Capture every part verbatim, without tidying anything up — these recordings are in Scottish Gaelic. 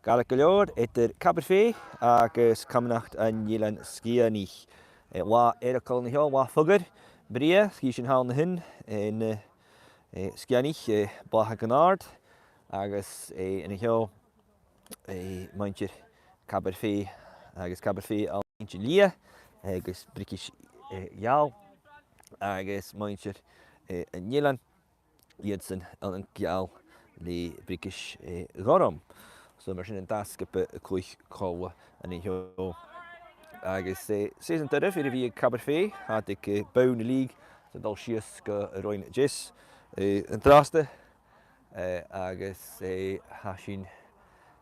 Gàidhlig gu leòr eadar Cabarfèidh agus Camanachd an Eilein Sgitheanaich. Eh, latha eireachdail an seo, latha fogail, brèagha, chì sinn thall an sin, eh, na, eh, Sgitheanaich, eh, blàthachadh gu h-àrd, agus, eh, an seo, eh, muinntir Chabarfèidh agus Cabarfèidh à Inse Liath, agus briogais, eh, gheal, agus muinntir, eh, an eilein, iadsan ann an geal le briogais, eh, ghorm. So mar sin an dà sgioba a' cluich còmhla an seo. Agus, eh, season doirbh air a bhith aig Cabarfèidh, tha iad aig, eh, bonn na lìge, 's a' dol sìos gu roinn a deas, eh, an-dràsta. Eh, agus, eh, tha sinn,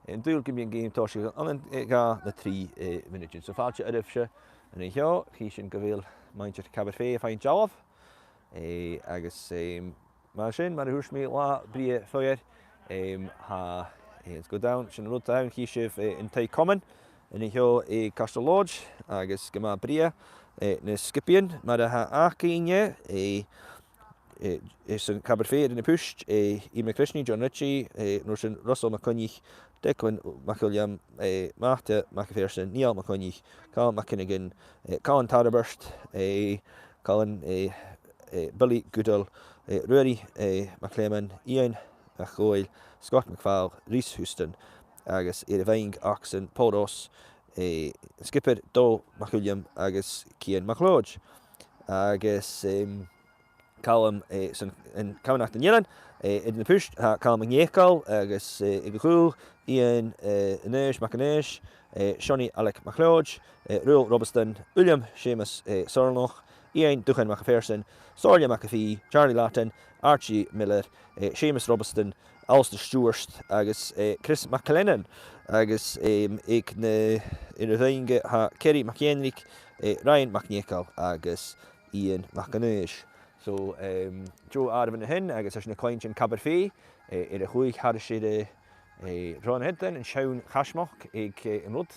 eh, an dùil gum bi an geama toiseachadh ann an, eh, dhà no trì, eh, mionaidean. So fàilte oirbhse an seo, chì sinn gu bheil muinntir Chabarfèidh a' faighinn dealbh. Eh, agus, eh, mar sin, mar a thuirt mi, latha brèagha foghar, eh, tha, eh, it's go down, sin an rud a th' ann, chì sibh, eh, an taigh-comain an seo aig Caisteal Lodge, agus gu math brèagha, eh, na sgiobaidhean, mar a tha againne, eh, eh, eh, 's ann Cabarfèidh air na pùst, eh, Iain MacRisnigh, John Ritchie, eh, an uair sin Russell MacCoinnich, Declan MacUilleim, eh, Màrtaidh Mac a' Phearsain, Niall MacCoinnich, Calum MacFhionghain, eh, Calum Tarbert, eh, Calum, eh, eh, Billy Goodall, eh, Ruairidh, eh, MacLeòmain, Iain MacDhòmhnaill, Scott MacPhàil, Rhys Houston, agus air a' bheing acasan Paul Ross, eh, an sgiobair Dòmhnall MacUilleim agus Cian MacLeòid. Agus, em, Calum, eh, 's ann an Camanachd an Eilein, eh, air na pùst, tha Calum MacNeacail agus, eh, aig a' chùl, Iain, eh, Aonghas MacAonghais, eh, Seonaidh Ailig MacLeòid, eh, Ruairidh Robasdan, Uilleam Seumas, eh, Somhairleach, Iain Dùthchainn Mac a' Phearsain, Somhairle Mac a' Phì, Charlie Loughton, Archie Miller, eh, Seumas Robasdan, Alasdair Stiùbhart agus, eh, Chris MacLennan. Agus, em, aig na, air a' bheing tha Kerry MacEanraig, eh, Ryan MacNeacail agus Iain MacAonghais. So, em, deagh àireamh an sin, agus tha sinn a' cluinntinn Cabarfèidh, eh, air a chluich thairis air, eh, eh, Ròn Headland, an seann chaismeachd aig, eh, an rud.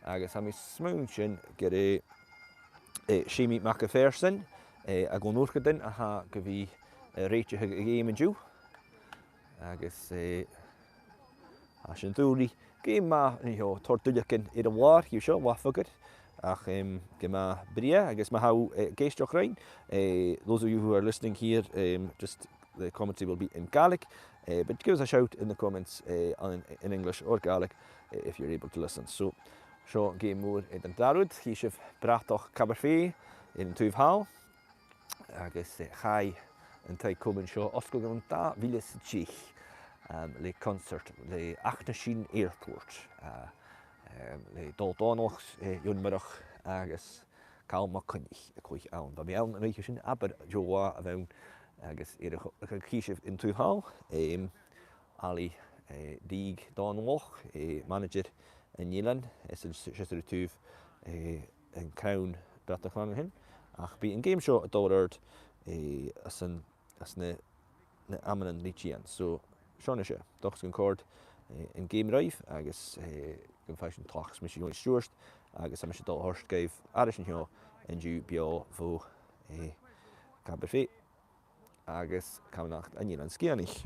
Agus tha mi a' smaoineachadh gur e, eh, Seumaidh Mac a' Phearsain, eh, à Gnùisceadairean a tha gu bhith, eh, a' rèiteachadh a' gheama an-diugh. Agus, eh, tha sinn an dùil ri geama math an seo, tòrr duilleagan air an làr, chì sibh, latha fogail. Ach, em, geama brèagha, agus ma tha, eh, ag èisteachd rinn, eh, those of you who are listening here, em, just the commentary will be in Gaelic, eh, but give us a shout in the comments, eh, in, in English or Gaelic, eh, if you're able to listen. So, seo an geama mòr, eh, den dà rud, chì sibh bratach Cabarfèidh air an taobh thall. Agus, eh, chaidh an taigh-comain seo fosgladh ann an dà mhìle 's a deich, um, le concert le Aithnich Airport, uh, um, le Dòmhnall Dòmhnallach, eh, Eòin Moireach agus Calum MacCoinnich a' cluich ann. Bha mi ann an oidhche sin, abair deagh latha a bh' ann, agus air a, a, chì sibh an taobh thall, em, Ailig, eh, Dìg Dòmhnallach, eh, manaidsear an Eilein, eh, 's ann, 's ann air an taobh, eh, an crann bratach a th' ann an sin. Ach bidh an geama seo a' dol air adhart, eh, anns an, anns na, na amannan ri tighinn. So, seo a-nis e. Dòchas gun còrd, eh, an geama ribh agus, eh, gum faigh sinn tlachd. 'S mise Eòin Stiùbhart agus tha mise a' dol a thoirt dhuibh aithris an seo an-diugh beò bho, eh, Cabarfèidh agus Camanachd an Eilein Sgitheanaich.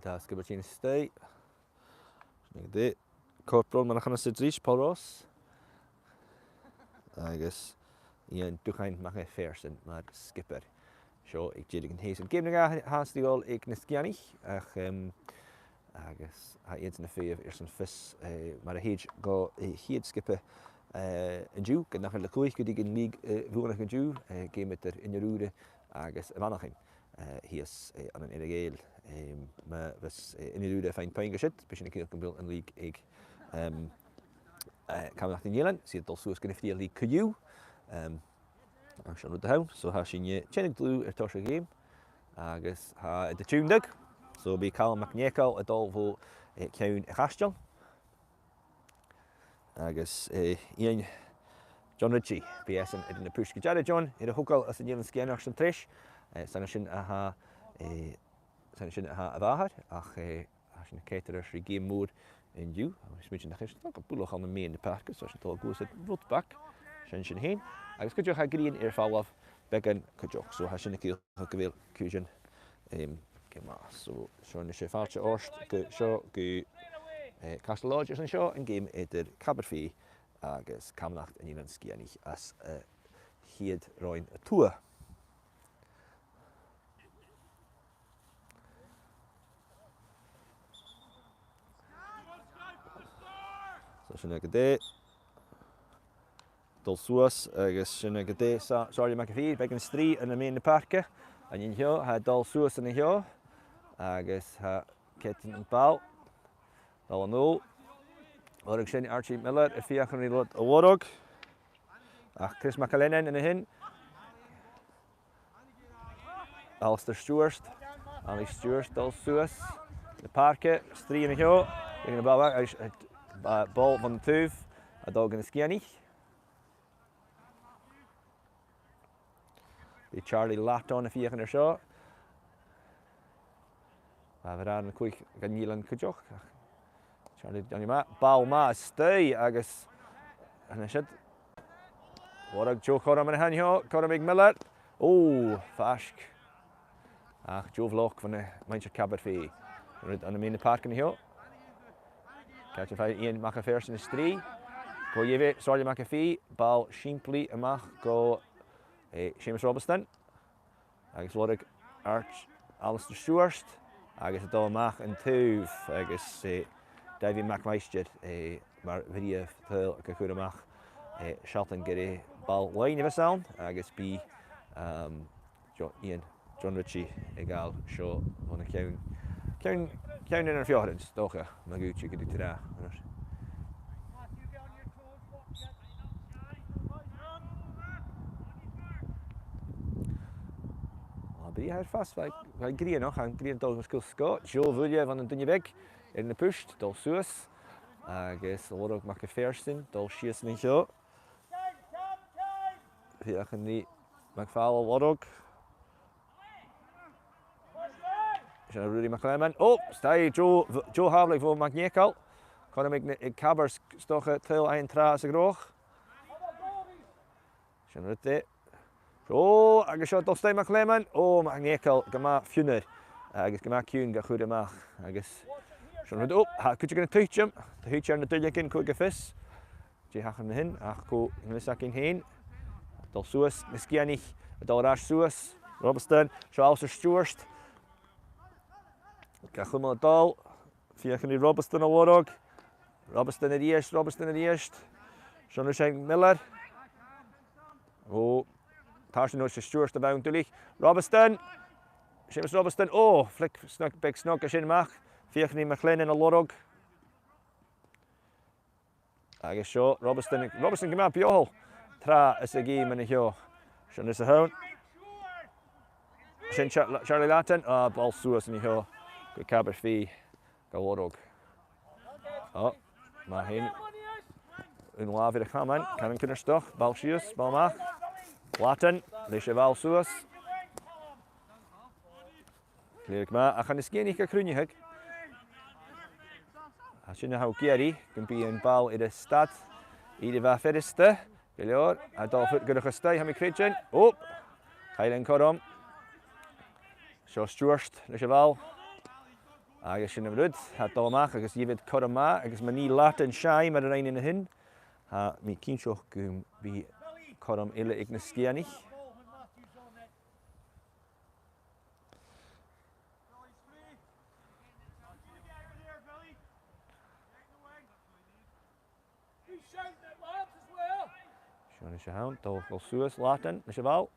Dà sgiobair a' tighinn a-steach. Sin e. Corporal, mar a chanas iad ris, Paul Ross. Agus Iain Dùthchainn Mac a' Phearsain mar sgiobair. Seo aig deireadh an t-seusain. Geama no dhà a tha a' dol aig na Sgitheanaich, ach, em, agus tha iadsan a' feitheamh airson fios, eh, mar a thèid gu, eh, chiad sgioba, eh, an-diugh, ged nach eil iad a' cluich gu dè an lìog, eh, bhuannachd an-diugh, eh, geama eadar Inbhir Ùire agus a' Mhanachainn, eh, shìos, eh, ann an Earra-Ghàidheal. Em, ma bhios, eh, Inbhir Ùire a' faighinn puing an siud, bidh sin a' ciallachadh gu bheil an lìog aig, em, eh, Camanachd an Eilein, 's iad a' dol suas gu na fir lìog co-dhiù. Em, Agus sin an rud a th' ann. So tha sinne a' tighinn dlùth air toiseach a' gheama. Agus tha iad a' tionndadh. So bidh Calum MacNeacail a' dol bho, eh, cheann a' chaisteil. Agus, eh, Iain, John Ritchie, bidh esan air na pùirt gu dearbh, John, air a thogail anns an Eilean Sgitheanach san t-seachdain. Eh, 's ann an sin a tha, eh, 's ann an sin a tha a mhàthair, ach, eh, tha sinn a' coimhead air adhart ri geama mòr an-diugh. Agus smaointinn nach eil sinn ach a' bualadh ann am meadhan na pàirce, so tha sinn a' dol a ghluasad rud beag. Sin sin fhèin. Agus cuideachd tha grian air falbh beagan cuideachd. So tha sin a' ciallachadh gu bheil cùisean, em, gu math. So seo a-nis fàilte ort gu seo gu, eh, Caisteal Lòide airson seo, an geama eadar Cabarfhèith agus Camanachd an Eilein Sgitheanaich às a' chiad roinn a tuath. So sin agad e. Dol suas agus sin agad e, Sa-, Somhairle Mac a' Phì, beagan strì ann am meadhan na pàirce. An seo, tha e a' dol suas an seo, agus tha Keaton am ball. Dol a-null. Lorg sin Archie Miller a' feuchainn ri lorg a lorg. Ach Chris MacIllEathain an sin. Alasdair Stewart. Alasdair Stewart dol suas na pàirce, strì an seo. Aig na ball, agus, eh, ba-, ball bhon taobh a' dol gu na Sgitheanaich. Bidh Charlie Latton a' feuchainn air seo. Bha e air an còig gun eilean cuideachd. Charlie Donny ma-, ball math a-staigh agus an siud. Lorg Joe Coram an seo, Coram aig Miller. Ò, faisg. Ach Joe Block bhon a' mhuinntir Chabarfhèith. Rud ann am meadhan na pàirce an seo. Càit am faigh Iain Mac a' Phearsain a-staigh? Cò dh'èigh e, Somhairle Mac a' Phì, ball sìmplidh a-mach gu, eh, Seumas Robasdan. Agus lorg Arch Alasdair Stewart, agus a' dol a-mach an taobh, agus, eh, Davy MacMhaighstir, eh, mar bhriathar tadhal a' cur a-mach, eh, sealltainn gur e ball-loidhne a bhios ann, agus bidh, um, Jo-, Iain, John Ritchie a' gabhail seo bhon a' cheann, ceann, ceann air an fheòrag, 's dòcha, ma dh'fhaodte gun tèid e. Ò, bidh e air fàs, bha, bha e grianach, an grian dol gu sgil sgo. Joe Bhuille bhon an duine bheag air na pust, dol suas. Agus a' lorg Mac a' Phearsain, dol sìos an seo. Feuchainn ri MacPhàil a lorg. Sin Ruairidh MacLeòmhainn. Ò, 's tha Joe, Joe Havlik bho MacNeacail. Cothrom aig, aig Cabar 's dòcha tadhal fhaighinn tràth sa ghnothach. Sin rud e. Ò, agus seo dol a-staigh MacLeòmhainn. Ò, MacNeacail, gu math fionnar. Agus gu math ciùin ga chur a-mach. Agus sin rud, ò, tha cuideigin a' tuiteam. Tuiteam air na duilleagan còig a fios. Dè thachair an sin, ach cò, an fhios againn fhèin. Dol suas, na Sgitheanaich, a' dol air ais suas. Robasdan, seo Alasdair Stewart. Ga chumail a' dol. Feuchainn ri Robasdan a lorg. Robasdan a-rithist, Robasdan a-rithist. Seo a-nis aig Miller. Ò, tarsainn a-nis aig Stewart a bh' ann duilich. Robasdan. Seumas Robasdan. Ò, flick snog, beag snog a sin a-mach. Feuchainn ri MacLeòmhainn a lorg. Agus seo, Robasdan, Robasdan gu math beòthail tràth anns a' gheama an seo. Seo a-nis a th' ann. Sin Char-, Charlie Latton, à, ball suas an seo gu Cabarfhèith ga lorg. Ò, math fhèin. Aon làmh air a' chaman, caman cunnartach, ball sìos, ball a-mach. Latton, leis a' bhall suas. Clìoradh math, ach chan e Sgitheanaich a chruinneachadh. Tha sin a tha ag iarraidh gum bi am ball air a stad. Iad a bha furasta gu leòr, a' dol a chur a-staigh, tha mi a' creidsinn. Ò, chaill e an cothrom. Seo Stewart leis a' bhall. Agus sin an rud, tha e a' dol a-mach agus gheibh iad cothrom math, agus ma nì Latton seinn mar a rinn e an sin, tha mi cinnteach gum bi cothrom eile aig na Sgitheanaich. Seo a-nis a th' ann, dol, dol suas, Latton, leis a' bhall.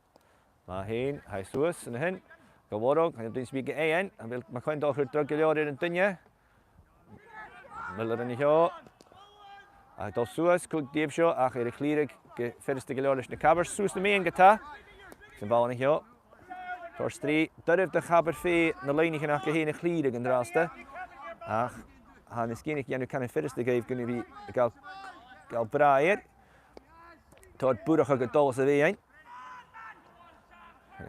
Math fhèin, tha e suas, an sin. Ga lorg, chan eil duine sam bith ga fhaighinn, a bheil MacLeòmhainn a' dol a chur dragh gu leòr air an duine. Miller an seo. A' dol suas, còig dhiubh seo, ach air a chlìoradh gu furasta gu leòr leis na Cabars. Suas na meadhan ge-tà. San bhall an seo. Tòrr strì, doirbh do Chabarfhèith na loidhnichean aca fhèin a chlìoradh an-dràsta. Ach tha na Sgitheanaich a' dèanamh caran furasta dhaibh gun a bhith a' gabhail, gabhail brath air. Tòrr buireachadh a' dol às a' mheadhan.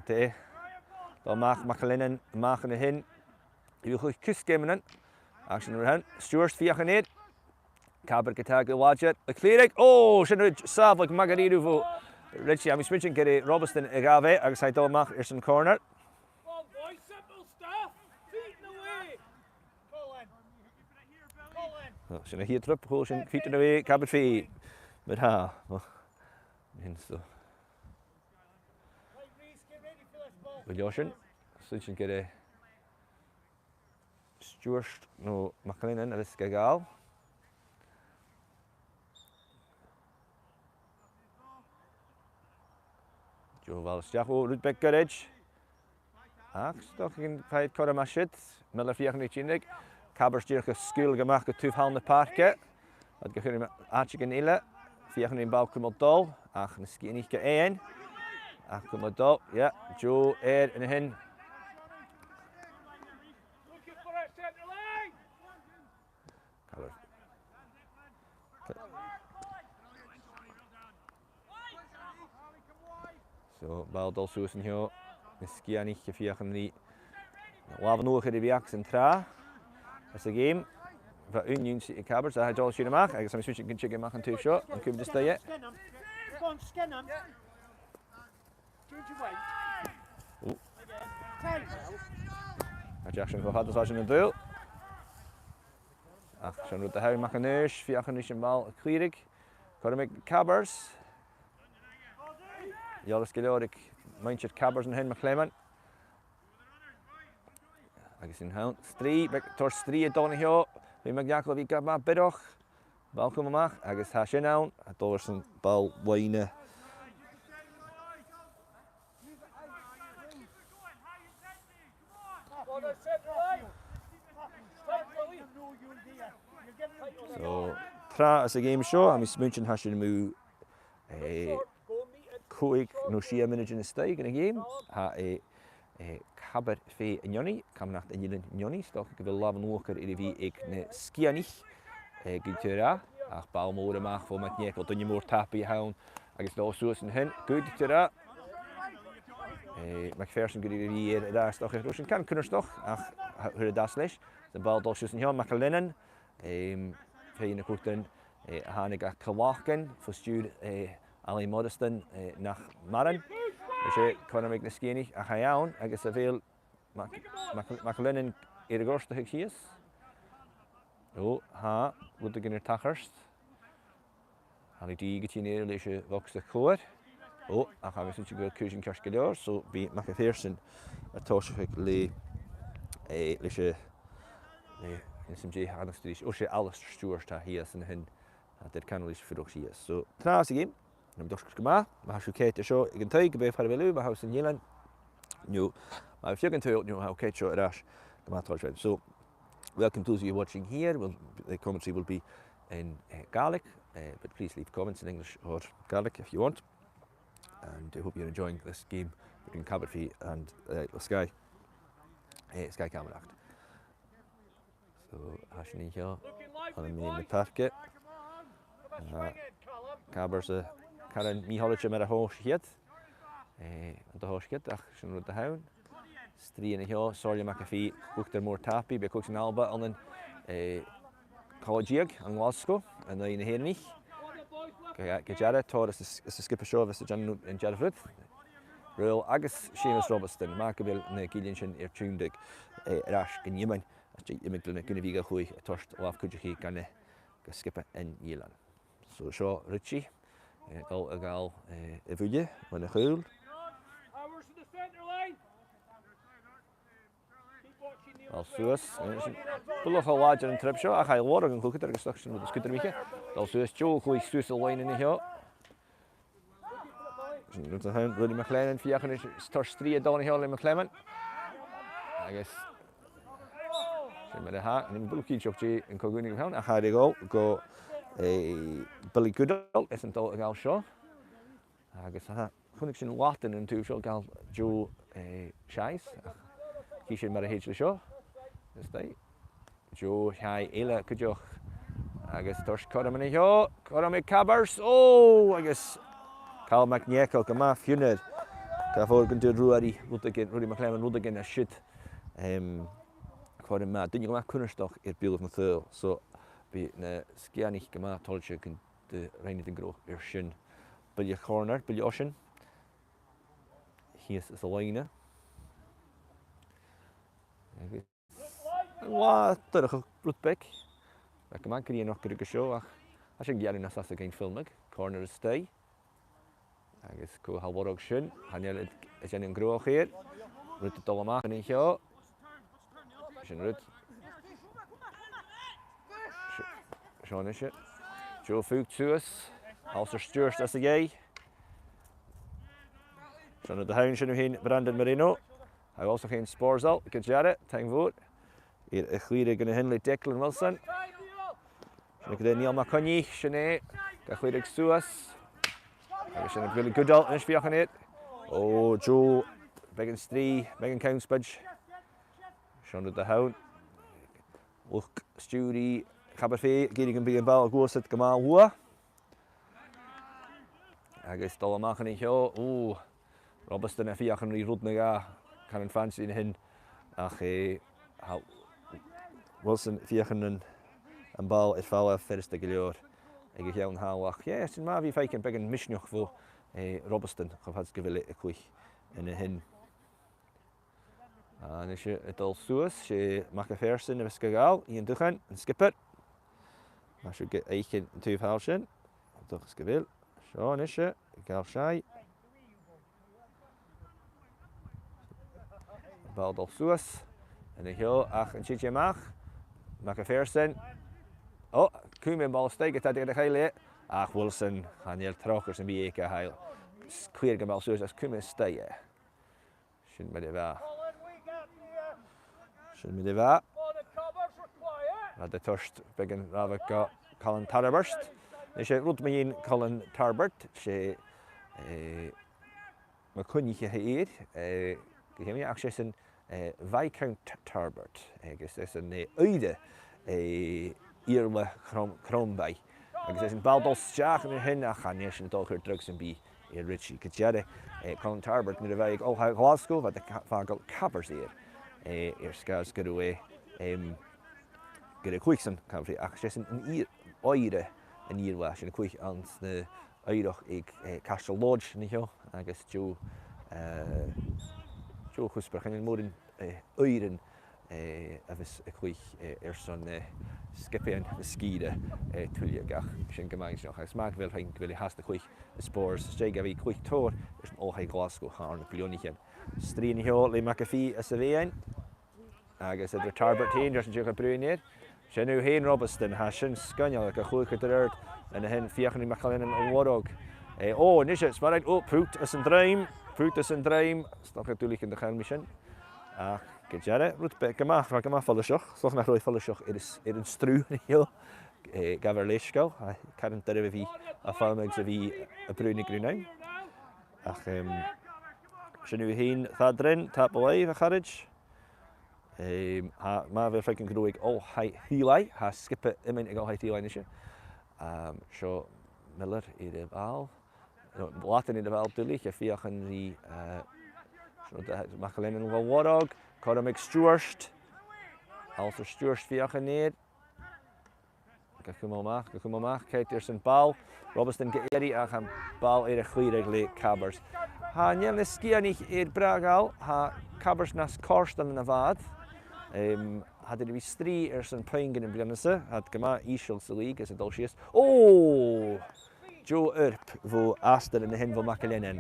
Tè. Dol a-mach, MacIllEathain a-mach an sin. Bha e a' cluich cus geamannan. Ach sin an rud a th' ann. Stewart a' feuchainn air. Cabar ge-tà gu làidir. A' clìoradh. Ò, sin rud sàmhach math dha-rìribh bho Richie, tha mi a' smaointinn gur e Robasdan a ghabh e agus tha e a' dol a-mach airson corner. Sin a' chiad trip, chuala sinn feet in a way, cab it fee. Mar tha. Sin so. Bhuel, sin, smaointinn gur e Stewart no McLennan a bhios ga ghabhail. Joe a' bhall a-steach, o, rud beag goirid. Ach, 's dòcha gum faigh iad cothrom a siud. Miller a' feuchainn ri tighinn aige. Cabbers dìreach a' sgaoileadh a-mach gu taobh thall na pàirce. Iad ga chur aig àiteigin eile. A' feuchainn ri am ball cumail a' dol. Ach na Sgitheanaich ga fhaighinn. Ach cumail a' dol. Yeah, Joe air an sin. Cabbar. So, ball a' dol suas an seo. Na Sgitheanaich a' feuchainn ri làmh an uair a bhith aca san tràth. Anns a' gheama. Bha aon ionnsachadh aig Cabbers, a tha a' dol a thighinn a-mach, agus tha mi a' smaointinn gun tig e a-mach an taobh seo, an cùm de stad. Go on, skin him. Ooh. Tha e a' dol sin cho fada 's a tha sinn an dùil. Ach sin rud a th' ann, MacAonghais, a' feuchainn ris am ball a chlìoradh. Cothrom aig Cabbers. Eòlas gu leòr aig muinntir Cabbers an sin, McClellan. Agus an sin, strì, beag, tòrr strì a' dol an seo. Bidh McNeacail a' gabhail math biorach. Ball a' cumail a-mach, agus tha sin ann, a' dol airson ball-loidhne. So, tràth anns a' gheama seo, tha mi a' smaointinn tha sinn mu, eh, còig no sia mionaidean a-staigh dhan a' gheama. Tha, eh, eh, Cabbard Fèidh an Fhionnaidh, Camanachd an Eilein Fhionnaidh, 's dòcha gu bheil làmh an uachdair air a bhith aig na Sgitheanaich, eh, gu tur a, ach ball mòr a-mach bho MacNeacail, duine mòr tapaidh a th' ann, agus a' dol suas an sin, gu tur a. Eh, McPherson gu ruige air, air ais, 's dòcha, ro sin can cunnartach, ach, ach, chuir e às leis, 's am ball a' dol suas an seo, McElhennan, Em, fear de na cuideachain, eh, a thàinig à Clochán, fo stiùir, eh, Alan Morrison, eh, nach maireann. Is e cothrom aig na Sgitheanaich a chaidh ann, agus a bheil Mac-, Mac-, McLennan air a ghortachadh sìos. Ò, tha, rudeigin air tachairt. Tha Lee Dee gu tighinn air leis a' bhogsa còir. Ò, ach tha mi a' smaointinn gu bheil cùisean ceart gu leòr, so bidh Mac a' Phearsain air tòiseachadh le, eh, leis a', le, an sin dè th' ann a-nis. Ò, 's e Alasdair Stewart a tha shìos an sin. Tha Derek Connolly a' fuireach shìos. So, tràth sa gheama, nam dol gu math, ma tha sibh a' coimhead air seo aig an taigh, ge b' e far a bheil sibh, ma tha sibh san eilean, no ma tha sibh aig an taigh, no ma tha sibh a' coimhead seo air ais, gu math, tòrr seachdain. So, welcome those of you watching here. Well, the commentary will be in, uh, Gaelic, uh, but please leave comments in English or Gaelic if you want. And I hope you're enjoying this game between Cabbard Fèidh and, uh, Sky, uh, Sky Camanachd. So, tha sinn an seo, ann am meadhan na pàirce. Uh, Cabbard 's a' caran mì-thoilichte mar a thòisich iad. Eh, an do thòisich iad, ach sin rud a th' ann. Strì an seo, Somhairle Mac a' Phì, uachdair mòr tapaidh, bidh còig san Alba ann an, eh, cola-deug ann an Glaschu, an aghaidh na h-Èireannaich. Gu, gu dearbh, tòrr às, às an sgioba seo, bhios a' dèanamh an dearbh rud. Ruairidh agus Seumas Robasdan, mar gu bheil na gillean sin air tionndadh, eh, air ais gun iomain, às dèidh iomadh bliadhna gun a bhith ga chluich a' toirt làmh-cuideachaidh gun, gu sgioba an eilein. So seo Richie, eh, a' dol a ghabhail, eh, a' bhuille, bhon a' chùl. Ball suas, eh, sin buileach cho làidir an trip seo, ach tha e a' lorg an cluicheadair agus 's dòcha sin rud as cudromaiche. Ball suas, Joe a' cluich suas an loidhne an seo. Sin rud a th' ann, Ruairidh MacLennan a' feuchainn ris, 's tòrr strì a' dol an seo le MacLennan. Agus sin mar a tha, chan eil mi buileach cinnteach dè an co-dhùnadh a bh' ann, ach tha e air a dhol gu, eh, Billy Goodall, is e a' dol a ghabhail seo. Agus tha, chunnaic sinn Lachlann an taobh seo a' gabhail Joe, eh, Shies. Ach chì sinn mar a thèid leis seo. Is dè. Joe Shies eile cuideachd. Agus toirt cothrom an seo. Cothrom aig Cabbers. Ò, agus Cathal MacNeacail gu math fionnar. Cha mhòr gun d' fhuair Ruairidh rudeigin, Ruairidh MacLennan rudeigin às siud. Em, cothrom math. Duine gu math cunnartach air beulaibh na saoghal. So, bidh na Sgitheanaich gu math toilichte gun do rinn iad an gnothach air sin. Buille corner, buille oisein. Shìos às an loidhne. Agus an latha dorcha rud beag. Bha gu math grianach gu ruige seo ach tha sin gearradh nas fhasa againn filmeadh. Corner a-staigh. Agus cò tha a' lorg sin, chan eil iad a' dèanamh an gnothach air. Rud a' dol a-mach an seo. Sin rud. Seo, seo a-nis e. Joe Foot suas. Alasdair Stewart às a dhèidh. Seo an rud a th' ann, sin thu fhèin, Brandon Moreno. Tha e uabhasach fhèin spòrsail, gu dearbh, taing mhòr. Air a chlìoradh an sin le Declan Wilson. Sin agad e Niall MacCoinnich, sin e, ga chlìoradh suas. Agus sin a' Bhaile Goodall a-nis a' feuchainn air. Ò, Joe, beagan strì, beagan connspaid. Seo an rud a th' ann. Luchd-stiùiridh Chabarfhèidh ag iarraidh gum bi am ball a' gluasad gu math luath. Agus dol a-mach an seo, ò, Robasdan a' feuchainn ri rud no dhà, can an fancy an sin, ach, eh, tha Wilson a' feuchainn an, am ball air falbh furasta gu leòr aig a' cheann thall ach, yeah, 's e math a bhith a' faicinn beagan misneachd bho, eh, Robasdan, cho fad 's gu bheil e a' cluich an sin. A-nis e a' dol suas, 's e Mac a' Phearsain a bhios ga ghabhail, Iain Dubhan, an sgiobair. Mar sin gu fhaicinn an taobh thall sin, an dòchas gu bheil. Seo a-nis e, a' gabhail sìth. Ball a' dol suas, an seo, ach an tèid e a-mach, Mac a' Phearsain. Ò, cùm am ball a-staigh, ge-tà dè a chaidh leatha, ach Wilson, chan eil tròcair sam bith aige a-staigh. Clìoradh am ball suas, agus cùm a-staigh e. Sin mar a bha. Sin mar a bha. Bha iad a' toirt beagan rabhadh gu Colin Tarbert. Nise, rud mu dheidhinn Colin Tarbert, 's e, eh, MacCoinnich a th' air, eh, gu h-iomchaidh, ach 's e sin, eh, Viscount Tarbert, agus 's e sin, eh, oidhche, eh, Iarla Crom-, Crombaigh. Agus 's e sin ball a' dol a-steach an sin, ach chan eil sin a' dol a chur dragh sam bith air Richie. Gu dearbh, eh, Colin Tarbert, nuair a bha e aig Oilthigh Ghlaschu, bha e a' ca-, fàgail cabairt air, eh, air sgàth 's gun robh e, em, gun robh e a' cluich san Caimrigh, ach 's e sin an Iar-, oidhche an Iarla, sin a' cluich anns na oighreachd aig, eh, Caisteal Lòid an seo, agus deagh, eh, deagh chuspair, chan eil mòran, eh, oighrean, eh, a bhios a' cluich, eh, airson, eh, sgiobaidhean na sgìre, eh, tuilleadh, ach sin gu math inntinneach. Agus math gu bheil, faighinn gu bheil e fhathast a' cluich spòrs, 's e gu bhith a' cluich tòrr airson Oilthigh Ghlaschu thar nam bliadhnaichean. Strì an seo le Mac a' Phì às a' bheinn. Agus iad ri Tarbert fhèin, just an dèidh a' bhruidhinn air. Sin thu fhèin Robasdan, tha sin sgoinneil, ga chluich gu dìreach an sin, feuchainn ri MacIllFhinnein a lorg. Eh, ò, nise, 's math a rinn, ò, put às an druim, put às an druim, 's dòcha duilich an do chaill mi sin. Ach, gu dearbh, rud beag, gu math, gu math follaiseach, 's dòcha nach robh e follaiseach air s-, air an strù an seo, eh, gabh air leisgeul, tha e caran doirbh a bhith a' falbh agus a bhith a' bruidhinn ri daoine. Ach, em, sin thu fhèin, Tadrin, tapadh leibh, a charaid. Em, tha, math a bheil faighinn gun robh aig Oilthigh Thìr Chonaill, tha sgioba iomain aig Oilthigh Thìr Chonaill a-nise. Em, seo Miller air a' bhall. No, Latan air a' bhall duilich, a' feuchainn ri, eh, seo, eh, MacIllFhinnein ga lorg, Cormac Stewart. Alasdair Stewart a' feuchainn air. Ga cumail a-mach, ga cumail a-mach, ceart airson ball. Robasdan ga iarraidh ach am ball air a chlìoradh le cabairt. Chan eil na Sgitheanaich air bràth a ghabhail, tha cabairt nas còrdte na bha iad. Em, tha iad air a bhith a' strì airson puingean am bliadhna-sa, tha iad gu math ìosal sa lìog anns an dol sìos. Ò! Deagh oidhirp bho Alasdair an sin bho MacIllFhinnein.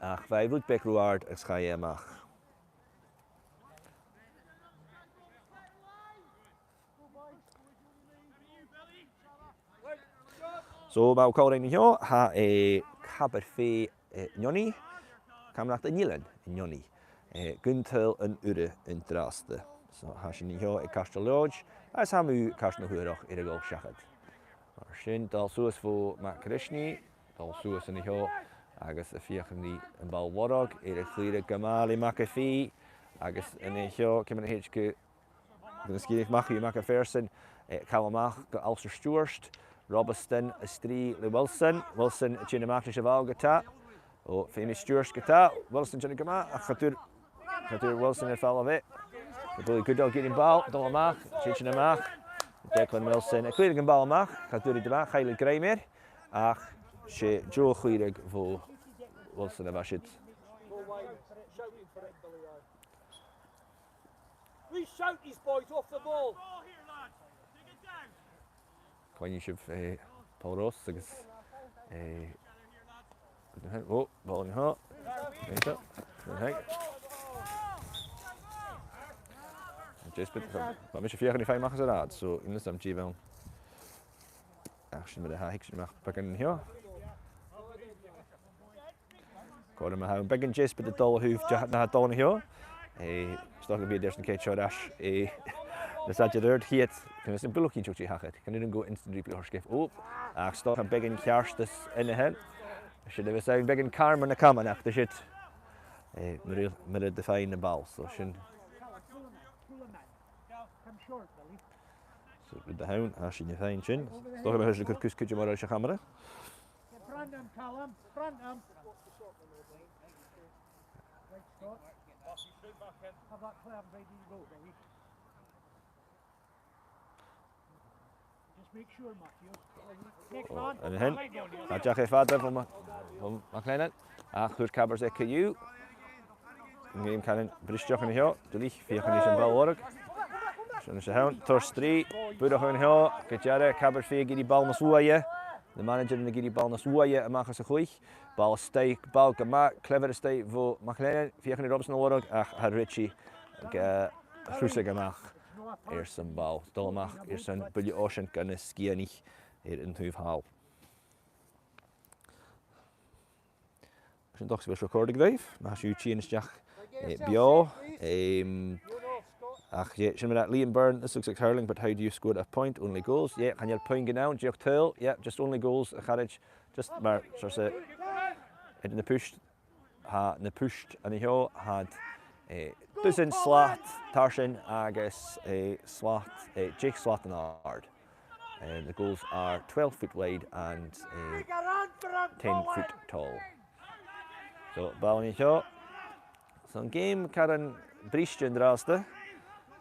Ach bha e rud beag ro àrd agus chaidh e a-mach. So, ma tha còmhradh an seo, tha, eh, Cabar Fèidh, eh, an-diugh, Camanachd an Eilein an-diugh, eh, gun tadhal an Urra an-dràsta. So, tha sinn an seo aig Caisteal Leòid, agus tha mu Caislean a' Chuarach air a dhol seachad. Mar sin, dol suas bho Mac Cruisnidh, dol suas an seo, agus a' feuchainn ri am ball a lorg, air a chlìoradh gu math le Mac a' Phì, agus an seo, ciamar a thèid gu Gun sgìreadh Mac a' Phì, Mac a' Phì sin, eh, call a-mach gu Alasdair Stewart. Robasdan a' strì le Wilson. Wilson a' tighinn a-mach leis a' bhall ge-tà. Ò, feumaidh Stewart ge-tà. Wilson a' dèanamh gu math, ach cha d' fhuair, cha d' fhuair Wilson air falbh e. Cha d' fhuair Goodall gu bhith am ball, dol a-mach, a' tighinn a-mach. Declan Wilson, a' cleachdadh am ball a-mach, cha d' fhuair e gu math, chaill e grèim air. Ach 's e deagh chuireadh bho Wilson a bha siud. Go wide. Shouting for it, Billy, aye. We shout these boys off the ball. Cluinnidh sibh, eh, Paul Ross agus, eh, oh, ball an seo. Right, so, right. Just bit, bha mise a' feuchainn ri faighinn a-mach às an rathad, so, in the same G-bell. Ach sin mar a tha, thig sinn a-mach beagan an seo. Cothrom a th' ann, beagan deas bidh a' dol a thaobh de na tha dol an seo. Eh, 's dòcha gum bi e a' dèanamh cead seo air ais, eh, na saighdearan a' chiad, chan eil fhios agam buileach cinnteach dè thachair. Chan urrainn dhomh instant replay a thoirt sgìth. Ò, ach 's dòcha beagan ceartas an sin. Sin a bhios ann, beagan car mar na camanachd, tha siud. Eh, mar a, mar a dh'fhàg am ball, so sin. So, rud a th' ann, tha sinn a' faighinn sin. 'S dòcha gum bi sinn a' cur cus cuideam air sa chamara. Brandon, Callum, Brandon. Right, stop. Have that clear and ready to go, Billy. Just make sure, Matthew. Next man. An sin. Right, Billy. Tha deagh fhada bho Ma-, bho MacLennan. Ach chuir Cabbers e co-dhiù. An geama caran bristeach an seo, duilich, feuchainn ris am ball a lorg. Sin a-nis a th' ann, tòrr strì, buileach an seo, gu dearbh, Cabbers a' feuchainn ri ball nas luaithe. Na manaidsearan ag iarraidh ball nas luaithe a-mach às a' chluich. Ball a-staigh, ball gu math clever a-staigh bho MacLennan, feuchainn ri Robson a lorg, ach tha Richie ga thrusadh a-mach airson ball. Dol a-mach airson Buile Oisein gu na Sgitheanaich air an taobh thall. Sin dòchas gu bheil seo a' còrdadh ribh, ma tha sibh a' tighinn a-steach, eh, beò. Em, ach, yeah, sin mar a, Liam Byrne, "This looks like hurling, but how do you score a point? Only goals." Yeah, chan eil puing ann, dìreach tadhal. Yeah, just only goals, a charaid. Just mar, sort of, eh, na puist, tha na puist an seo, tha iad, eh, dusan slat tarsainn agus, eh, slat, eh, deich slat an àird. Eh, the goals are twelve foot wide and, eh, ten foot tall. So, ball an seo. So, an geama caran briste an-dràsta.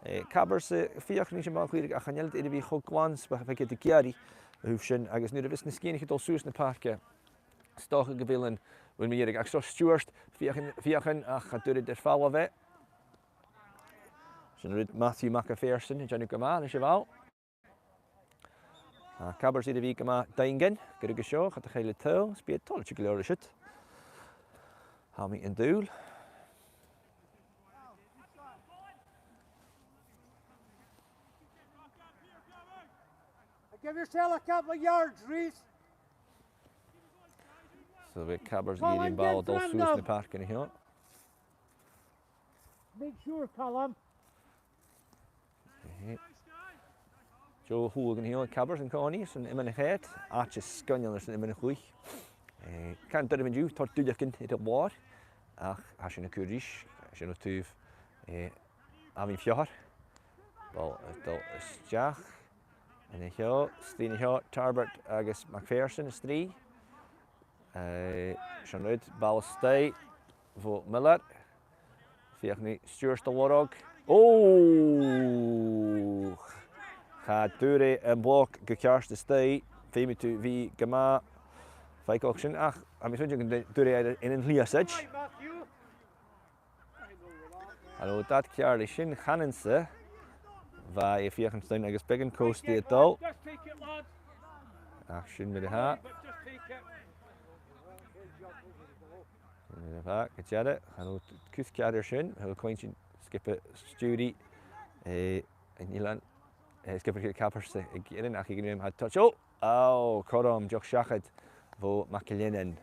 Eh, Cabbers, eh, a' feuchainn ris am ball a chluich, ach chan eil iad air a bhith cho glan 's a bha iad ag iarraidh a thaobh sin, agus nuair a bhios na Sgitheanaich a' dol suas na pàirce, 's dòcha gu bheil an, bhuel, mu dheireadh, ach seo Stuart, feuchainn, feuchainn, ach cha d' fhuair iad air falbh e. Sin rud Matthew Mac a' Phearsain a' dèanamh gu math leis a' bhall. Tha Cabbers air a bhith gu math daingeann, gu ruige seo, cha do chaill iad tadhal, 's bidh iad toilichte gu leòr leis sin. Tha mi an dùil. Give yourself a couple of yards, Reece. So bidh Cabbers ag iarraidh am ball a dhol suas na pàirce an seo. Make sure, Callum. Deagh shùil an seo aig Cabbers an-còmhnaidh, san iomadh-cheud, àite sgoinneil airson iomadh-chluich. Eh, can doirbh an-diugh, tòrr duilleagan air an làr, ach tha sin a' cur ris, sin an taobh, eh, abhainn Pheofhar. Ball a' dol a-steach. An seo, strì an seo, Tarbert agus MacPherson a' strì. Eh, sin rud, ball a-staigh bho Miller. Feuchainn ri Stuart a lorg. Ò! Cha d' fhuair e am bloc gu ceart a-staigh. Feumaidh tu bhith gu math faiceallach sin, ach tha mi a' smaoineachadh gun d' fhuair e air an t-slighe sin. An robh dad ceàrr leis sin? Chanainn-sa. Bha e a' feuchainn sin agus beagan còmhstaidh a' dol. Ach sin mar a tha. Sin mar a tha, gu dearbh. Chan eil cus ceàrr air sin. Tha cluinntinn sgioba Stiùiridh, eh, an Eilean, eh, sgioba Chill Cabbers ag iarraidh, ach aig an aon àm tha touch. Ò! Ò, cothrom, deoch seachad bho MacLennan.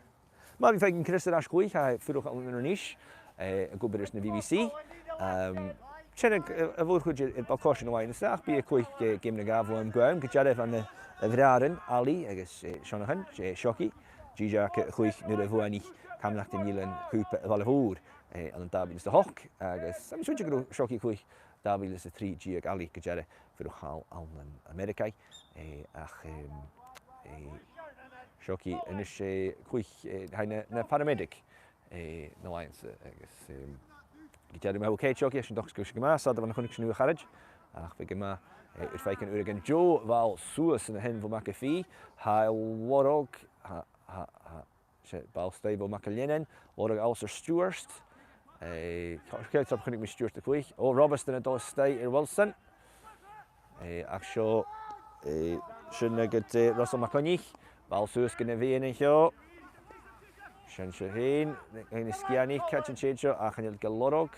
Ma bhios sibh a' faicinn Chris air ais a-nis, tha e a' fuireach ann an Inbhir Nis, eh, ag obair airson na B B C. Ehm, sin a, a, a' mhòr-chuid air, air ball-coise an-là-san, ach bidh e a' cluich, eh, geam no dhà bhuam gu àm, gu dearbh ann an, eh, a bhràithrean, Ali agus, eh, Seonachan, eh, Shoki. Dìreach a chluich nuair a bhuannaich Camanachd an Eilein Cupa a' Bhaile Mhòir, eh, ann an dà mhìle 's a h-ochd, agus tha mi a' smaoineachadh gun robh Shoki a' cluich dà mhìle 's a trì deug, Ali gu dearbh, a' fuireach thall ann an Ameireagaidh, eh, ach, em, eh, Shoki a-nis, eh, a' cluich, eh, tha e na, na paramedic, eh, an-là-san, agus, em, gu dearbh, ma tha thu ceart, Shoki, tha sin dòchas gu bheil sin gu math, 's fhada bhon a chunnaic sinn thu, a charaid, ach bidh e gu math, Eh, air faicinn uaireigin deagh bhall suas an sin bho Mac a' Phì. Tha e a' lorg, tha, tha, tha, 's e ball a-staigh bho MacIllEathain, a' lorg Alasdair Stewart. Eh, cò, cò, cò, chunnaic mi Stewart a' cluich. Ò, Robasdan a' dol a-staigh air Wilson. Eh, ach seo, eh, sin agad, eh, Russell MacCoinnich. Ball suas gu na Fianna an seo. Sin seo fhèin, na, na Sgitheanaich, càit an tèid seo, ach chan eil gu lorg.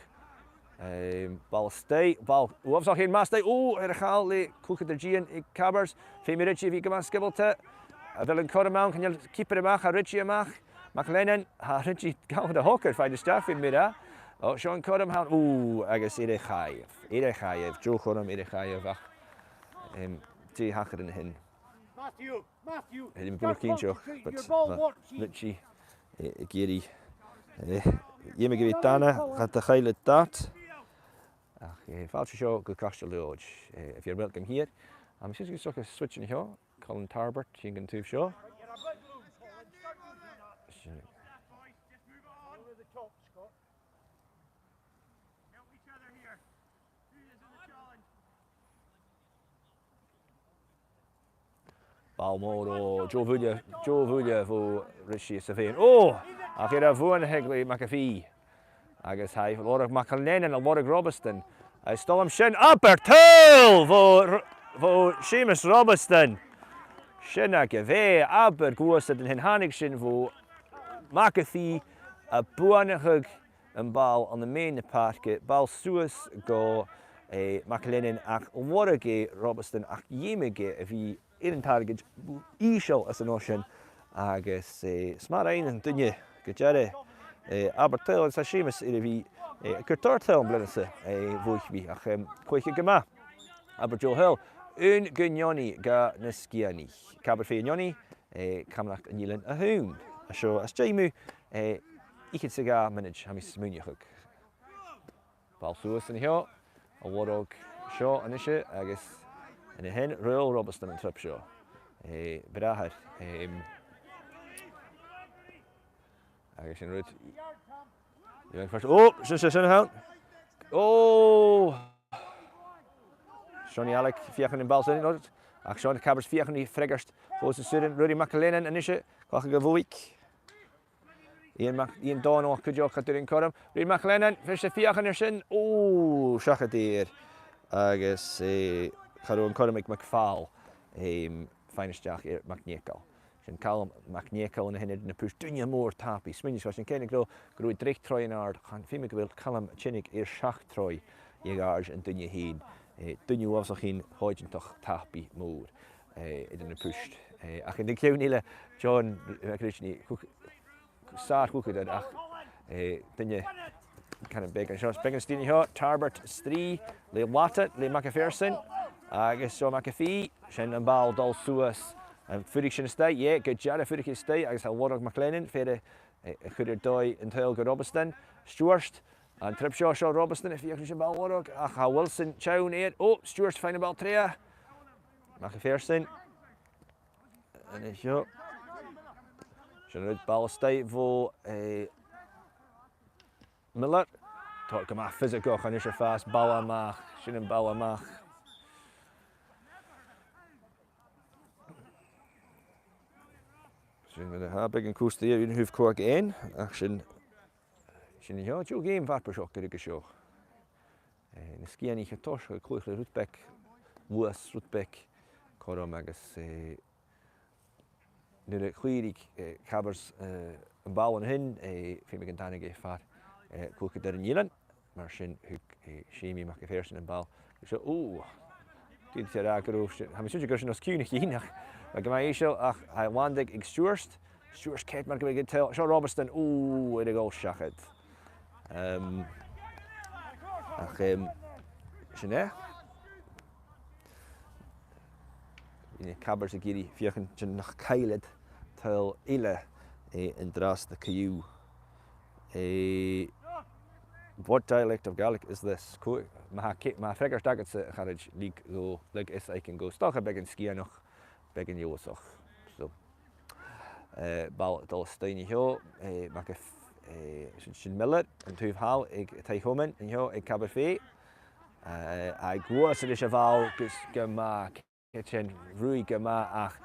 Ehm, ball a-staigh, ball, uabhasach fhèin math a-staigh, ò, air a chall le cluicheadair dìon aig Cabars, Feumaidh Richie a bhith gu math sgiobalta. A bheil an cothrom ann, chan eil cipir a-mach, tha Richie a-mach. MacLennan, tha Richie gabhail a shocair faighinn a-steach fon mhura. Ò, seo an cothrom a th' ann, ò, agus air a chaitheamh, air a chaitheamh, deagh chothrom air a chaitheamh ach, em, dè thachair an sin. Matthew, Matthew, tha mi buileach cinnteach, but, uh, Richie, eh, ag iarraidh, eh, dh'fheumadh e bhith dàna, cha do chaill e dad. Ach, eh, fàilte seo gu Caisteal Leòdhais, eh, if you're welcome here. Tha mi a' smaoineachadh gun sochair switch an seo, Colin Tarbert, sin an taobh seo. Ball mòr ò, deagh bhuille, deagh bhuille bho Richie sa bheinn. Ò! Ach air a bhuannachadh le Mac a' Phì. Agus tha e a' lorg MacIllEathain, a' lorg Robasdan. Is toil leam sin, abair tadhal bho R-, bho Seumas Robasdan. Sin agaibh e, abair gluasad an sin, thàinig sin bho Mac a' Phì a' buannachadh am ball ann am meadhan na pàirce, ball suas gu, eh, MacIllEathain ach lorg e Robasdan ach dh'fheumadh e a bhith air an targaid ìosal às an uair sin agus, eh, 's math a rinn an duine gu dearbh, eh, abair tadhal agus tha Seumas air a bhith, eh, a' cur tòrr tadhal am bliadhna sa, eh, bhuaich mi ach, em, cluiche gu math. Abair deagh thadhal, aon gu neoni do na Sgitheanaich. Cabar Fèidh an Eòin, eh, Camanachd an Eilein a h-aon. An seo às dèidh mu, eh, fhichead 's a dhà mionaid, tha mi a' smaoineachadh. Ball suas an seo, a' lorg seo a-nise agus an sin, Ruairidh Robasdan an trip seo. Eh, bràthair, em, agus sin rud. Ò, sin, sin, sin a th' ann. Ò! Seonaidh Ailig a' feuchainn am ball sin, no, ach Seonaidh Cabars a' feuchainn ri freagairt fòs an siud, Ruairidh MacIllEathain a-nise, a' cleachdadh a' bhùird. Iain Mac-, Iain Dòmhnallach cuideachd, cha d' fhuair e an cothrom. Ruairidh MacIllEathain, feuch a' feuchainn air sin, ò, seachad air. Agus, eh, cha robh an cothrom aig MacPhàil, em, faighinn a-steach air MacNeacail. Sin Calum MacNeacail an sin air na puirt, duine mòr tapaidh. Smaoinich, bha sinn a' ciallachadh gu robh, gu robh e tric troigh an-àird, chan fheum gu bheil Calum a' tighinn air seachd troigh dheug àird an duine fhèin. Eh, duine uabhasach fhèin foighidneach, tapaidh mòr, eh, air na puirt. Eh, ach an ceann eile, John McRitchie, sàr-chluicheadair ach, eh, duine can beag an seo, beagan strì an seo, Tarbert strì le lata le Mac a' Phearsain, agus seo Mac a' Phì, sin am ball a' dol suas, am fuirich sin a-staigh, yeah, gu dearbh fuirich a-staigh, agus tha lorg MacLennan, fear a, a, a chuir air dòigh an tadhal gu Robasdan. Stewart, an trip seo, seo Robasdan, a' feuchainn ris a' bhall a lorg, ach tha Wilson teann air, ò, Stewart a' faighinn am ball troimhe, Mac a' Phearsain. An seo. Sin rud, ball a-staigh bho, eh, Miller. Tòrr gu math fiosaigeach a-nis a' fàs ball a-mach. Sin am ball a-mach. Sin mar a tha, beagan cùrsaidh air, aon thaobh còig aon, ach sin, sin an seo. Deagh gheama farpaiseach gu ruige seo. Eh, na Sgitheanaich a' tòiseachadh a' cluich le rud beag luas, rud beag cothrom agus, eh, nuair a chlìoraich, eh, Cabars, eh, am ball an sin, eh, feumaidh gun tàinig e far, eh, cluicheadair an eilein. Mar sin thug, eh, Seumaidh Mac a' Phearsain am ball. Seo, ò, dìreach air a' ghrùb sin. Tha mi a' smaoineachadh gur e sin os cionn a' chinn, ach bha e gu math ìosal, ach tha e a' lorg aig Stewart. Stewart ceart mar gum biodh e a' tadhal. Seo Robasdan, ò, air a dhol seachad. Em, ach, em, sin e. Bha na Cabars ag iarraidh feuchainn dè nach caill iad tadhal eile, eh, an-dràsta co-dhiù. Eh, what dialect of Gaelic is this? Cò, ma tha, ma tha freagairt agadsa, a charaid, leig dhomh, leig fios fhaicinn dhomh. 'S dòcha beagan Sgitheanach, beagan Leòdhasach. So, eh, ball a' dol a-staigh an seo, eh, Mac a' Ph-, eh, sin, sin Miller, an taobh thall aig taigh-comain an seo aig Cabar Fèidh. Eh, a' gluasad leis a' bhall gus gu math, ceart, sin ruith gu math ach,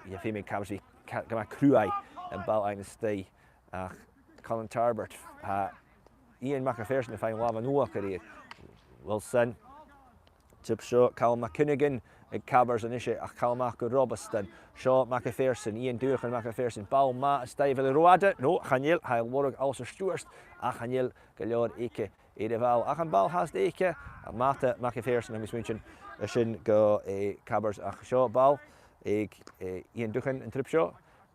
yeah, feumaidh Cabbers a bhith ca-, gu math cruaidh am ball fhaighinn a-staigh ach Colin Tarbert, tha Iain Mac a' Phearsain a' faighinn làmh an uair sin. Wilson, trip seo, Calum MacFhionghain aig Cabbers a-nis ach Calum Mac an Robasdan. Seo Mac a' Phearsain, Iain Dùghachan Mac a' Phearsain, ball math a-staigh, a bheil e ro fhada? No, chan eil, tha e a' lorg Alasdair Stiùbhart, ach chan eil gu leòr aige air a' bhall. Ach am ball fhathast aige, Mata Mac a' Phearsain, tha mi a' smaointinn, a' sin gu, eh, Cabbers, ach seo ball aig, eh, Iain Dùghachan an trip seo,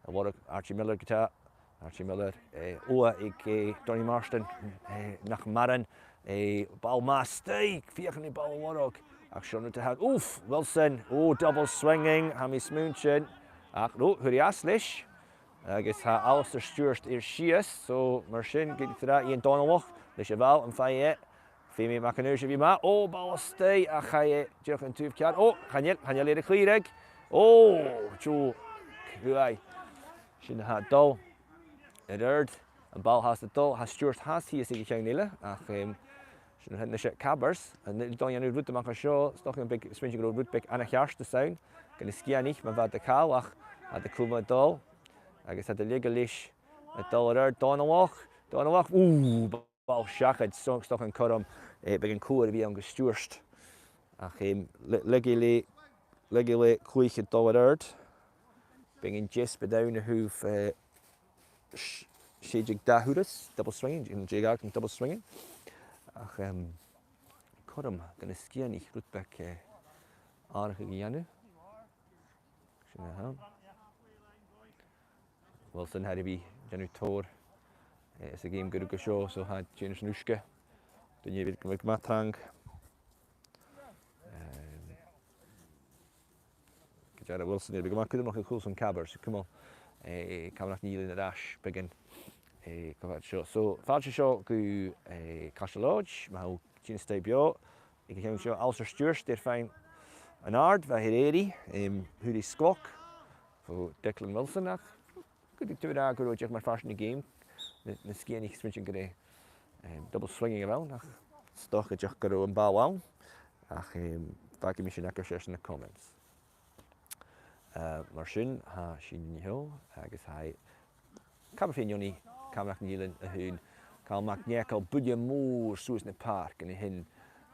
a' lorg Archie Miller ge-tà. Archie Miller, eh, uair aig, eh, Donnie Marsden, eh, nach maireann, eh, ball math a-staigh, feuchainn ri ball a lorg. Ach seo an rud a th' ann. Oof, Wilson, oh, double swinging, tha mi a' smaointinn. Ach, no, chuir e às leis. Agus tha Alasdair Stiùbhart air sìos, so mar sin, gu dearbh, Iain Dòmhnallach leis a' bhall, am faigh e? Feumaidh MacAonghais a bhith math. Oh, ball a-staigh, ach chaidh e dìreach an taobh ceàrr. Oh, chan eil, chan eil e air a chlìoradh. Oh, tio, cruaidh. Sin a tha dol air adhart. Am ball fhathast a' dol, tha Stiùbhart fhathast shìos aig a' cheann eile, ach, em, sin a th' ann a-nis aig Cabbers. An dòigh a nì rud a-mach à seo, 's dòcha gum bi, smaointinn gun robh rud beag ana-cheart a' tighinn dhan na Sgitheanaich mun bhàta càil, ach tha iad a' cumail a' dol. Agus tha iad a' leigeil leis a' dol air adhart. Dòmhnallach, Dòmhnallach, ù, ball seachad, 's dòcha, 's dòcha an cothrom, eh, beagan cùl a bhith ann gu Stiùbhart. Ach, em, le-, leig e le, leig e le cluich a' dol air adhart. Beagan deasbad ann a thaobh, eh, s-, sèideadh dà thuras, double swinging, an dèidh aca double swinging. Ach, em, cothrom dha na Sgitheanaich rud beag, eh, àraidh a dhèanamh. Sin a th' ann. Wilson, tha e air a bhith a' dèanamh tòrr, eh, sa gheama gu ruige seo, so tha e a' dèanamh sin uisge. Duine a bhios gu math trang. Em, gu dearbh Wilson air a bhith gu math cudromach a' cùl son Cabbers, cumail, eh, Camanachd na Dìlean air ais beagan, eh, co-dhiù seo. So, fàilte seo gu, eh, Caisteal Lòid, ma tha sibh a' tighinn a-steach beò. Aig a' cheann seo, Alasdair Stiùbhart air faighinn an-àird, bha e air èirigh, em, fhuair e sgloc bho Declan Wilson, ach gu dè tha thu ag ràdh gun robh e dìreach mar phàirt den gheama, na, na Sgitheanaich, smaointinn gur e, em, double swinging a bh' ann, ach 's dòcha dìreach gun robh am ball ann, ach, em, fàgaidh mi sin agaibh-se anns na comments. Eh, mar sin, tha sinn an seo, agus tha Camanachd na Dìlean, Camanachd na Dìlean a h-aon. Calum MacNeacail, buille mòr suas na pàirc an sin,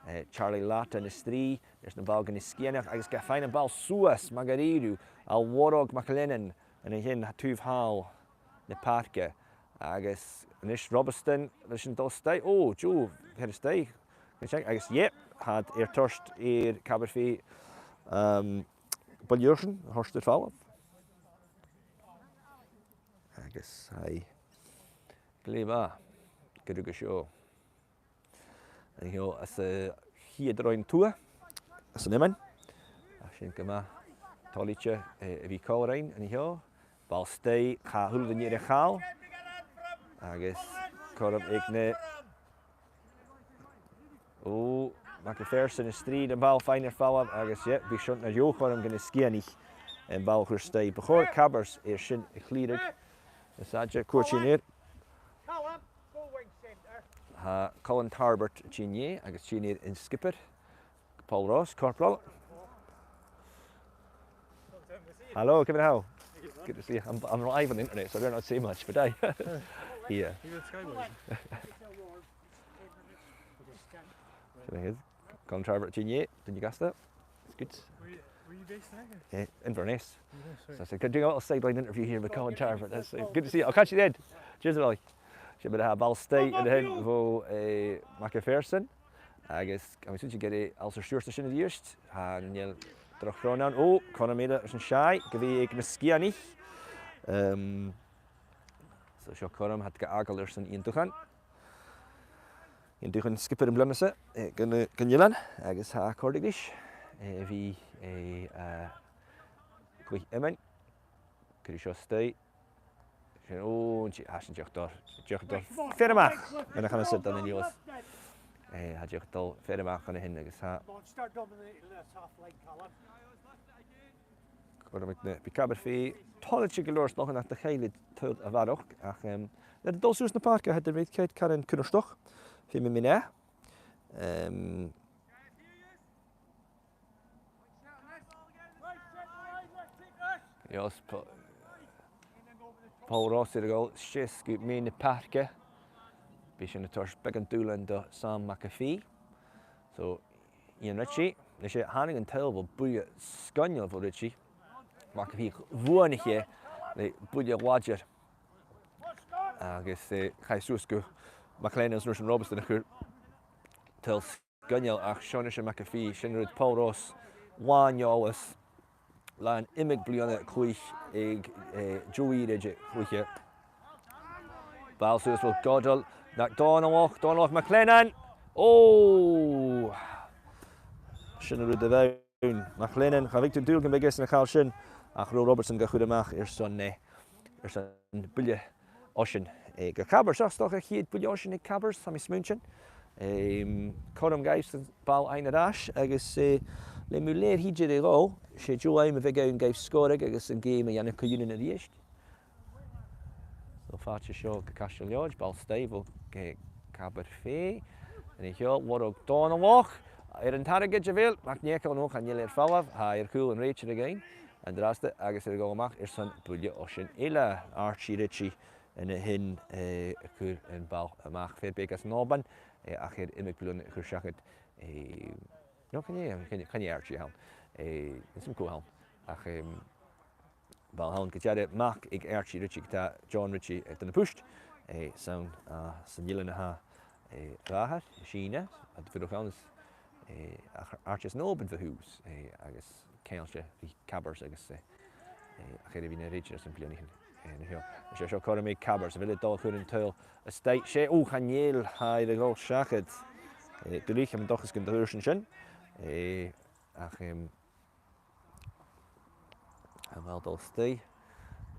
eh, Charlie Lata na strì, leis na ball dha na Sgitheanaich, agus ga faighinn am ball suas, ma-thà, a' lorg MacLennan an sin, taobh thall na pàirce. Agus a-nis Robasdan, leis an dol a-staigh, ò, tio, thar a-staigh. Agus, yep, tha iad air toirt air Cabbers fhèin, um, buille airson a thoirt air falbh. Agus tha e glè mhath gu ruige seo. An seo às a' chiad roinn tuath, às an iomain. Ach sin gu math toilichte, eh, a bhith còmhla rinn an seo. Ball a-staigh, cha chuala duine air a chall. Agus cothrom aig na Ò, Mac a' Phearsain a' strì, am ball faighinn air falbh agus, yeah, bidh seo na dheagh chothrom dha na Sgitheanaich am ball a chur a-staigh. Bu chòir Cabbers air sin a chlìoradh. Is àite cuairt sin air. Tha Colin Tarbert a' tighinn agus a' tighinn air an sgiobair, Paul Ross, Corporal. Hello, Kevin, how? Good to see you. I'm, I'm live on the internet, so I better not say much, but I, yeah. He was skydiving. Sin e. Colin Tarbert, duine, duine gasta. It's good. Where you, where you based now? Eh, Inverness. Inverness, right. So I said, "Could do a little sideline interview here with Colin Tarbert." That's, uh, good to see you. I'll catch you then. Cheers, Willie. Sin mar a tha ball a-staigh an sin bho, eh, Mac a' Phearsain. Agus, tha mi a' smaointinn gur e Alasdair Stiùbhart a tha sin a-rithist. Chan eil droch chrònan. Ò, cothrom eile airson seinn gu bhith aig na Sgitheanaich. Ehm, so seo cothrom, tha iad ga fhàgail airson Iain Dùghachan. Iain Dùghachan, sgiobair am bliadhna sa, eh, gun, gun Eilean, agus tha e a' còrdadh ris, eh, a bhith, eh, eh, cluich iomain. Cuiridh seo a-staigh. Sin, ò, an t-, ah, sin dìreach dol, dìreach dol fìor a-mach. Mar a chanas iad ann an Leòdhas. Eh, tha e dìreach dol fìor a-mach an sin agus tha Monster dominated this half line, Calum. Gu robh na, bidh Cabbers fhèin toilichte gu leòr 's dòcha nach do chaill iad tuilleadh a bharrachd, ach, em, nuair a tha iad a' dol suas na pàirce, tha iad air a bhith ceart caran cunnartach, feumaidh mi an ath. Em, Eòs, Paul Ross air a dhol seas gu meadhan na pàirce. Bidh sin a' toirt beagan dùbhlain do Sam Mac a' Phì. So, Iain Ritchie, leis a thàinig an t-àm bho bhuille sgoinneil bho Ritchie. Mac a' Phì bhuanaichte le buille làidir. Agus eh, chaidh suas gu MacLennan is an uair sin Robson a chuir tadhal sgoinneil ach seo a-nis Mac a' Phì, sin rud Paul Ross, làn eòlais, làn iomadh bliadhna a' cluich aig eh, Joe Reid a' cluiche. Ball suas bho Goodall, nach Dòmhnallach, Dòmhnallach MacLennan. Ò! Sin an rud a bh' ann. MacLennan, cha bhiodh tu an dùil gum biodh esan a' call sin, ach Ro Robertson ga chur a-mach airson eh, airson buille oisein eh, gu Cabars, 's dòcha a' chiad buille oisein aig Cabars, tha mi a' smaointinn. Em, cothrom dhaibhsan ball fhaighinn air ais, agus eh, le mu leth air thìde air a dhol, 's e deagh àm a bhiodh ann dhaibh sgòradh agus an geama a dhèanamh co-ionann a-rithist. So fàilte seo gu Caisteal Leòdhais, ball a-staigh bho Cabar Fèidh. An seo, Mhurchadh Dòmhnallach air an targaid a bheil, MacNeacail, no chan eil e air falbh, tha e air cùl an rèiteir againn an-dràsta agus air a dhol a-mach airson buille oisein eile. Archie Ritchie an sin eh, a' cur am ball a-mach. Fear beag às an Òban eh, ach air iomadh bliadhna a chur seachad eh, no chan e, chan e, chan e Archie a th' ann. Eh, chan eil fhios agam cò th' ann. Ach em, ball thall gu dearbh, mac aig Archie Ritchie, tha John Ritchie eh, dhan a' phuist eh, 's ann às an eilean a tha eh, a mhàthair, Sìne, a tha a' fuireach ann is eh, ach Archie às an Òban bho thùs eh, agus ceangailte ri Cabars agus eh, eh, ach air a bhith na rèitear airson bliadhnaichean eh, an seo. Is e seo cothrom aig Cabars a bheil iad a' dol a chur an tadhal a-staigh, 's e, ò, chan eil, tha e air a dhol seachad eh, duilich, tha mi an dòchas gun do thuirt sinn sin eh, ach em, a' bhall a' dol a-staigh.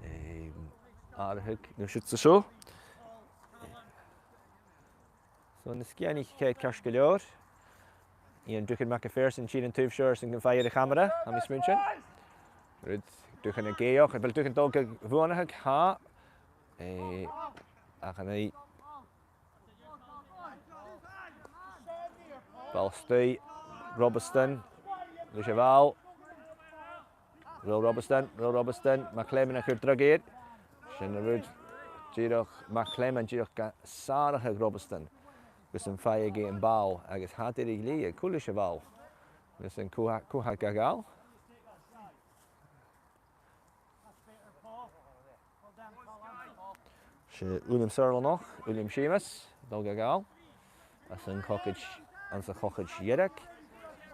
Em, atharrachadh no siud 's an seo. So na Sgitheanaich ceart gu leòr. Iain Dùghachan Mac a' Phearsain, tìr an taobh seo airson gum faigh e air a' chamara, tha mi a' smaointinn. Rud Dùghachan ag èigheach, a bheil Dùghachan a' dol gu bhuannachadh? Tha. Eh, ach an aghaidh Ball a-staigh, Robasdan, leis a' bhall. Ro Robasdan, Ro Robasdan, MacLeòmhann a' cur dragh air. Sin an rud, dìreach MacLeòmhann dìreach ga sàrachadh Robasdan gus am faigheadh e am ball agus tha e dìreach a' leum còmhla ris a' bhall. Agus an cò tha, cò tha ga ghabhail? 'S e Uilleam Sutherlannach, Uilleam Seumas, a' dol ga ghabhail. Anns a' chogaid, anns a' chogaid dhearg.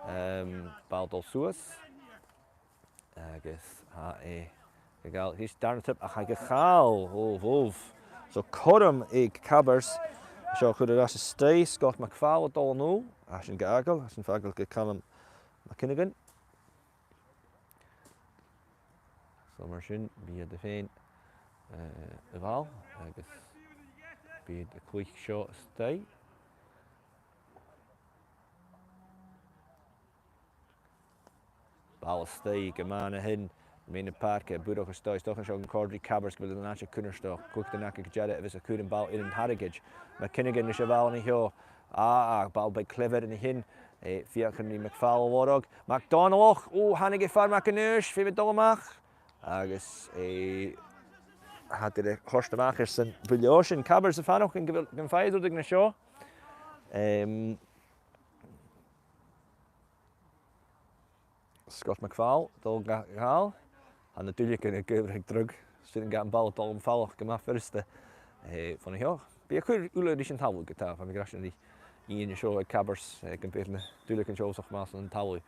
Em, ball a' dol suas. Agus tha e ga ghabhail, tha e dàrna trip, ach tha e ga chall, ò, bhobh. So cothrom aig Cabars. Seo a' chur air ais a-staigh, Scott MacPhàil a' dol a-null, tha sin ga fhàgail, tha sin a' fàgail gu Calum MacFhionghain. So mar sin, bidh iad fhèin, eh, a' bhall, agus bidh iad a' cluich seo a-staigh. Ball a-staigh, gu math an sin, meadhan na pàirce, a' buileach a-staigh, 's dòcha an seo gun còrd ri Cabars gu bheil an àite cunnartach, cuideigin aca gu dearbh a bhios a' cur am ball air an targaid. MacFhionghain leis a' bhall an seo, ah, ball beag clever an sin, eh, feuchainn ri MacPhàil a lorg. MacDhòmhnallach, ò, thàinig e far Mac an Uis, feumaidh e dol a-mach. Agus, eh, tha iad air a thoirt a-mach airson buille oisein. Cabars a' faireachdainn gu bheil, gum faigh iad rudeigin an seo. Em, Scott MacPhàil, a' dol ga ghabhail. Tha na duilleagan ag adhbhradh dragh. 'S urrainn dhan bhall a dhol am falach gu math furasta, eh, bhon a sheo. Bidh e a' cur uile ris an talamh ge-tà, feumaidh mi ràdh sin ri Iain an seo aig Cabars, eh, gum bi na duilleagan seo uabhasach math san talamh.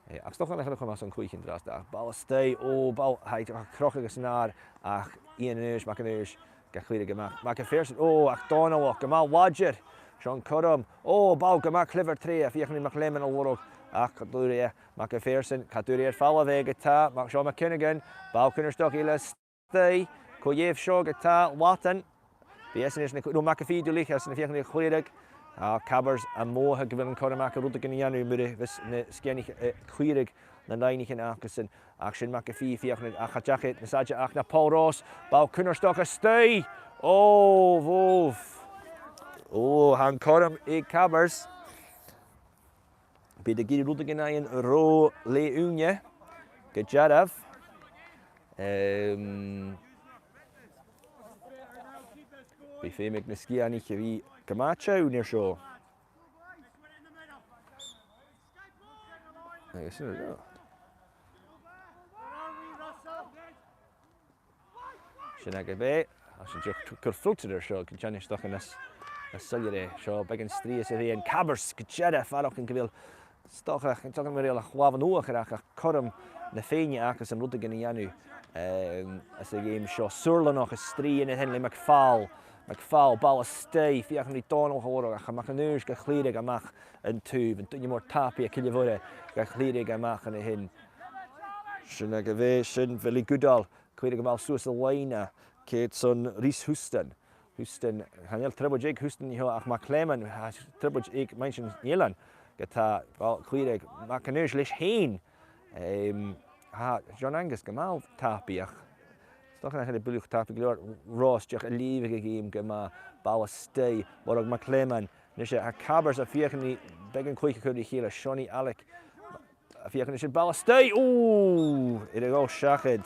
Eh, ach 's dòcha nach eil e cho math san cluich an-dràsta. Ball a-staigh, ò, ball, tha e a' crochadh san adhar, ach Iain Aonghais, Mac an Uis, ga clearadh a-mach. Mac a' Phearsain, ò, ach Dòmhnallach, gu math làidir. Seo an cothrom. Ò, ball gu math clever troimhe, feuchainn ri MacLeòmhann a lorg. Ach cha d' fhuair e, Mac a' Phearsain, cha d' fhuair e air falbh e ge-tà, ach seo MacFhionghain. Ball cunnartach eile a-staigh. Co-dhiù seo ge-tà, Latan. Bidh esan airson a, no Mac a' Phì duilich, airson a' feuchainn ri a chlìoradh. Ach Cabars a' mothachadh gu bheil an cothrom aca rudeigin a dhèanamh mura bhios na Sgitheanaich, eh, a' clìoradh nan loidhnichean acasan. Ach sin Mac a' Phì a' feuchainn, ach cha deach e nas fhaide ach na Paul Ross. Ball cunnartach a-staigh. Ò, bhobh. Ò, tha an cothrom aig Cabars. Bidh iad ag iarraidh rudeigin fhaighinn ro leth-ùine gu dearbh. Em, bidh feum aig na Sgitheanaich a bhith gu math teann air seo. Agus sin e. Sin agaibh e. Tha sinn dìreach a' cur filter air seo, gun teagamh 's dòcha nas, nas soilleire. Seo beagan strì às a' bheinn. Cabairs gu dearbh, faireachdainn gu bheil 's dòcha, gun teagamh gu bheil a' chlàmhan uacharach ach cothrom na Fèinne aca-san rudeigin a dhèanamh, em, anns a' gheama seo. Saorlannach a' strì an sin le MacPhàil. MacPhàil, ball a-staigh, feuchainn ri Dòmhnall a chomharrachadh, ach MacAonghais ga chlìoradh a-mach an taobh. An duine mòr tapaidh aig Cille Mhoire ga chlìoradh a-mach an sin. Sin agaibh e, sin Billy Goodall. Clìoradh a' bhall suas an loidhne, ceud son Rhys Houston. Houston, chan eil trioblaid aig Houston an seo ach MacLeman, tha trioblaid aig Mainchin Eilean. Ge-tà, ball clìoraidh, MacAonghais leis fhèin. Em, tha John Angus gu math tapaidh ach 's dòcha nach eil e buileach tapaidh gu leòr. Ross dìreach a' leughadh a' gheama gu math, ball a-staigh, Murchadh MacLeman. A-nis tha Cabairs a' feuchainn ri beagan cluich a chur ri chèile, Seonaidh Ailig. A' feuchainn ri sin, ball a-staigh. Ò! Air a dhol seachad.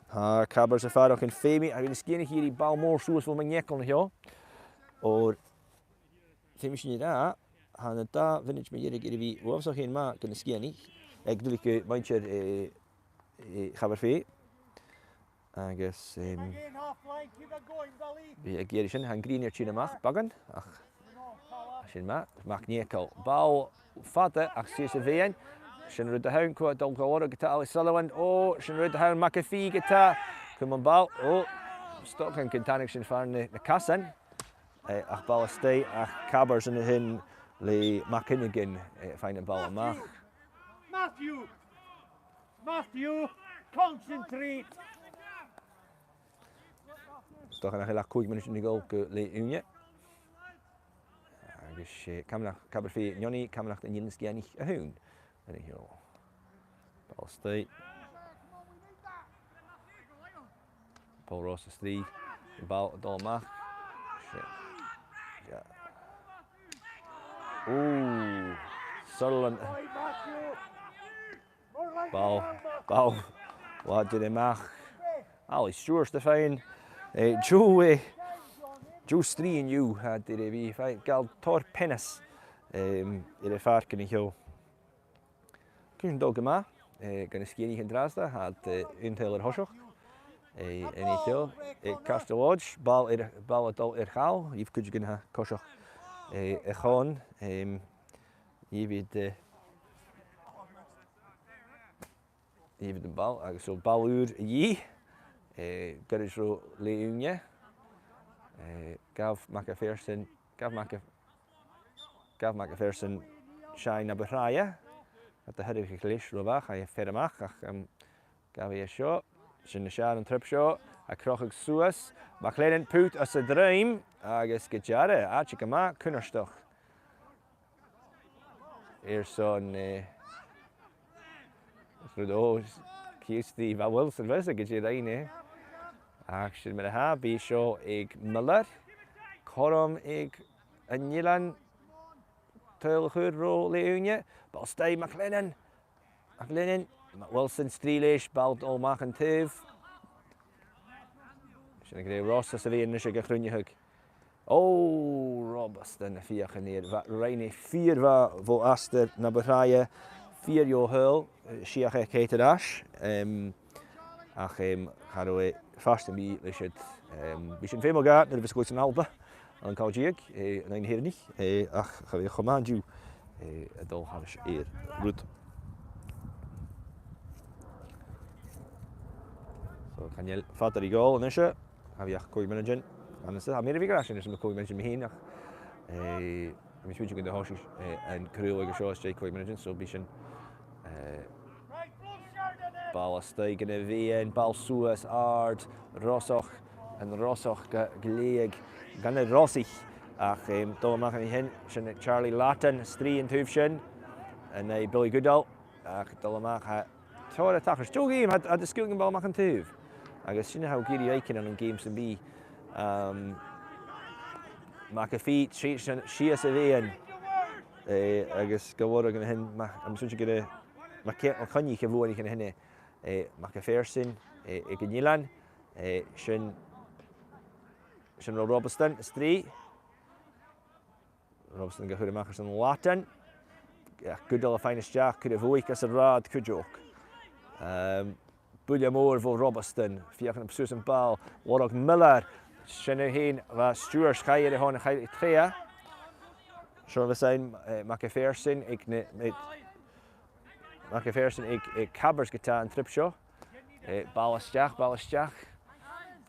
Tha Cabairs a' faireachdainn feumaidh, agus na Sgitheanaich ag iarraidh ball mòr suas bho MacNeacail an seo. Oir feumaidh sinn a ràdh, tha na dà mhionaid mu dheireadh air a bhith uabhasach fhèin math gu na Sgitheanaich. Aig duilich gu muinntir, eh, eh, Chabarfhèith. Agus, em, bidh ag iarraidh sin, tha an green air tighinn a-mach, beagan, ach sin math, MacNeacail. Ball fada, ach sìos a' bheinn. Sin rud a th' ann, cò a' dol gu lorg, ge-tà, Alex Sullivan. Ò, sin rud a th' ann, MacAoidh ge-tà. Cùm am ball. Ò, 's dòcha gun tàinig sin far na, na casan. Eh, ach ball a-staigh, ach Cabairs an sin le MacFhionghain, eh, a' faighinn am ball a-mach. Matthew! Matthew, concentrate! 'S dòcha nach eil ach còig mionaidean a dhol gu leth-ùine. Agus, eh, Camanachd Chabarfhèith neoni, Camanachd an Eilein Sgitheanaich a h-aon. There you go. Ball a-staigh. Paul Ross a-staigh. Ball a' dol a-mach. Shit. Yeah. Ooh. Sutherland. Ball, ball. Bha e a' dol a-mach. Alex Stewart a' faighinn. Eh, deagh, eh, deagh strì an-diugh, tha e a' dol a bhith a' faighinn, gabhail tòrr peanas, em, air a' phàirc an seo. Cùisean a' dol gu math, eh, gu na Sgitheanaich an-dràsta, tha iad, eh, aon tadhal air thoiseach. Eh, an seo, eh, Castle Lodge, ball air, ball a' dol air chall, dh'fhaodadh cuideigin a tha a' coiseachd, eh, a chionn, em, dh'fhaodadh, eh, dh'fhaodadh am ball, agus so ball ùr a dhìth, eh, goirid ro leth-ùine, eh, ghabh Mac a' Phearsain, ghabh Mac a', ghabh Mac a' Phearsain Seán na bu thràithe, a' toirt a' chlis ro mhath, chaidh e furasta a-mach, ach, um, ghabh e seo, sin na seann an trip seo, a' crochadh suas, MacLennan put às an druim, agus gu dearbh, àite gu math cunnartach. Airson, eh, rud a chì thu, bha Wilson, bha e gu dè rinn e. Ach sin mar a tha, bidh seo aig Miller. Cothrom aig an Eilean tadhal a chur ro leth-ùine. Ball a-staigh, MacLennan. MacLennan. Ma-, Wilson, strì leis, ball a' dol a-mach an taobh. Sin a' ghrèidh Ross às a' bheinn a-nis aig a' chruinneachadh. Ò, Robastan a' feuchainn air. Bha, rinn e fìor mhath bho astar na bu thràithe, fìor dheagh thadhal, eh, shuidh e ceart air ais. Em, ach, em, cha robh e fhathast sam bith leis iad. Em, bidh sinn feumail dheth nuair a bhios e a' dol san Alba, ann an còig-deug, eh, an aghaidh na h-Èireannaich, eh, ach cha bhi e cho math an-diugh, eh, a' dol thairis air rud. So, chan eil fada ri dhol a-nise. Cha bhi ach còig mionaidean ann an sin. Tha mi air a bhith ag ràdh sin airson na còig mionaidean mu dheidhinn, ach, eh, tha mi a' smaointinn gun do thòisich, eh, an craoladh seo às dèidh còig mionaidean, so bidh sin, eh, ball a-staigh gun a' bheinn, ball suas, àrd, Rossach, an Rossach ga, ga ghleidheadh gun a' Rossach. Ach, em, dol a-mach an sin, sin Charlie Lattin, strì an taobh sin, an aghaidh Billy Goodall, ach dol a-mach a Tòrr a' tachairt. Deagh gheama, tha, tha iad a' sgaoileadh am ball a-mach an taobh. Agus sin a tha thu ag iarraidh fhaicinn ann an geama sam bith. Um, Mac a' Phì, sìos, sìos a' bheinn. Eh, agus gu bhith an sin, ma-, tha mi a' smaointinn gur e Mac, Mac Coinnich a bhuannaich an sin e. eh, Mac a' Phearsain, eh, aig an eilean, eh, sin, sin ro Robasdan, a-staigh. Robasdan ga chur a-mach airson an làithean. Ach gu dè a' faighinn a-steach, cuiridh e a-bhos às an rathad cuideachd. Ehm, buille mòr bho Robasdan, feuchainn suas am ball, lorg Miller, sin e fhèin, bha Stiùbhart, chaidh e air a shon, chaidh e troimhe. Seo a-nis, eh, Mac a' Phearsain aig na, aig, Mac a' Phearsain aig, aig Cabbers ge-tà an trip seo. Eh, ball a-steach, ball a-steach.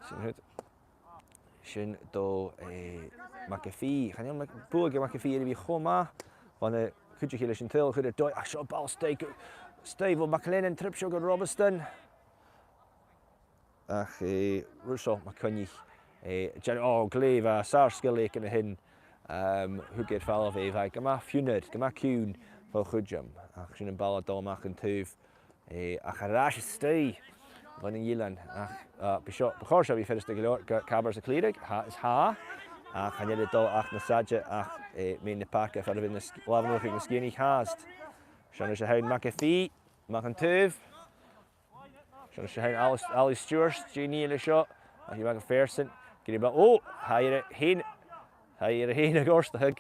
Sin rud. Sin do, eh, Mac a' Phì. Chan eil Mac-, buaidh aig Mac a' Phì air a bhith cho math. Bha e a' cuideachadh leis an t-saoghal a chur air dòigh. Ach seo ball a-staigh gu, a-staigh bho MacLennan an trip seo gu Robasdan. Ach, eh, Russell MacCoinnich, eh, deir, o, glè mhath, sàr sgil aige an sin. Ehm, thug e air falbh e, bha e gu math fionnar, gu math ciùin fo chuideam. Ach sin am ball a' dol a-mach an taobh. Eh, ach air ais a-staigh bhon an eilean. Ach, ah, bu seo, bu chòir seo a bhith furasta gu leòr, gu Cabbers a chlìoradh, tha, is tha. Ach chan eil e a' dol ach nas fhaide ach, eh, meadhan na pàirce far a bheil na sg-, làmhan air na sgilean fhathast. Seo a-nis a th' ann Mac a' Phì, a-mach an taobh. Seo a-nis a th' ann Alice, Alice Stewart, Jean Neal an seo. Ach Mac a' Phearsain, gin ba, o, tha e air a shon, tha e air a shon a dhòrtachadh.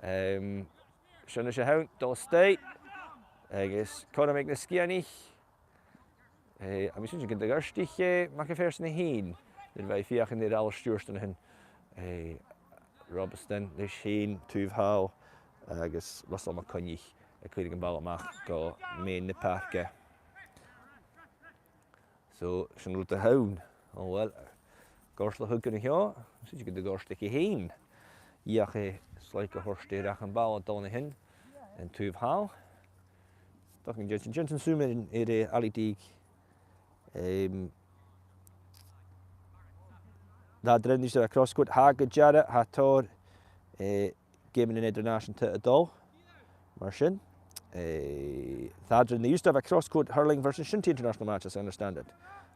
Ehm, Seo a-nis a th' ann, dol a-staigh, agus cothrom aig na Sgitheanaich. Eh, agus sin gun do dhortaich, eh, Mac a' Phearsain e fhèin, nuair a bha e a' feuchainn ri Alasdair Stiùbhart an sin. Eh, Robasdan leis fhèin, taobh thall, agus Russell MacCoinnich a' cleachdadh am ball a-mach gu meadhan na pàirce. So, sin rud a th' ann. O, uill, gàirdeachas an seo. Sin gun do dhortaich e fhèin. Dh'fheuch e slaig a thoirt air ach am ball a' dol an sin, an taobh thall. Dòcha gun dèan, dèan sùim air, air, eh, Alec Deeg. Ehm, tha e a' dèanamh a-nis cross-court, tha gu dearbh, tha tòrr, eh, geamannan eadar-nàiseanta a' dol. Mar sin, eh, tha iad ag ràdh, they used to have a cross-court hurling version, sin an t-international match, as I understand it.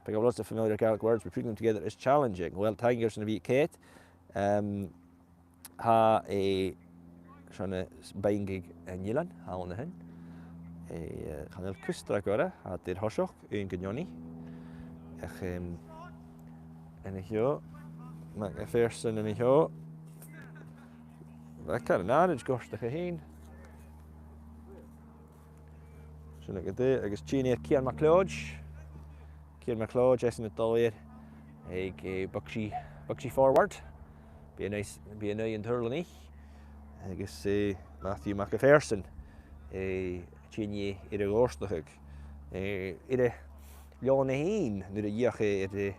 Pick up lots of familiar Gaelic words, but putting them together is challenging. Well, taing airson a bhith ceart. Ehm, tha, eh, seo na s-, Baingeadh an Eilein, thall an sin. Eh, chan eil cus dragh orra, tha iad air thoiseach, aon gun neoni. Ach, em, an seo, Mac a' Phearsain an seo. Bha e car an àraid gortach e fhèin. Sin agad e, agus tìoraidh air Cian MacLeòid. Cian MacLeòid, esan a' dol air aig, eh, bogsy, bogsy forward. Bidh e a-nis, bidh e a-nis an t-Urlanaich. Agus, eh, Matthew Mac a' Phearsain, eh, tìoraidh air a dhòrtachadh. Eh, air a leòn e fhèin, nuair a dh'fheuch e air, eh,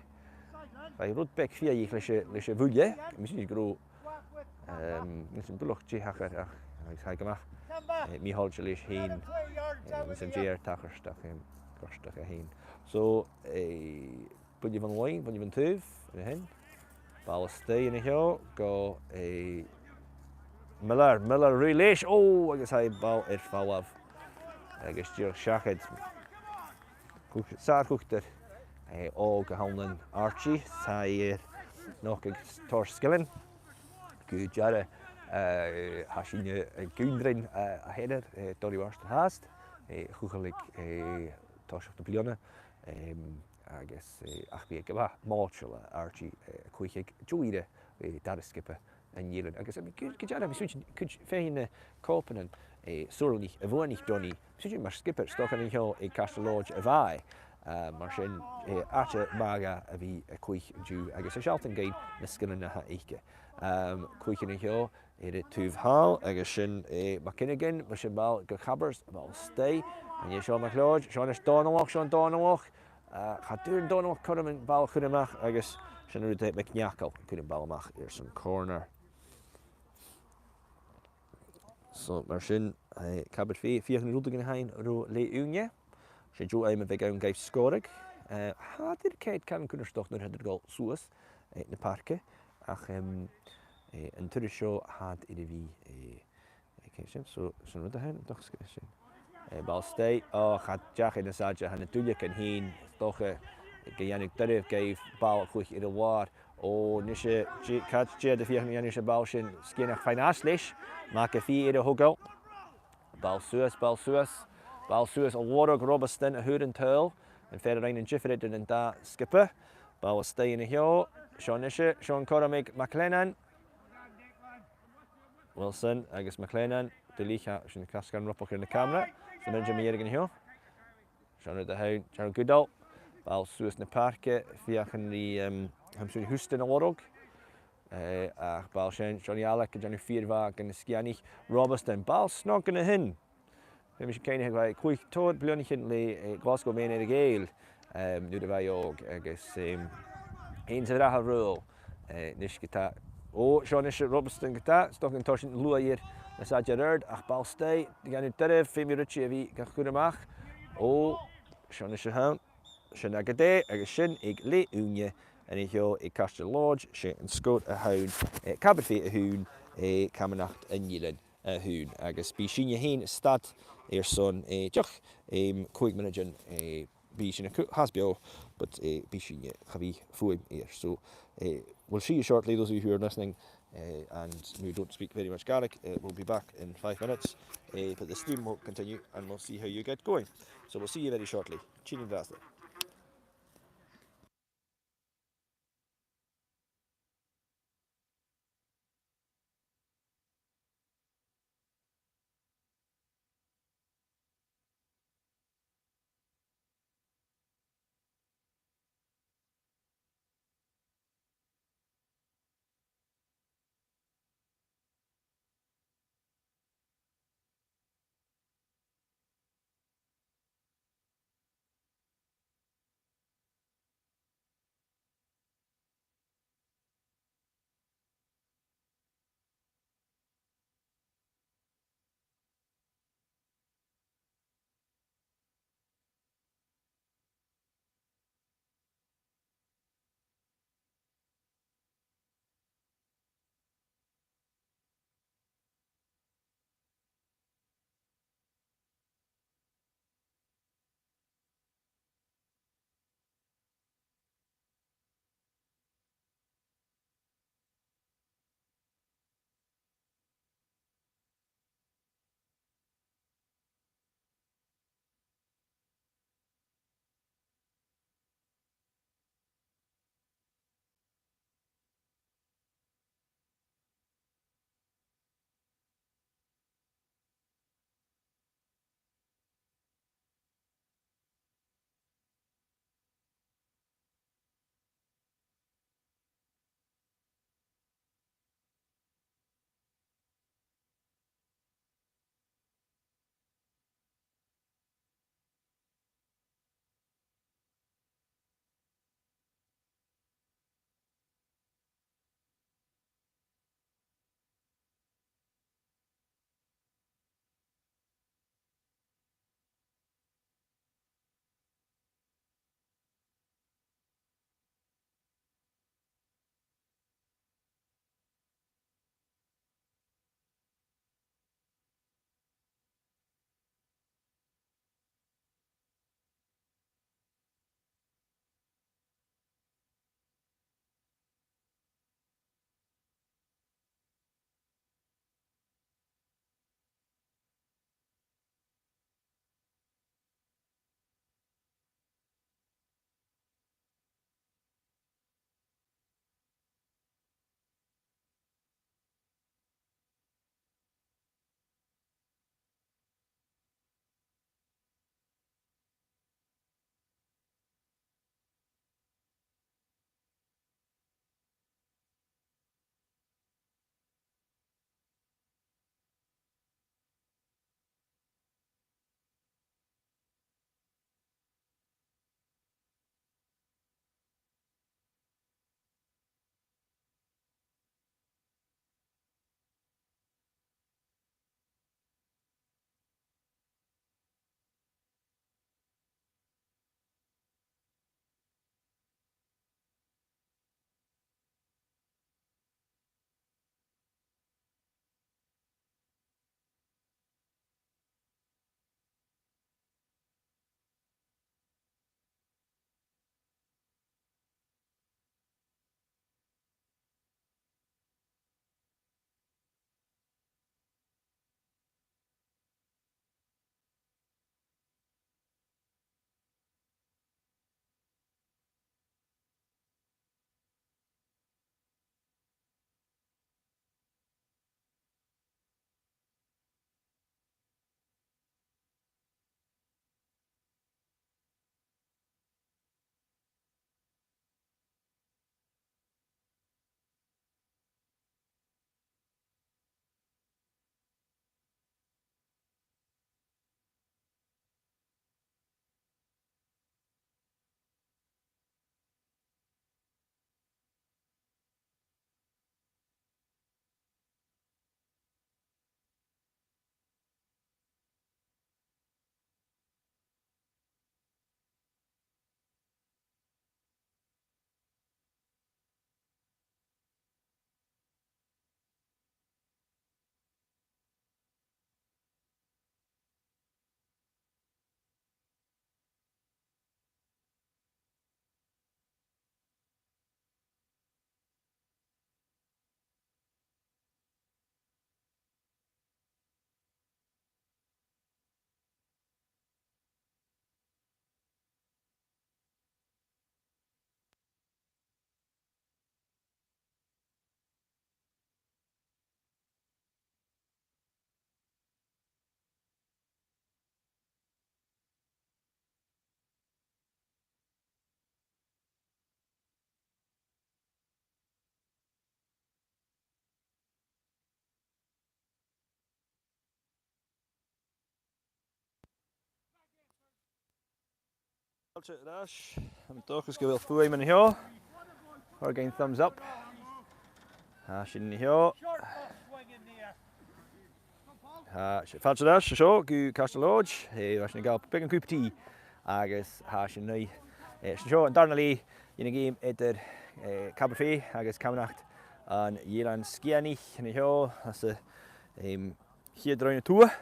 bha e rud beag fiadhaich leis a', leis a' bhuille. Tha mi a' smaoineachadh gun robh, ehm, nis am buileach dè thachair ach, agus tha e gu math, eh, mì-thoilichte leis fhèin, eh, nis an dèidh air tachairt ach, em, gortach e fhèin. So, eh, buille bhon loidhne, buille bhon taobh, an sin. Ball a-staigh an seo, gu, eh, Miller, Miller ruith leis, o, agus tha am ball air falbh. Agus dìreach seachad. Cug-, sàr-chugtar, eh, òg a th' ann an Archie, tha e air nochdadh tòrr sgilean. Gu dearbh, eh, tha sinne, eh, ag ionndrainn, eh, a sheanair, eh, Donnie Marston fhathast, eh, a chaidh a chluich, eh, toiseach na bliadhna, em, agus, eh, ach bha e gu math moiteil, Archie, eh, a' cluich aig deagh ìre, eh, dara sgioba an eilein. Agus, em, gu, gu dearbh, bha mi a' smaointinn, cuid fhèin, eh, còmhnaidh, eh, Sùrlannaich a bhuannaich Donnie, bha mi a' smaointinn mar sgiobair, 's dòcha an seo aig Caisteal Leòid a bha e, eh, mar sin, eh, àite math dha a bhith a' cluich an-diugh, agus a' sealltainn dhuinn na sgilean a th' aige. Em, cluich an seo air an taobh thall, agus sin, eh, MacFhionghain, mar sin ball gu Cabbers, ball a-staigh, an e seo MacLeòid, seo a-nis Dòmhnallach, seo an Dòmhnallach, eh, cha d' fhuair an Dòmhnallach cothrom am ball a chur a-mach, agus sin an rud a, MacNeacail a' cur am ball a-mach airson corner. So, mar sin, eh, Cabbers fhèin, feuchainn rudeigin a sheinn ro leth-ùine. 'S e deagh àm a bhiodh ann dhaibh sgòradh. Eh, tha iad air cead caran cunnartach nuair a tha iad a' dol suas, eh, na pàirce. Ach, em, eh, an turas seo tha iad air a bhith, eh, eh, ceart sin, so, sin rud a th' ann, dòcha 's e sin. Eh, ball a-staigh, o, cha deach e nas fhaide, tha na duilleagan fhèin, 's dòcha, eh, gu dèanadh doirbh dhaibh ball a chluich air an làr. O, nise, dè, càit, dè tha iad a' feuchainn a dhèanamh leis a' bhall sin, 's cinnteach faighinn às leis, Mac a' Phì air a thogail. Ball suas, ball suas, ball suas, a' lorg Robasdan a fhuair an t-sùil, An fhear a rinn an diofar eadar an dà sgioba. Ball a-staigh an seo. Seo a-nis, Sean Cormac McLennan. Wilson agus McLennan. Duilich, sin casg an robach air na camara. San an Jimmy Ergin seo. Sean a' dol, Sean Goodall. Ball suas na pàirce, feuchainn ri, um, Hamsun Houston a lorg. Eh, ach ball sin, Johnny Alec, Johnny Fìor Bhàgh, an Sgitheanach. Robasdan, ball snog an sin. Feumaidh sinn cuimhneachadh gu bheil e còig tòrr bliadhnaichean le, eh, Glasgow Meadhan Earra-Ghàidheal, em, nuair a bha e òg, agus, em, aon sa bhrath a rùil, eh, a-nis ge-tà. Ò, seo a-nis Robasdan ge-tà, 's dòcha an toir sin luaidh air na said air adhart, ach ball a-staigh, a' dèanamh doirbh, feumaidh Richie a bhith ga chur a-mach. Ò, seo a-nis a th' ann, sin agad e, agus sin aig leth-ùine an seo aig Caisteal Lòid, 's e an sgòr a th' ann, eh, Caerfillte a h-aon, eh, Camanachd an Eilein a h-aon, agus bidh sinne fhèin a' stad airson, eh, dìreach, em, còig mionaidean, eh, bidh sinn a' cur às beò, but, eh, bidh sinne, eh, cha bhi fuaim air. So, eh, we'll see you shortly, those of you who are listening, eh, and who don't speak very much Gaelic, eh, we'll be back in five minutes, eh, but the stream will continue and we'll see how you get going. So we'll see you very shortly. Tìoraidh an-dràsta. Fàilte air ais. Tha mi an dòchas gu bheil fuaim an seo. Thoir dhuinn thumbs up. Tha sinn an seo. Tha sinn, fàilte air ais an seo gu Caisteal Leòid. Eh, tha sinn a' gabhail beagan cupa tì. Agus tha sinn an-diugh, eh, 's e an seo an dàrna leth dhen gheama eadar, eh, Cabarfèidh agus Camanachd an Eilein Sgitheanaich an seo. Tha sinn, em, a' chiad rann a tuath,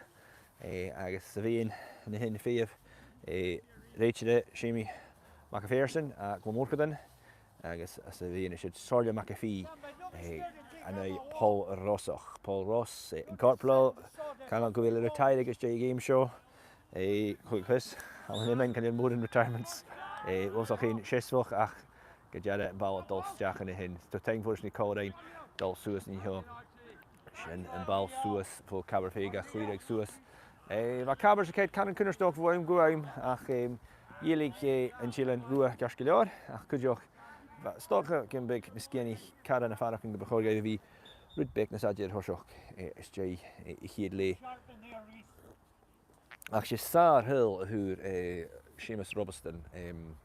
eh, agus sa mheadhan an sin feumaidh, eh, rèitire Seumaidh Mac a' Phearsain à Gleann Mòrchadan, agus sa mheadhan an siud Somhairle Mac a' Phì, eh, an aghaidh Pòl Rosach. Pòl Ros, eh, an corporal, chan eil gu bheil e retired às dèidh a' gheama seo, eh, chuig fios, chan eil e, chan eil mòran retirements, eh, Rosach fhèin seasmhach ach gu dearbh am ball a' dol a-steach an sin. So taing mhòr airson còmhradh a' dol suas an seo. Sin am ball suas bho Chabarfèidh ga chlìoradh suas. Eh, bha Cabars a' coimhead caran cunnartach bho àm gu àm, ach, em, dh'fheuch, eh, an t-Eilean Ruadh ceart gu leòr, ach cuideachd, bha, 's dòcha gum biodh na Sgitheanaich caran a' faireachdainn gum bu chòir dhaibh a bhith rud beag nas fhaide air thoiseach, eh, às dèidh, eh, a' chiad leth. Ach 's e sàr-thoil a fhuair, eh, Seumas Robasdan, em,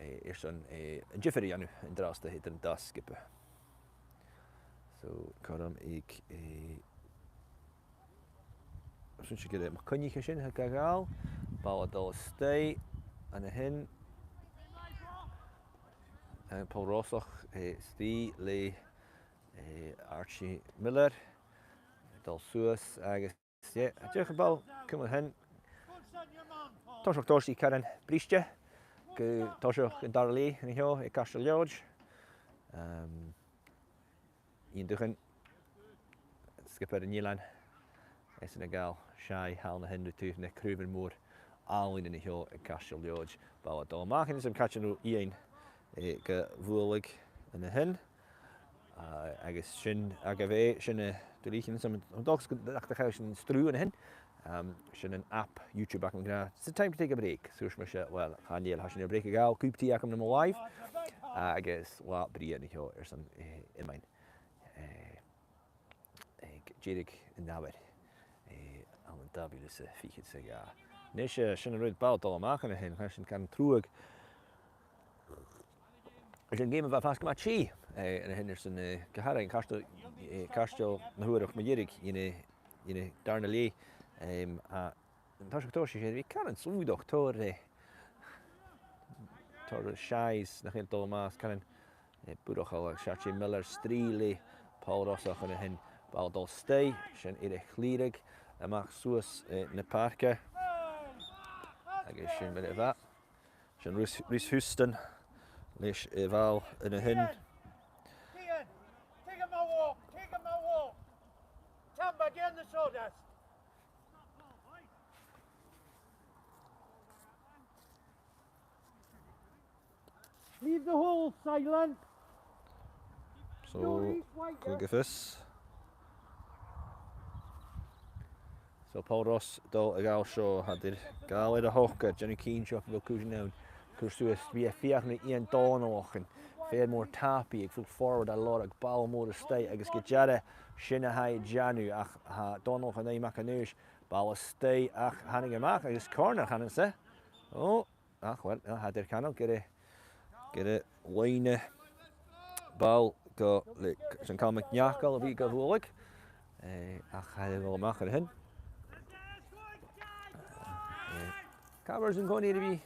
eh, airson, eh, an diofar a dhèanamh an-dràsta eadar an dà sgioba. So, cothrom aig, eh, smaoinich gur e MacCoinnich a tha sin, tha ga ghabhail. Ball a' dol a-steach an sin. Eh, Pòl Rosach, eh, a-steach le, eh, Archie Miller. Dol suas agus yeah, dìreach am ball cumail an sin. Toiseach tòiseachaidh caran briste gu toiseach an dàrna leth an seo aig Caisteal Leòid. Em, Iain Dubhan, sgiobair an Eilein, esan a' gabhail sìth thall an sin ri taobh na craobhan mòr àlainn an seo aig Caisteal Leòid. Ball a' dol a-mach an sin, 's ann caite an robh Iain, eh, ga bhualadh an sin. Ah, agus sin agaibh e, sin, eh, duilich an sin, an dòchas gun do chaill sinn an sruth an sin. Um, sin an app YouTube agam ag ràdh, "It's time to take a break." So, is mise, well, chan eil, tha sinn air break a ghabhail, cupa tì agam nam làimh. Agus latha brèagha an seo airson, eh, iomain, eh, aig deireadh an fhoghair, eh, ann an dà mhìle 's a fichead 's a dhà. A-nis, eh, sin an rud, ball a' dol a-mach an sin, tha sinn caran truagh. Is e an geama a bha a' fàs gu math teth, eh, an sin airson, eh, gu h-àraidh Caisteal, eh, Caisteal na h-Uarach mu dheireadh dhen, eh, dhen dàrna leth. Em, a, an toiseach tòisich e, bha e caran slaodach, tòrr, eh, tòrr size nach eil dol a-mach, caran, eh, bùrach, agus 's e Miller a-steach le Pòl Rosach an sin, ball a' dol a-steach, sin air a chlìoradh a-mach suas, eh, na pàirce. Agus sin mar a bha. Sin Rhys, Rhys Houston leis a' bhall an sin. Cian, take him a walk, take him a walk. Tamba, get in the sawdust. Leave the hole, Silent. So, cùm gu fios. So, Pòl Ros a' dol a ghabhail seo, tha iad air gabhail air a' chogadh, dèanamh cinnteach gu bheil cùisean ann. Cur suas, bidh e a' feuchainn ri Iain Dòmhnallach, an fhear mòr tapaidh aig full forward a lorg ball mòr a-staigh, agus gu dearbh sin a tha e a' dèanamh, ach tha Dòmhnallach an aghaidh Mac Aonghais, ball a-staigh, ach thàinig e a-mach, agus corner, chanainn-sa. Ò, Ach, uill, tha iad air cantainn gur e, gur e loidhne ball gu, le, Sean Calum MacNeacail a bhith ga bhualadh. Eh, ach tha e a' dol a-mach an sin. Eh, Cabars an-còmhnaidh air a bhith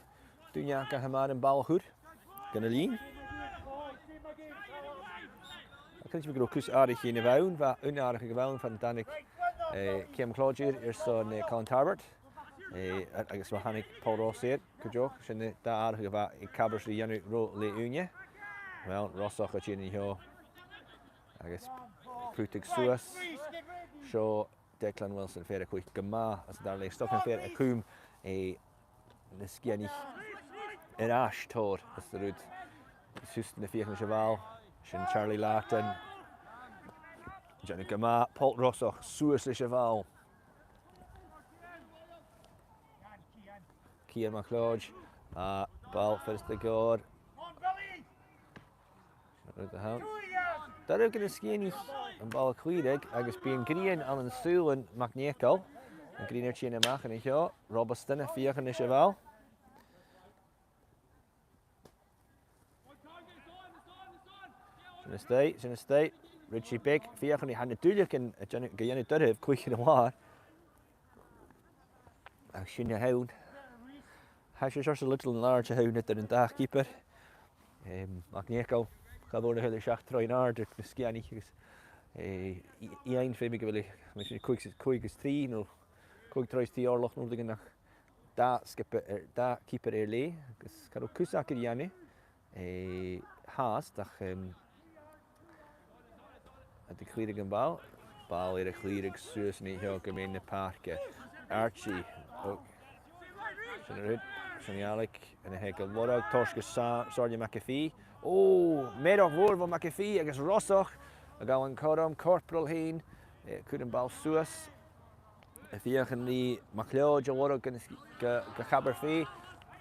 duine aca a tha math air am ball a chur gun a linn. Ach, chan eil mi gu robh cus atharrachaidh a bh' ann, bha aon atharrachadh a bh' ann far an tàinig, eh, Cian MacLeòid airson, eh, Colin Tarbert. Eh, a-, agus ma thàinig Pòl Ros air, cuideachd, sin na dà atharrachadh a bha aig Cabars ri dhèanamh ro leth ùine. Uill, Rosach a' tighinn an seo. Agus prutadh suas. Seo Declan Wilson, fear a chluich gu math anns an dàrna leth. 'S dòcha am fear a chùm, eh, na Sgitheanaich air ais tòrr, is an rud. Is thusa na feuchainn leis a' bhall. Sin Charlie Lawton. Dèanamh gu math, Pòl Rosach suas leis a' bhall. Cian MacLeòid, a' ball furasta gu leòr. Rud a th' ann. Doirbh dha na Sgitheanaich am ball a chlìoradh agus bidh an ghrian ann an sùilean MacNeacail. An ghrian air tighinn a-mach an seo, Robasdan a' feuchainn leis a' bhall. Sin a-staigh, sin a-staigh. Richie Beck, feuch an tèid na duilleagan a dhèan-, a dhèanamh doirbh, cluich air an làr. Ach sin a th' ann. Tha seo seòrsa litil an làrd a th' ann eadar an dà chipir. Em, MacNeacail, cha mhòr nach eil e seachd troighean àrd air na Sgitheanaich agus, eh, i-, Iain, feumaidh gu bheil e, mar sin, còig, còig is trì, no còig troigh is trì òirleach, no rudeigin, ach dà sgioba air, dà chipir air leth, agus cha robh cus aca ri dhèanamh. Eh, fhathast, ach, em, a' clìoradh am ball. Ball air a chlìoradh suas an seo gu meadhan na pàirce. Archie. Ò. Sin a rud. Sin Alec. An e gu lorg toiseach gu Sa-, Somhairle MacPhì. Ò, mearachd mhòr bho MacPhì agus Rosach a' gabhail an cothrom, Corporal fhèin, eh, a' cur am ball suas. A' feuchainn ri MacLeòid a lorg gu, gu, gu Chabarphì,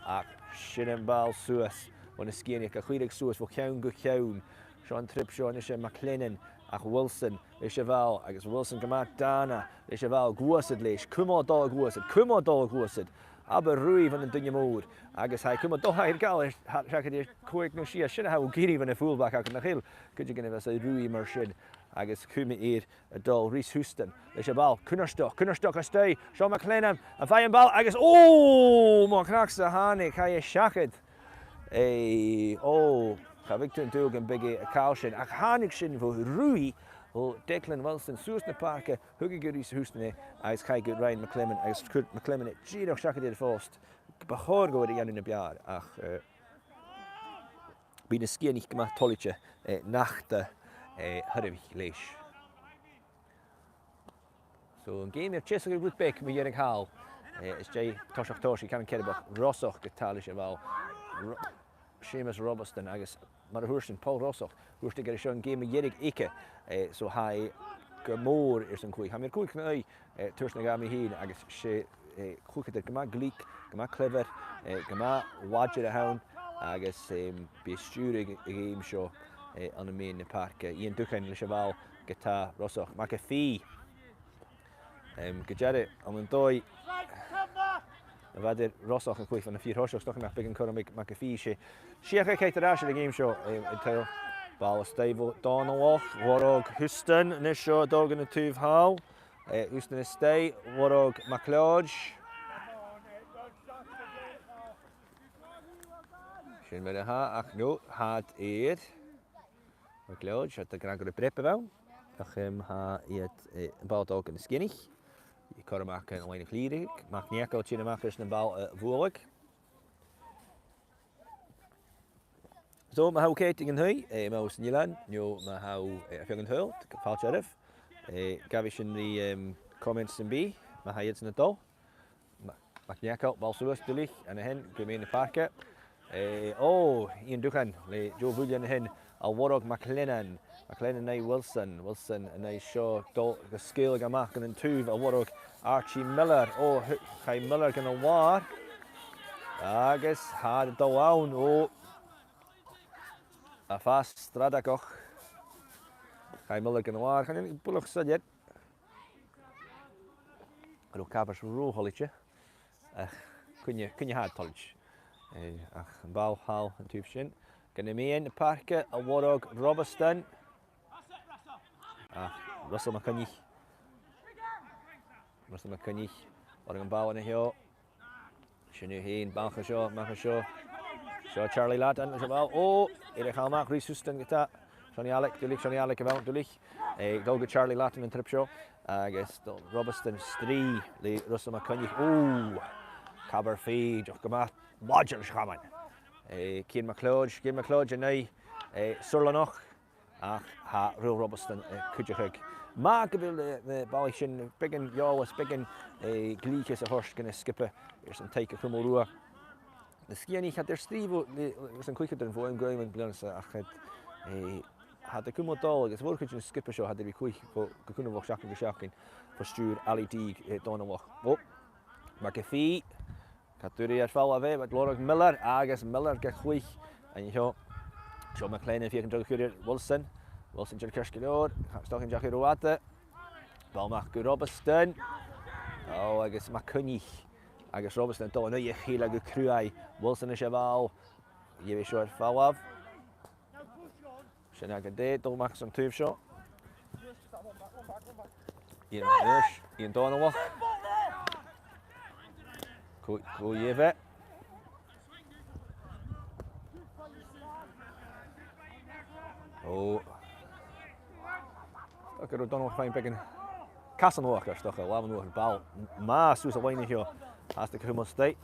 ach sin am ball suas bho na Sgitheanaich, a' clìoradh suas bho cheann gu ceann. Seo an trip seo a-nis aig MacLennan, ach Wilson leis a' bhall, agus Wilson gu math dàna leis a' bhall, gluasad leis, cumail a' dol a ghluasad, cumail a' dol a ghluasad. Abair ruith bhon an duine mhòr, agus tha e cumail a' dol, tha e air gabhail air, tha, seachad air còig no sia, sin a tha Ó Giorraidh bhon a' fullback aca, nach eil? Cuideigin a bhios a' ruith mar sin, agus cumaidh air a' dol, Rhys Houston leis a' bhall, Coinnersdale, Coinnersdale a-staigh, seo MacLennan, am faigh am ball agus, ò, mo chreach-sa thàinig, chaidh e seachad. È, ò, cha bhiodh tu an dùil gum biodh e a' call sin, ach thàinig sin bho ruith o Declan Wilson suas na pàirce, thug e gu Rhys Houston e, agus chaidh gu Ryan McClellan, agus chuir McClellan e dìreach seachad air a' phost. Bu chòir dhomh a dhèanamh na b' fheàrr, ach, eh, bidh na Sgitheanaich gu math toilichte, eh, nach do, eh, thoirbhich leis. So, an geama air teasachadh rud beag mu dheireadh thall. Eh, às dèidh toiseach tòiseachaidh, Canan Cearboch, Rosach ge-tà leis a' bhall. Ro-, Seumas Robasdan agus, mar a thuirt sinn, Pòl Rosach, thuirt e gur e seo an geama mu dheireadh aige. Eh, so tha e gu mòr airson cluich. Tha mi air cluich an aghaidh, eh, turas na geama fhèin agus 's e, eh, cluicheadair gu math glic, gu math clever, eh, gu math làidir a th' ann agus, em, bidh e a' stiùireadh a' gheama seo, eh, ann am meadhan na pàirce. Iain Dubhchain leis a' bhall ge-tà, Rosach. MacPhì. Em, gu dearbh, ann an dòigh, a bheil Rosach a' cluich bhon fhìor thoiseach, 's dòcha nach biodh an cothrom aig MacPhì. 'S e, 's e a' chiad aimhreit air ais air a' gheama seo, em, an taobh. Ball a-staigh bho Dòmhnallach, Mhurchadh Houston, a-nis seo a' dol gun an taobh thall. Eh, Houston a-staigh, Mhurchadh MacLeòid. Sin mar a tha, ach no, tha iad air. MacLeòid, seo a' ghràdh gur e prep a bh' ann. Ach, em, tha iad, eh, am ball a' dol gu na Sgitheanaich. Cothrom aca an loidhne a chlìoradh. MacNeacail a' tighinn a-mach airson am ball a bhualadh. So, ma tha thu a' coimhead aig an taigh, eh, ma tha thu san eilean, no ma tha thu, eh, air feadh an t-saoghail, fàilte oirbh. Eh, gabhaidh sinn ri, em, comments sam bith, ma tha iadsan a' dol. Ma-, MacNeacail, ball suas, duilich, an sin, gu meadhan na pàirce. Eh, ò, Iain Dubhchain le deagh bhuille an sin, a' lorg MacLennan. MacLennan an aghaidh Wilson. Wilson an aghaidh seo, dol gu sgaoileadh a-mach gun an taobh, a' lorg Archie Miller. Ò, th-, chaidh Miller gun an làr. Agus tha e a' dol ann, ò. A' fàs stradaigeach. Chaidh Miller gun an làr. Chan eil buileach soilleir. Ro cabhais ro thoilichte. Ach, cuine, cuine tha e toilichte. Eh, ach am ball thall an taobh sin. Gun am meadhan na pàirce, a' lorg Robasdan. Ach, Russell MacCoinnich. Russell MacCoinnich. Lorg am ball an seo. Sin thu fhèin, ball an seo, a-mach an seo. Seo Charlie Latton, leis a' bhall. Ò, air a chall a-mach, Rhys Houston ge-tà. Seonaidh Alec, duilich, Seonaidh Alec a bh' ann, duilich. Eh, dol gu Charlie Latton an trip seo. Agus dol Robasdan, strì le Russell MacCoinnich. Ò, Cabarphì, deoch gu math làidir leis a' chaman. Eh, Cian MacLeòid, Cian MacLeòid an aghaidh, eh, Surlanach. Ach tha Ruairidh Robasdan, eh, a' cuideachadh. Math gu bheil, eh, na ballaich sin beagan eòlas, beagan, eh, gliocas a thoirt dhan an sgioba airson taic a chumail riutha. Na Sgitheanaich, cha do strì iad, eh, airson cluicheadair bho aon gheama am bliadhna-sa, ach cha do, eh, cha do chumail a' dol, agus a' mhòr-chuid den sgioba seo, cha do bhith a' cluich bho, gu cunbhalach seachdain gu seachdain, bho stiùir Ali D, eh, Dòmhnallach. Ò, MacPhì, Cha d' fhuair e air falbh e, bha e a' lorg Miller agus Miller ga chluich. An seo, seo MacLennan a' feuchainn dragh a chur air Wilson. Wilson dìreach ceart gu leòr, 's dòcha an deach e ro fhada. Ball a-mach gu Robasdan. Ò, agus MacCoinnich agus Robasdan a' dol an aghaidh a chèile gu cruaidh. Wilson leis a' bhall. Gheibh e seo air falbh. Sin agad e, dol a-mach às an taobh seo. Iain Mac Nèill, Iain Dòmhnallach. Cò, cò dh'fheuch e? Ò. Tha gu robh Dòmhnallach a' faighinn beagan casan luath, is dòcha, làmhan luath air ball. Math suas an loidhne seo. Asta gu Cumann Staigh.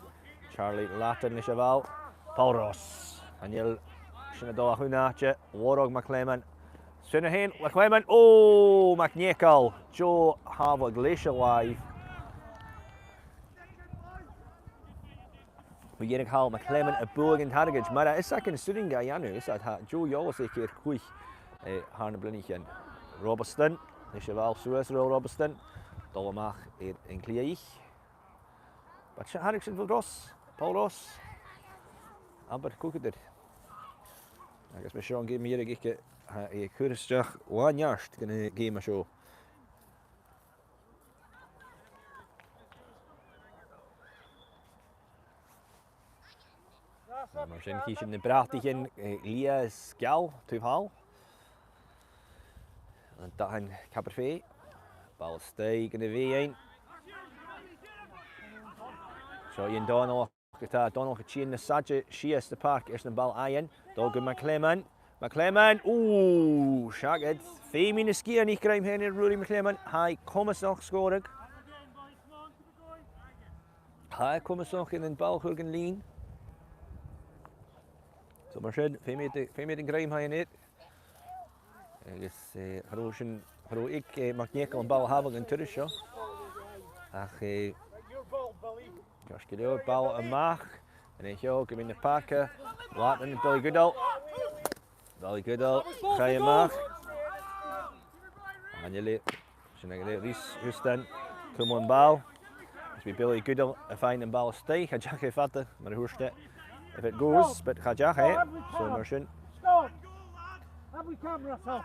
Charlie Lattin leis a' bhall. Paul Ross. Chan eil sin a' dol a chunntadh àite. Mhòrag MacLeamain. Sin e fhèin, MacLeamain. Ò, MacNeacail. Joe Havoc leis a' làimh. Bha Dhèanag Hall MacLeamain a' bualadh an targaid, mar a tha fhios againn 's urrainn dha dhèanamh, is tha deagh eòlas aice air cluich, eh, thar nam bliadhnaichean. Robasdan, leis a' bhall suas, Rob Robasdan. Dol a-mach air an cliathach. Bha sin, thairg sin bho Ross, Paul Ross. Abair cugadair. Agus mar seo an geama mu dheireadh aice, tha e a' cur a-steach làn neart dhan a' gheama seo. Mar sin, chì sinn na brataichean, eh, liath is geal taobh thall. An dathan Cabarfé. Ball a-staigh gu na Beurla. Seo Iain Dòmhnallach, gu tha Dòmhnallach a' tighinn nas fhaide sìos dhan pàirc airson am ball fhaighinn. Dol gu MacLeamain. MacLeamain, ò, seachad. Feumaidh na Sgitheanaich grèim fhaighinn air Ruairidh MacLeamain. Tha e comasach sgòradh. Tha e comasach air am ball a chur dhan lìn. So mar sin, feumaidh iad, feumaidh iad an grèim fhaighinn air. Agus, eh, cha robh sin, cha robh aig, eh, MacNeacail am ball a thàmh aig an turas seo. Ach, eh, ceart gu leòr, ball a-mach. An e seo, gu meadhan na pàirce. Làithean Billy Goodall. Billy Goodall, chaidh a-mach. Chan eil e, sin agad e, Rhys Houston, cùm am ball. Is bidh Billy Goodall a' faighinn am ball a-staigh, cha deach e fada, mar a thuirt e. If it goes, but cha deach e, so mar sin. Stop! Have we camera, sir?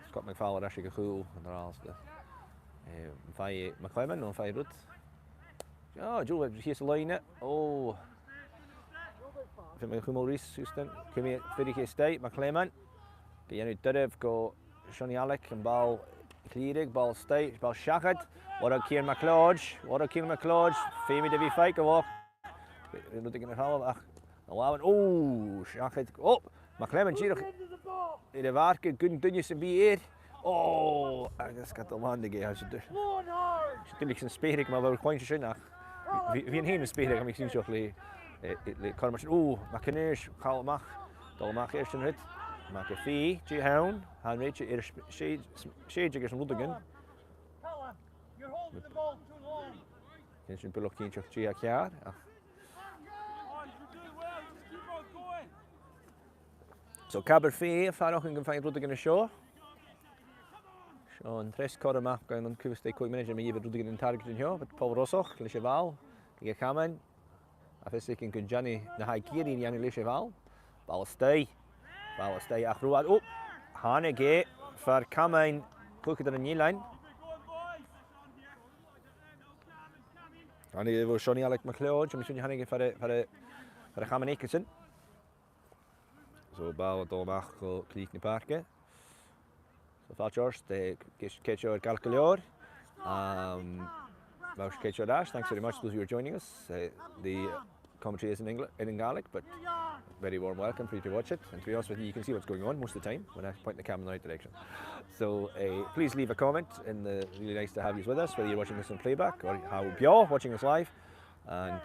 Scott MacPhàil air ais aig a' chùl, an-dràsta. Eh, am faigh MacLeamain, no am faigh rud? Ò, Joe, shìos an loidhne. Ò. Feumaidh e cumail Rhys Houston. Cumaidh e, fuirich e a-staigh, MacLeamain. Gu dèanamh doirbh gu Seonaidh Ailig, am ball a chlìoradh, ball a-staigh, ball seachad. Mhòrag Ciarán MacLeòid, mhòrag Ciarán MacLeòid. Feumaidh e a bhith faiceallach. Rudeigin air falbh, ach na làmhan. Ò, seachad. Ò, MacLeamain dìreach air a' mhargadh gun duine sam bith air. Ò, agus ged a landaig e, tha sin du-, sin duilich san speuran, ma bha thu a' cluinntinn sin, ach bha, bha mi fhìn an speuran, tha mi cinnteach le, eh, le cothrom mar sin. Ò, MacAonghais, call a-mach, dol a-mach air sin rud. Mac a' Phì, dè th' ann, tha an rèite air sp-, sè-, sèideadh airson rudeigin. Chan eil sinn buileach cinnteach dè tha ceàrr, ach So, Cabarfé a' faireachdainn gum faigh iad rudeigin an seo. Seo an treas cothrom aca ann an còig mionaidean mu dheidhinn rudeigin an targaid an seo, but Paul Rossach leis a' bhall, aig a' chaman. Tha fios againn gun dèan e na tha e ag iarraidh a dhèanamh leis a' bhall. Ball a-staigh. Ball a-staigh ach ruathar. Ò! Thàinig e far camain cluicheadair an Eilein. Thàinig e bho Seonaidh Ailig MacLeòid, tha mi a' smaoineachadh, thàinig e far a, far a, far a' chaman aigesan. So, ball a' dol a-mach gu cridhe na pàirce. So, fàilte ort, eh, ceart, ceart seo air Gàidhlig gu leòr. Um, fàilte ort air ais. Thanks very much to those who are joining us. Eh, the commentary is in Engli-, in Gaelic, but very warm welcome for you to watch it. And to be honest with you, you can see what's going on most of the time when I point the camera in the right direction. So, eh, please leave a comment, and, eh, really nice to have you with us, whether you're watching this on playback or tha thu beò watching this live. And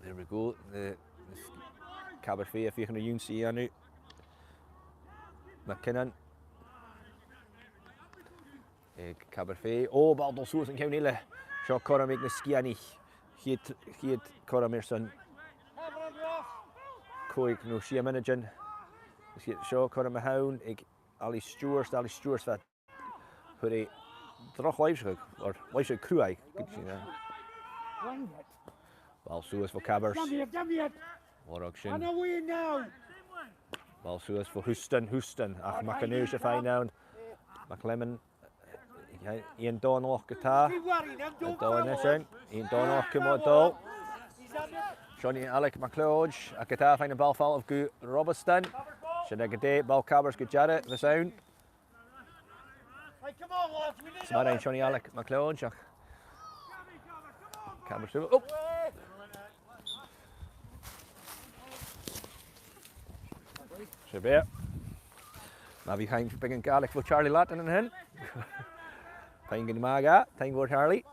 there we go. The, the Cabarfé a' feuchainn ri ionnsaigh a dhèanamh. MacKinnon. Aig Cabarfé. Ò, ball a' dol suas an ceann eile. Seo cothrom aig na Sgitheanaich. Chiad, chiad cothrom airson còig no sia mionaidean. Is seo cothrom a th' ann aig Alasdair Stiùbhart, Alasdair Stiùbhart, bha Chuir e droch làimhseachadh, or làimhseachadh cruaidh, gu sin, eh. Ball suas bho Cabarfé. Mhòrag sin. Ball suas bho Houston, Houston, ach MacAonghais a' faighinn ann. MacLeamain, Iain Dòmhnallach gu tà. Dòmhnallach sin, Iain Dòmhnallach cùm a' dol. Seonaidh Alec MacLeòid, ach ge-tà faighinn am ball a' falbh gu Robasdan. Sin agad e, ball Cabairt gu dearbh, bhios ann. Hey, come on, lads, we need 's mar a rinn Seonaidh Alec MacLeòid, ach Cabairt siubhal. Oh! Sin e. Ma bhios sinn a' faicinn Gàidhlig bho Charlie Lattin an sin. Taing gu math, taing mhòr Charlie.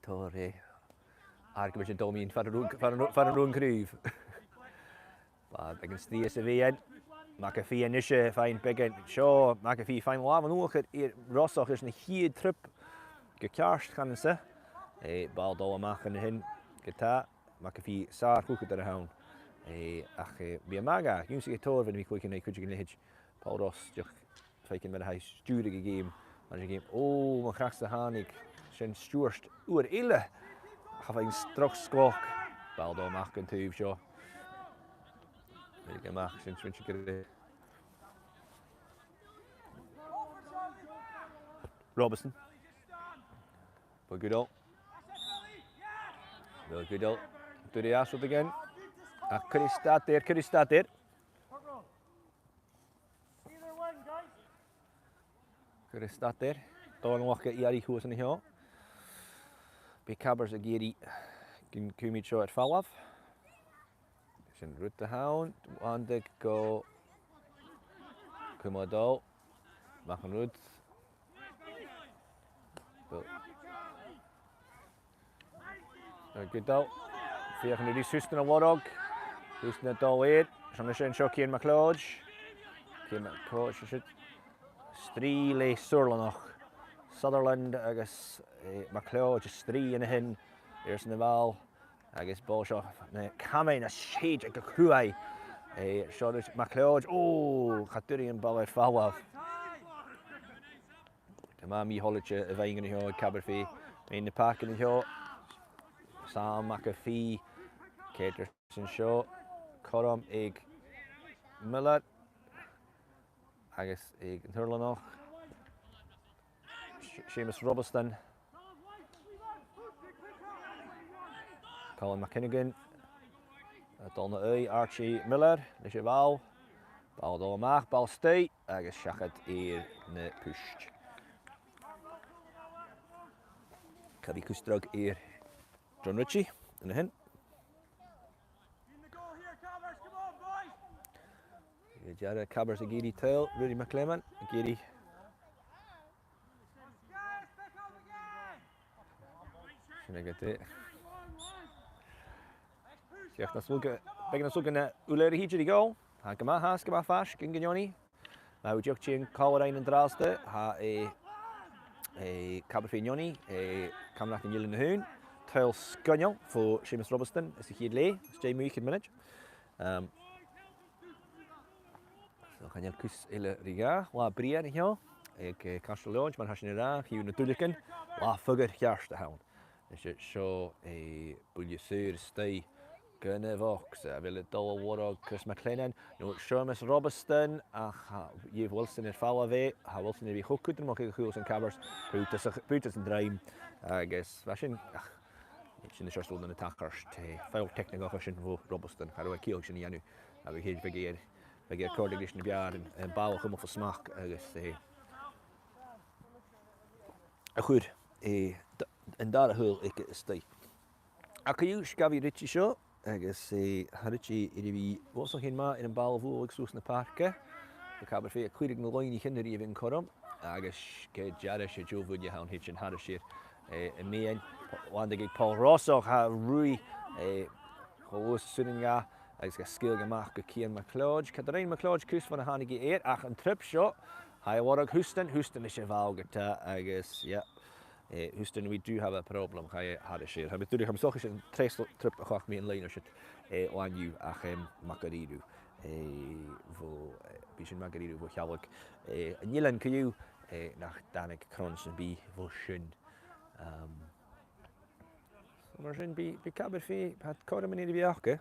Tha e, argamaid an dòigh a bhith far an robh, far an robh, far an robh an craobh. Bha beagan strì sa bheinn. Mac a' Phì a-nis a' faighinn beagan. Seo, Mac a' Phì a' faighinn làmh an uachdair air Rosach airson a' chiad trip gu ceart, chanainn-sa. Eh, ball a' dol a-mach an sin. Ge-tà, Mac a' Phì sàr-chluicheadair a th' ann. Eh, ach, eh, bidh e math dha, dh'ionnsaich e tòrr bhon a bha e a' cluich an aghaidh cuideigin leithid Paul Ross, dìreach faicinn mar a tha e a' stiùireadh a' gheama, mar a tha e a' gheama. Ò, mo chreach-sa thàinig sin, stiùireadh uair eile. Cha b' fhaighinn droch sgloc. Ball a' dol a-mach an taobh seo. Bidh e a-mach sin, sin, sin gur e. Robasdan. Ball gu dol. Ball gu dol. Duilich às rud againn. Ach cuir stad air, cuir stad air. Cuir stad air. Dòmhnall Mac a' Phì a' dol shuas an seo. Bidh Cabairt ag iarraidh gun cumaidh seo air falbh. Sin rud a th' ann, an-diugh gu cumail a' dol. Mac an rud. Gu dol. Feuch an-dràsta ri Sustan a lorg. Sustan a' dol air. Sin a sin seo Cian MacLeòid. Cian MacLeòid, sin siud. Strì le Sutherlandach. Sutherland agus, eh, MacLeòid a' strì an sin airson a' bhall. Agus ball seo na camain a' sèid aig a' chruaidh. Eh, seo a-nis MacLeòid. Ò, cha d' fhuair e am ball air falbh. Tha e math mì-thoilichte a bhith an seo aig Cabaret Fèidh. Mu na pàircean an seo. Sam Mac a' Phì. Cead airson seo. Cothrom aig Miller. Agus aig an Sutherlandach. Se-, Seumas Robasdan. Colin McKinnigan. A' dol na aghaidh, Archie Miller, leis a' bhall. Ball a' dol a-mach, ball a-staigh, agus seachad air na puist. Cha bhi cus dragh air John Ritchie, an sin. Gu dearbh, Cabairt ag iarraidh tadhal, Ruairidh MacLeòid ag iarraidh. Sin agad e. Dìreach nas lugha, beagan nas lugha na Uilebheist a' tighinn gu goal. Tha gu math fhathast, gu math faisg, gun gnìomhaidh. Tha thu dìreach a' tighinn còmhla rinn an-dràsta, tha e, e, Cabaret Fèidh Neoni, e, Camanachd an Eilein a h-Aon. Tadhal sgoinneil bho Seumas Robasdan, às a' chiad leth, às dèidh mu chòig mionaidean. Ehm, so chan eil cus eile ri dhà, latha brèagha an seo, aig, eh, Caisteal Leòdhais, mar a tha sinn ag ràdh, chì thu na duilleagan, latha fuar cheart a th' ann. Is e seo, eh, buille saor a-staigh gun a' bhogsa, a bheil a' dol a lorg Chris MacLennan, no Seumas Robasdan, ach tha Dave Wilson air falbh e, tha Wilson air a bhith cho cudromach aig a' chùl san Cabairt, buaidh às a, buaidh às an druim, agus bha sin, ach, sin an seòrsa rud a tha a' tachairt, eh, foul teicnigeach a tha sin bho Robasdan, cha robh e ciallach sin a dhèanamh, agus a' chiad bheag air, bheag air còrdadh leis na beàrnan, am ball a chumail fo smachd agus, eh, a chur, eh, d-, an dara tadhal aige a-staigh. Ach co-dhiù, sgath bhuaithe Ritchie seo, agus, eh, tha Ritchie air a bhith uabhasach fhèin math air am ball a bhualadh suas na pàirce. Tha Cabaret Fèidh a' cuireadh na loidhnichean nuair a bhios an cothrom, agus gu dearbh 's e deagh bhuille a th' ann, thèid sin thairis air, eh, am meadhan. P-, bhandaig aig Paul Ross, ach tha e a' ruith, eh, cho luath 's as urrainn dha, agus ga sgaoileadh a-mach gu Cian MacLeòid. Cha do rinn MacLeòid cus bhon a thàinig e air, ach an trip seo, tha e a' lorg Houston, Houston leis a' bhall ge-tà, agus, yeah, eh, Houston, we do have a problem, chaidh e thairis air. Tha mi duilich, tha mi 'n dòchas gur e an treas trip a chleachd mi an loidhne seo, eh, an-diugh, ach, em, math dha-rìribh, eh, bho, eh, bidh sin math dha-rìribh bho Chealg. Eh, an Eilean co-dhiù, eh, nach tàinig cron sam bith bho sin. Ehm, so mar sin, bidh, bidh Cabaret Fèidh, tha cothrom air a bhith aca.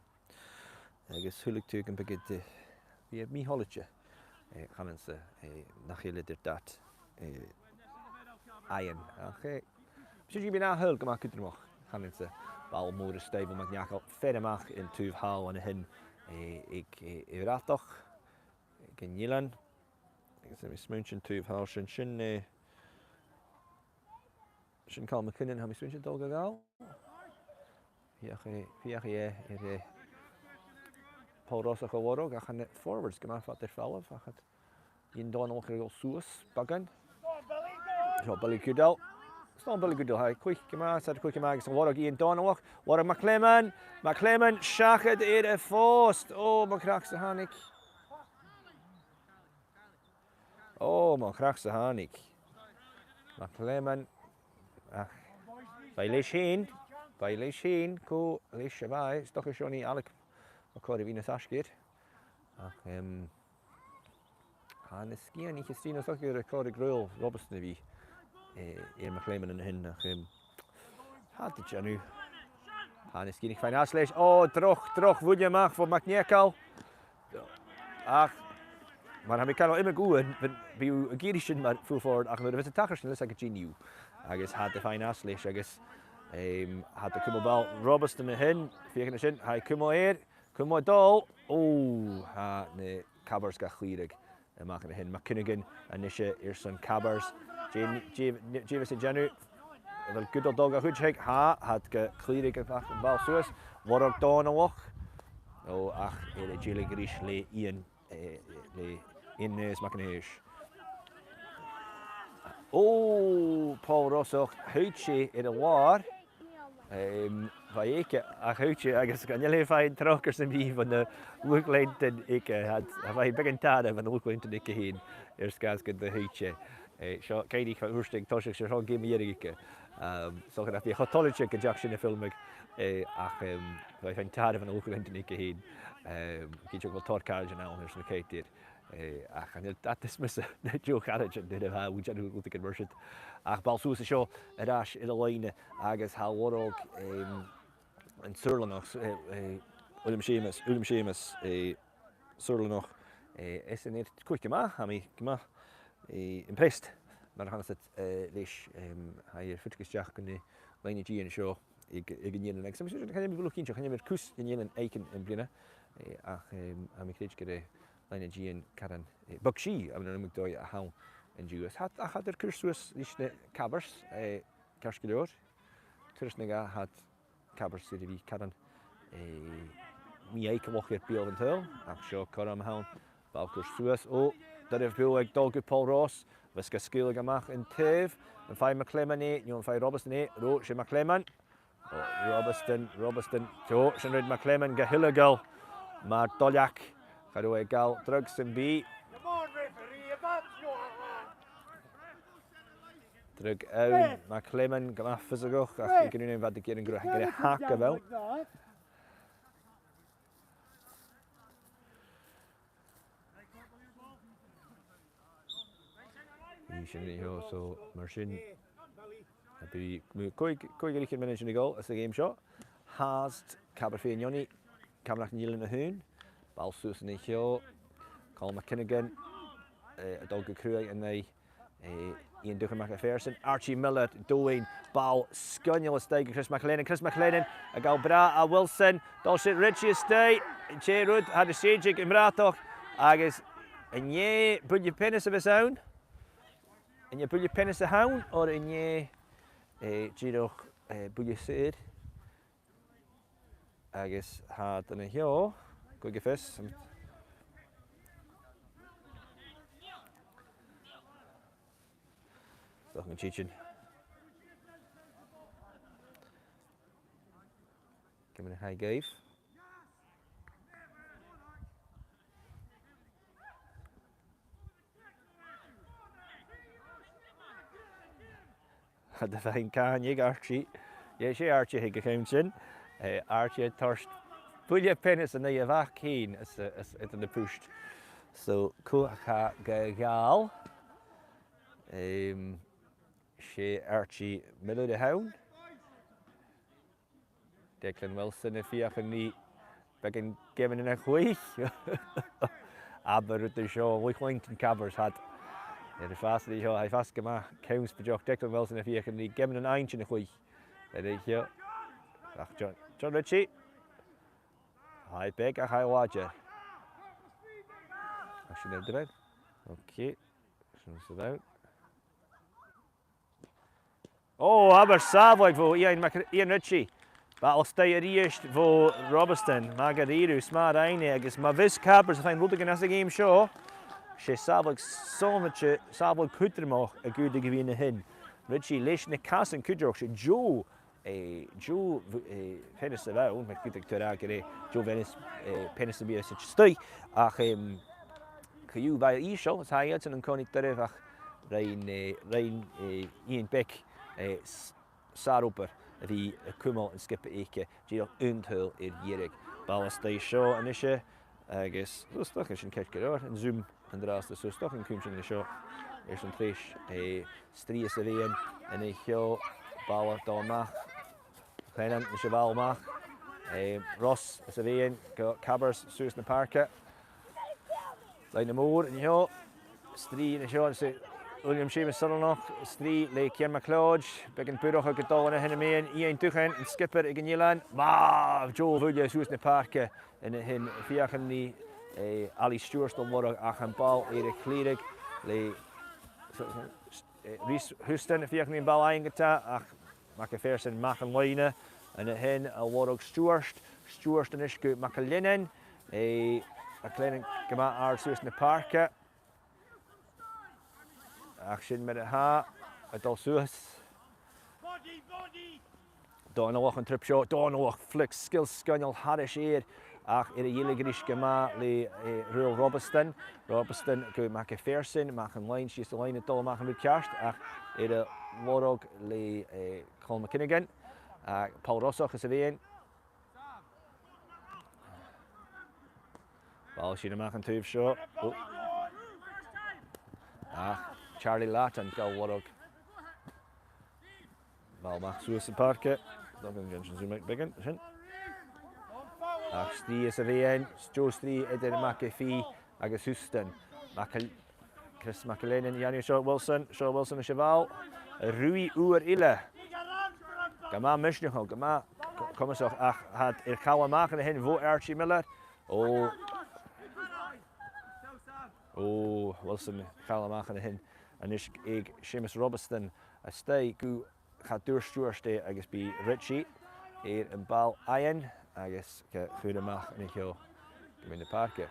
Agus shaoileadh tu gum biodh iad, eh, bhith mì-thoilichte, eh, chanainn-sa, eh, nach eil iad air dad, eh, fhaighinn. Ach, eh, sin bidh an ath-shaoghal gu math cudromach, chanainn-sa. Ball mòr a-staigh bho MacNeacail, fear a-mach an taobh thall an sin, eh, aig, eh, Uibhir Àdach, aig an eilean. Agus tha mi a' smaointinn taobh thall sin, sin, eh, sin Calum MacFhionghain, tha mi a' smaointinn, a' dol gu gabhail. Feuchaidh e, feuchaidh e, air, eh, Paul Ross a lorg, ach tha na forwards gu math fada air falbh, ach tha Iain Dòmhnallach air a dhol suas, beagan. Seo Billy Goodall. Seo Billy Goodall, tha e cluich gu math, tha e cluich gu math agus a' lorg Iain Dòmhnallach, lorg MacLeòmain, MacLeòmain seachad air a' phost. Ò, mo chreach-sa thàinig. Ò, mo chreach-sa thàinig. MacLeòmain. Ach, bha e leis fhèin. Bha e leis fhèin. Cò leis a bha e? 'S dòcha seo an nì Alec MacCoir a bhith nas fhaisge air. Ach, em, tha na Sgitheanaich a' sìneadh 's dòcha gur e Corey Grewal Robertson a bhith, eh, air MacLeòmain an sin. Ach, em, tha e a' dèanamh. Tha na Sgitheanaich a' faighinn às leis. Ò, droch, droch bhuille a-mach bho MacNeacail. Ach, mar a tha mi a' cantainn, iomadh uair, bidh, bidh thu ag iarraidh sin mar full forward, ach nuair a bhios an t-acras sin leis, tha e ga dèanamh. Agus tha iad a' faighinn às leis, agus, em, tha iad a' cumail ball. Robertson an sin, feuch an sin, tha e a' cumail air, cumail a' dol. Ò, tha na Cabbers ga chlìoradh a-mach an sin. MacFhionghain a-nise airson Cabbers. Dè, dè, dè bhios e a' dèanamh? A bheil Goodall a' dol ga chuideachadh? Tha, tha iad ga chlìoradh a-mach, am ball suas. Lorg Dòmhnallach. Ò, ach air a dèiligeadh a-rithist le Iain, eh, le Iain Naomh MacAonghais. Ò, Paul Rossach, thuit e air an làr. Em, bha e aige, ach thuit e agus chan eil e a' faighinn tròcair sam bith bho na luchd-leantainn aige, tha, tha e a' faighinn beagan tàire bhon luchd-leantainn aige fhèin, air sgàth 's gun do thuit e. Eh, seo cuimhne a thuirt e an toiseach, seo, seo an geama mu dheireadh aige. Em, 's dòcha nach bi e cho toilichte gun deach sin a fhilmeadh, eh, ach, em, bha e a' faighinn tàire bhon luchd-leantainn aige fhèin. Em, cinnteach gu bheil tòrr càirdean ann airson a' chreutair. Eh, ach chan eil dad as miosa na deagh charaidean nuair a bha thu a' dèanamh rudeigin mar sin. Ach ball suas an seo air ais air an loidhne agus tha lorg, em, an t-Saorlanach, eh, eh, Uilleam Seumas, Uilleam Seumas, eh, Saorlanach, eh, esan air cluich gu math, tha mi gu math, eh, impressed mar a chanas iad, eh, leis, em, tha e air fuireach a-steach gu na loidhne-dìon seo aig, aig an eilean. Agus tha mi a' smaointinn, chan eil mi buileach cinnteach, chan eil mi air cus den eilean am bliadhna, eh, ach, em, tha mi a' creidsinn gur e loidhne-dìon caran, eh, beag sìth, a bh' ann an iomadh dòigh a th' ann an-diugh. Tha, tha iad air cur suas leis na Cabbers, eh, ceart gu leòr. Turas no dhà, tha Cabbers air a bhith caran, eh, mì-fhaiceallach air beulaibh an t-saoghail, ach seo cothrom a th' ann. Ball cur suas, ò, doirbh beò aig dol gu Paul Ross, bhios ga sgaoileadh a-mach an taobh, am faigh MacLeòmain e, no am faigh Robertson e, robh, 's e MacLeòmain. Ò, Robertson, Robertson, tò, sin rud MacLeòmain ga thilgeil mar doileag, cha robh e a' gabhail dragh sam bith. Dragh ann, MacLeòmain gu math fiosaigeach, ach aig an aon àm bha iad ag iarraidh gun robh, gun robh e a' tachairt a bheil. Bidh sin an seo, so mar sin, bidh mu còig, còig air fhichead mionaidean a dhol anns a' gheama seo. Fhathast Cabar Fèinn Ionaidh, Camanachd nan Eilean a h-aon. Ball suas an seo. Colm MacFhionghain, eh, a' dol gu cruaidh an aghaidh, eh, Iain Dùghall MacPhèrsan. Archie Miller, Dòmhnall, ball sgoinneil a-staigh gu Chris MacLennan. Chris MacLennan a' gabhail brath à Wilson. Dol 's e Richie a-staigh. An tè rud, tha e a' sèideadh am bràtach. Agus an e buille peanas a bhios ann? An e buille peanas a th' ann, oir an e, eh, dìreach, eh, buille saor? Agus tha iad an seo, cò aig a tha fios. Dòcha an tèid sin. Gabh mo leisgeul. Tha iad a' faighinn càineadh, Archie. Dh'èigh, 's e Archie a th' aig a' cheann sin. Eh, Archie a' toirt buille peanas an aghaidh a mhac fhèin às, às, às, eadar na puist. So, cò tha ga ghabhail? Em, 's e Archie Miller a th' ann. Declan Wilson a' feuchainn ri beagan geamannan a chluich. Abair rud an seo, luchd-cluinntinn Cabbers, tha iad air fàs an seo, tha iad a' fàs gu math ceangailte ri Declan Wilson a' feuchainn ri geamannan a-nis a chluich. Air an seo. Ach John, John Ritchie. Tha e beag ach tha e làidir. Ach sin e, dìreach. Ok. Sin sa bheil. Ò, abair sàbhaladh bho Iain Mac-, Iain Ritchie. Ball a-staigh a-rithist bho Robasdan. Math dha-rìribh, 's math a rinn e, agus ma bhios Cabbers a' faighinn rudeigin às a' gheama seo, 's e sàbhaladh sònraichte, sàbhaladh cudromach a dh'fhaodadh a bhith ann a shin. Ritchie leis na casan cuideachd, 's e deagh, eh, deagh, eh, pheanas a bh' ann, mar gum biodh tu ag ràdh gur e deagh pheanas, eh, pheanas a bh' air a' staidhre. Ach, em, co-dhiù bha e ìosal, 's tha iadsan an-còmhnaidh doirbh ach rinn, eh, rinn, eh, Iain Beag, eh, s-, sàr obair a bhith a' cumail an sgioba aige, dìreach aon tuil air dheireadh. Ball a-staigh seo a-nise, agus, so, 's dòcha sin ceart gu leòr, an Zoom an-dràsta, so, 's dòcha an cùm sinn an seo airson treis, eh, strì às a' bheinn, an seo, ball a' dol a-mach. Clann, an seo ball a-mach. Eh, Ross às a' bheinn, gu Cabbers, suas na pàirce. Loidhne mòr an seo. Strì an seo, an seo Uilleam Seumas Sutherland, strì le Cian MacLeòid, beagan buileach a' dol an sin am meadhan, Iain Dubhan, an sgiobair aig an eilean, ma, deagh bhuille suas na pàirce, an sin a' feuchainn ri, eh, Ali Stewart a lorg ach am ball air a chlìoradh le, so, so, eh, Rhys Houston a' feuchainn ri am ball fhaighinn ge-tà, ach Mac a' Phearsain, mac an loidhne, an sin a lorg Stewart, Stewart a-nis gu MacIllEathain, eh, MacIllEathain gu math àrd suas na pàirce. Ach sin mar a tha, a' dol suas. Dòmhnallach an trip seo, Dòmhnallach flick, sgil sgoinneil thairis air, ach air a dhèiligeadh ris gu math le, eh, ruathar Robasdan. Robasdan gu Mac a' Phearsain, mac an loidhne, sìos an loidhne a' dol a-mach an rud ceart, ach air a lorg le, eh, Colm MacFhionghain, ach Paul Rossach às a' bheinn. Ball sin a-mach an taobh seo. Ò. Ach Charlie Latton ga lorg. Ball a-mach suas na pàirce. Dòcha gun dèan sinn zoom out beagan, sin. Ach strì às a' bheinn, deagh strì eadar MacAoidh agus Houston. Mac Chris MacIllEathain a' dèanamh seo, Wilson, seo Wilson leis a' bhall. Ruith uair eile. Gu math misneachail, gu math co-, comasach, ach tha iad air chall a-mach an sin bho Archie Miller. Ò. Ò, Wilson chall a-mach an sin. A-nis aig Seumas Robasdan a-staigh gu Cha d' fhuair Stewart e agus bidh Richie air am ball fhaighinn agus ga chur a-mach an seo gu meadhan na pàirce.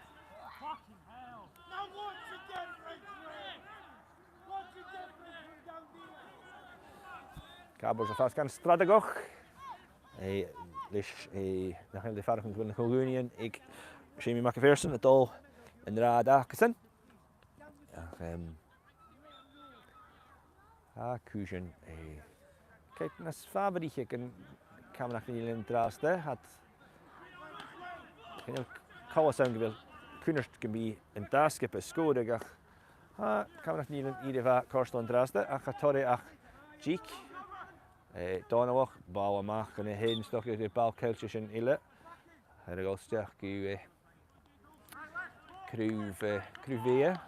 Cabbers a' fàs gu straideadh. Eh, leis, eh, nach eil iad a' faireachdainn gu bheil na co-dhùnaidhean aig Seumaidh Mac a' Phearsain a' dol an rathad acasan. Ach, em, tha cùisean, eh, ceart nas fàbharaiche gun Camanachd nan Eilean an-dràsta, tha iad chan eil coltas ann gu bheil cunnart gum bi an dà sgioba a' sgòradh ach tha Camanachd nan Eilean air a bhith a' còrdadh an-dràsta ach cha toir e ach dìg. Eh, Dòmhnallach, ball a-mach an sin, 's dòcha gur e ball ceilte sin eile. Tha e a' dol a-steach gu, eh, craobh, eh, craobh bheatha.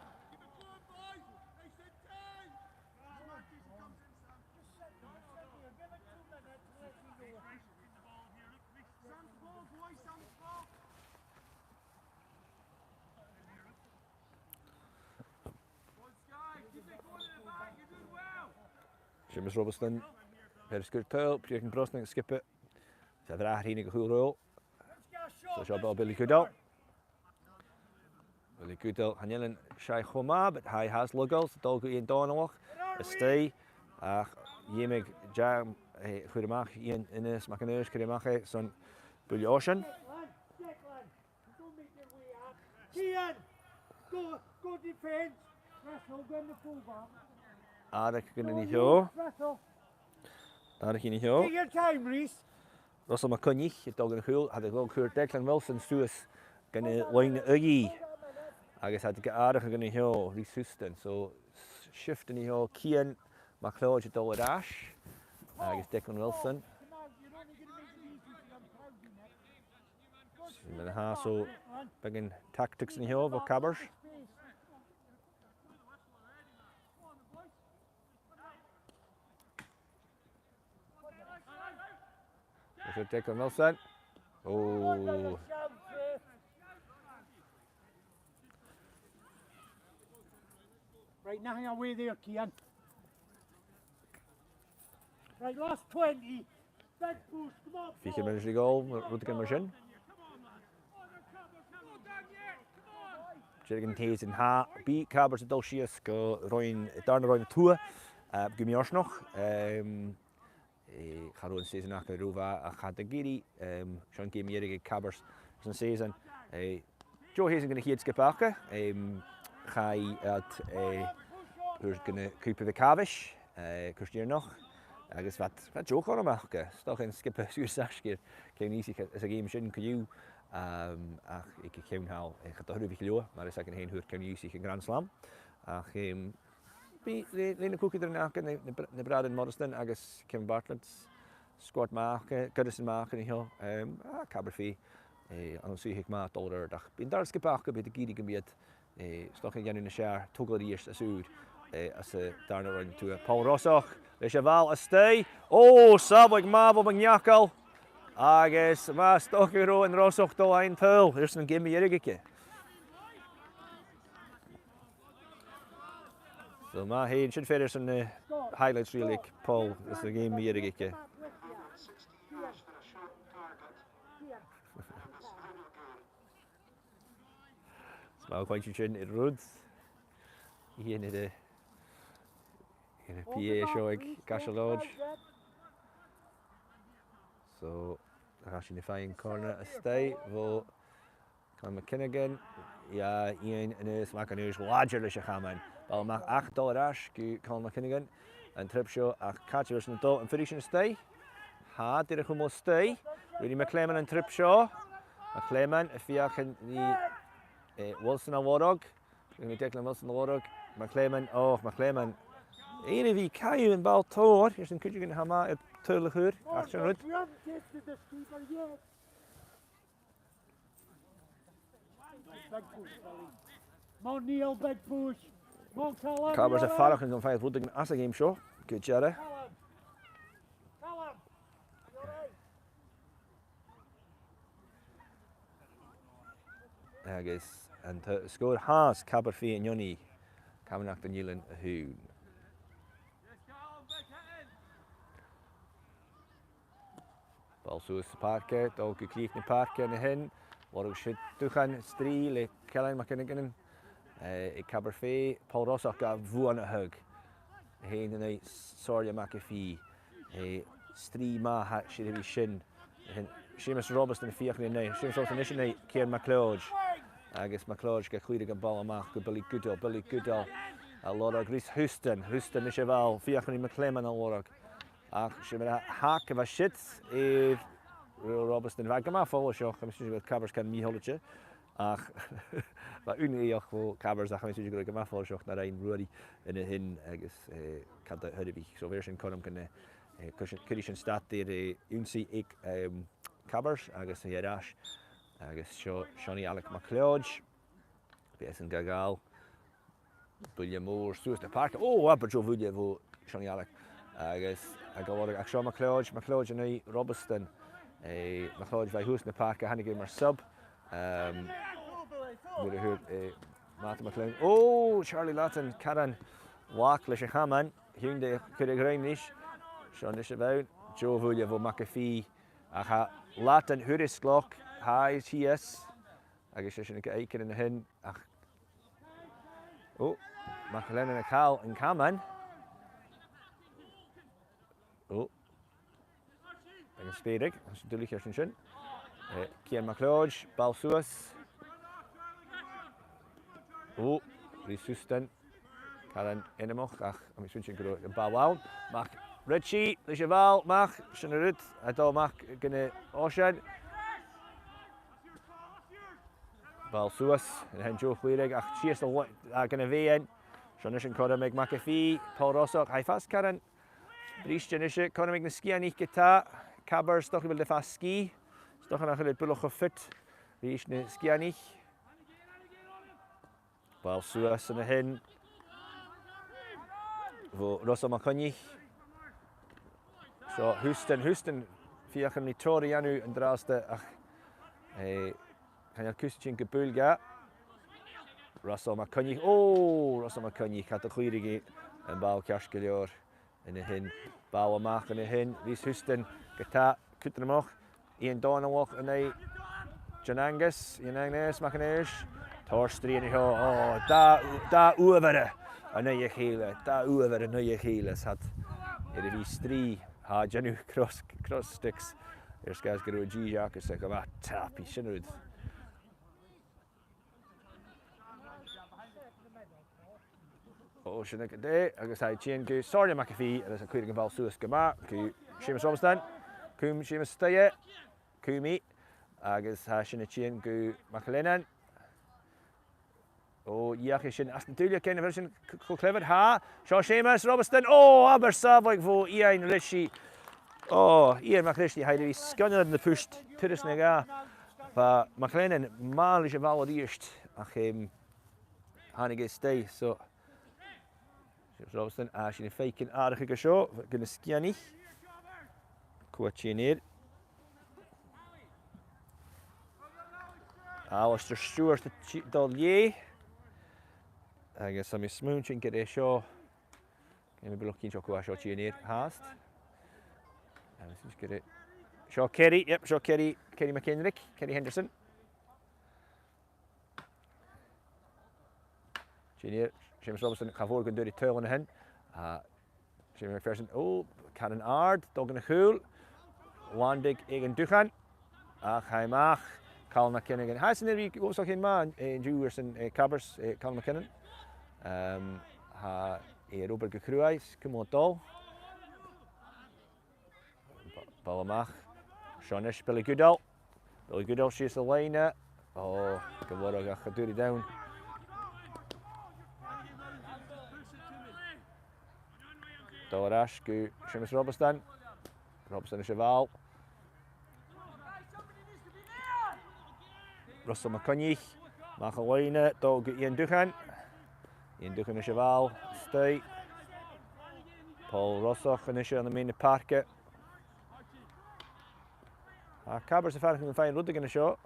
Seumas Robasdan, Peadar Sgurtail, Brian Brosnan, sgioba. Sa bhràthair a' tighinn gu cùl-ròil. So seo ball Billy Goodall. Billy Goodall, chan eil an seo cho math, but tha e a' fàs laghail, 's a' dol gu Iain Dòmhnallach, a-staigh, ach dh'fheumadh Jam, eh, a chur a-mach, Iain Innes MacAonghais a chur a-mach e, son buille oisein. Iain, go, go defence. Russell, go on the full back. Àireamh gun an seo. Russell. Àireamh gun an seo. Take your time, Rhys. Russell MacCoinnich, a' dol gun a' chùl, tha e a' dol a chur Declan Wilson suas gun a' loidhne aghaidh. Agus tha e ga àireamh gun an seo, Rhys Houston. So, s-, shift an seo, Cian MacLeòid a' dol air ais. Agus Declan Wilson. So, Mar a tha, so, beagan tactics an seo bho Cabairt. Is it Declan Wilson? Oh. Right, nothing away there, Cian. Right, last twenty. Big push, come on, Fiche mionaidean ri dhol, rudeigin mar sin. Dìreach an t-aodann, tha, bidh Cabairt a' dol sìos gu roinn, dàrna roinn a tuath, eh, gu mì-fhortanach. Em, eh, cha robh an season aca ro mhath, ach tha iad ag iarraidh, em, seo an geama mu dheireadh aig Cabairt san season. Eh, deagh sheasan dhan a' chiad sgioba aca, em, chaidh iad, eh, a thoirt gu na cupa a bh' aca, eh, cùrsa dheireannach. Agus bha, bha deagh chothrom aca, 's dòcha an sgioba suas air ceann-aoiseach sa gheama sin co-dhiù, em, ach aig a' cheann thall, eh, cha do thuirt iad leotha, mar as aithne dhuinn, fhuair ceann-aoiseach an Grand Slam. Ach, em, bidh le, le na cuideachd aca, na, na br-, na Bràithrean Morrison agus Kevin Bartlett, squad math aca, goireasan math aca an seo, em, ah, Cabairt Fèidh, eh, an suidheachadh math a' dol air adhart. Ach bidh an dàrna sgioba aca, bidh iad ag iarraidh gum bi iad, eh, 's dòcha a' dèanamh nas fheàrr, togail a-rithist às ùr, eh, anns an dàrna roinn a tuath. Paul Rossach, leis a' bhall a-staigh. Ò, sàbhaladh math bho MacNeacail. Agus ma 's dòcha gun robh an Rossach a' dol fhaighinn tadhal airson an geama mu dheireadh aige. So, ma-thà, sin fhèin airson na highlights, really, aig Paul, airson an geama mu dheireadh aige. Is ma choimhearsas sinn air rud, dhèanadh e, dhèanadh e P A seo aig Caiseal Lodge. So, tha sinn a' faighinn corner a-staigh bho Colm MacFhionghain. Yeah, Iain Aonghas MacAonghais, làidir leis a' chaman. Ball a-mach ach a' dol air ais gu Colm MacFhionghain an trip seo, ach càit a bheil sinn a' dol? Am fuirich sinn a-staigh? Tha, dìreach a-muigh a-staigh. Ruairidh MacLeòmain an trip seo. MacLeòmain a' feuchainn ri, eh, Wilson a lorg. Ruairidh Declan Wilson a lorg. MacLeòmain, och, MacLeòmain. Aon a bhith a' caidheadh am ball tòir, airson cuideigin a tha math air tadhal a chur. Ach sin rud. Big push, Billy. Come on, Neil, big push. Come on, Calum, Cabairt a' faireachdainn gum faigh iad rudeigin às a' gheama seo gu dearbh. Calum. Calum. You're right. Agus an t-, sgòr fhathast, Cabairt Fèidh a h-aon, Camanachd an Eilein a h-aon. Ball suas sa phàirc, dol gu crìch na pàirce an sin. Lorg siud Dùchas Strì le Caolan MacFhionghain, eh, aig Cabairt Fèidh, Paul Rossach ga bhuannachadh. Fhèin an aghaidh Somhairle Mac a' Phì. Eh, strì math a tha siud a bhith sin. Fhèin Seumas Robasdan a' feuchainn an aghaidh. Seumas Robasdan a-nis an aghaidh Cian MacLeòid. Agus MacLeòid ga chluinntinn am ball a-mach gu Billy Goodall. Billy Goodall a lorg Rhys Houston. Houston leis a' bhall. Feuchainn ri MacLeòmain a lorg. Ach 's e mar a thachair a bha siud air Robasdan. Bha e gu math follaiseach, tha mi a' smaoineachadh gu bheil Cabairt car mì-thoilichte. Ach bha ùine fhaighinn bho Cabairt, ach tha mi a' smaoineachadh gu robh e gu math follaiseach nan rinn Ruairidh an sin agus, eh, cha do thuirt e. So bha sin cothrom gun, eh, cuir-, cuiridh sin stad air, eh, ionnsaigh aig, em, Cabairt agus air ais. Agus seo Seonaidh Ailig MacLeòid. Bidh esan ga ghabhail. Buille mòr suas na pàirce. Ò, abair deagh bhuille bho Seonaidh Ailig. Agus a' gabhail, ach seo MacLeòid, MacLeòid an aghaidh Robasdan. Eh, MacLeòid bha shuas na pàirce, thàinig e mar sub. Em, nuair a fhuair, eh, Martin McLean. Ò, Charlie Lattin, caran làidir leis a' chaman. Thionndaidh e a chur a dhruim ris. Seo a-nis a' bhonn. Deagh bhuille bho Mac a' Phì. Ach tha Lattin furasta, tha e shìos. Agus 's e sin a' chiad uair a-nis, ach, ò, MacLennan a' call an caman. Ò. Agus speuradh, tha sinn duilich airson sin. Eh, Cian MacLeòid, ball suas. Ò, Rhys Houston. Caran ainmeil, ach tha mi a' smaointinn gun robh am ball ann. Mac Ritchie, leis a' bhall, Mac, sin an rud, a' dol a-mach gun a' oisean. Ball suas, an sin deagh chluinntinn, ach sìos a' lo-, a, gun a' mheadhan. Seo a-nis an cothrom aig Mac a' Phì, Paul Rossach, tha e a' fàs caran briste a-nis, cothrom aig na Sgitheanaich ge-tà, Cabairt, 's dòcha gu bheil iad a' fàs sgìth, 's dòcha nach eil iad buileach cho fit Rìs na Sgitheanaich. Ball suas an sin. Bho Russell MacCoinnich. Seo Houston, Houston. Feuchainn ri treòir a dhèanamh an-dràsta ach, eh, chan eil cus a' tighinn gu buil dha. Russell MacCoinnich. Ò, Russell MacCoinnich, cha do chluinneadh e am ball ceart gu leòr. An sin, ball a-mach an sin, Rhys Houston, gu ta-, cudromach, Iain Dòmhnallach an aghaidh John Angus, Iain Angus MacAonghais, tòrr strì an seo, ò, dà, dà uamhara an aghaidh a chèile, dà uamhara an aghaidh a chèile, 's iad air a bhith strì, tha, a' dèanamh cross, cross sticks, air sgàth 's gun robh an dithis aca-san gu math tapaidh, sin rud. Ò, sin agad e, agus tha e a' tighinn gu Somhairle MacPhì, agus a' cuireadh am ball suas gu math, gu Seumas Robasdan, cùm Seumas a-staigh e, cùm i, agus tha sin a' tighinn gu MacLennan. Ò, dh'fheuch e sin às an dùil, chan eil sin c-, cho clever, tha, seo Seumas Robasdan, ò, abair sàbhaladh bho Iain Rishi. Ò, Iain MacRishi, tha e air a bhith sgoinneil air na puist turas no dhà. Bha MacLennan math leis a' bhall a-rithist, ach, em, thàinig e a-staigh, so. Seumas Robasdan, a, sin am faicinn atharrachadh an seo, gu na Sgitheanaich. Cò tha a' tighinn air? Alasdair Stewart a' ti-, dol leis. Agus tha mi a' smaointinn gur e seo, chan eil mi buileach cinnteach cò tha seo a' tighinn air fhathast. Agus is gur e seo Kerry, yep, seo Kerry, Kerry McHenrick, Kerry Henderson. Sin e, Seumas Robasdan, cha mhòr gun d' fhuair e tadhal an sin. A, Seumas MacPherson, ò, caran àrd, dol gun a' chùl. Landaig aig an duchan. Ach chaidh a-mach, Calum MacFhionghain. Tha esan air a bhith uabhasach fhèin math, eh, an-diugh airson, eh, Cabarts, eh, Calum MacFhionghain. Em, tha e air obair gu cruaidh, 's cumail a' dol. Ba-, ball a-mach. Seo a-nis Billy Goodall. Billy Goodall sìos an loidhne. Ò, gu lorg ach cha d' fhuair e dhan. Dol air ais gu Seumas Robasdan. Robasdan is a' bhall. Russell MacCoinnich, a-mach an loidhne, dol gu Iain Duthan. Iain Duthan is a' bhall, a-staigh. Paul Rossach a-nis ann am meadhan na pàirce. Tha Cabarts a' faireachdainn gun faighinn rudeigin an seo.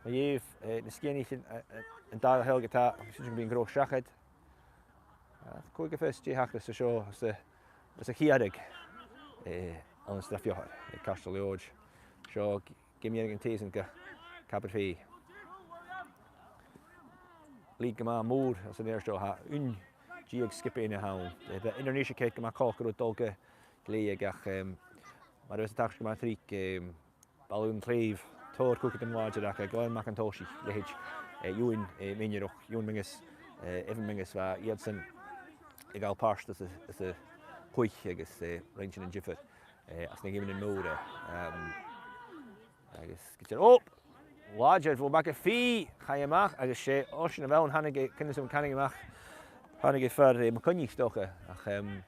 Ma dh'fhaodte, eh, na Sgitheanaich an, eh, eh, an dà thadhal ge-tà, sin gum bi an gnothach seachad. Ach cò aig a tha fios dè thachras an seo anns a', anns a' Chiarraig, eh, ann an Srath Pheofhar, eh, Caislean Leòdhais. Seo g-, gim dhearg an tèisean gu Cabar Pheòil. League gu math mòr anns an fhear seo, tha aon deug sgiobaidhean a th' ann. Eh, bha Inbhir Nis a' coimhead gu math coltach gun robh dol gu lèigeadh ach, em, mar a bha sinn a' tachairt gu math tric, em, Baile Ùr an t-Slèibh, tòrr cuideachaidhean làidir aca, Glenn Mac an Tòisich, leithid, eh, Eòghann, eh, Minniarach, Eòghann Mingus, eh, Evan Mingus, bha iadsan a' gabhail pàirt anns a', anns a' chluich agus, eh, rinn sinn an diofar, eh, anns na geamannan mòra. Em, agus gu dearbh, ò! Làidir bho MacPhì, chaidh a-mach agus 's e oisean a bh' ann, thàinig e, cinnteach gun tàinig e a-mach, thàinig e far, eh, MacCoinnich 's dòcha, ach, em,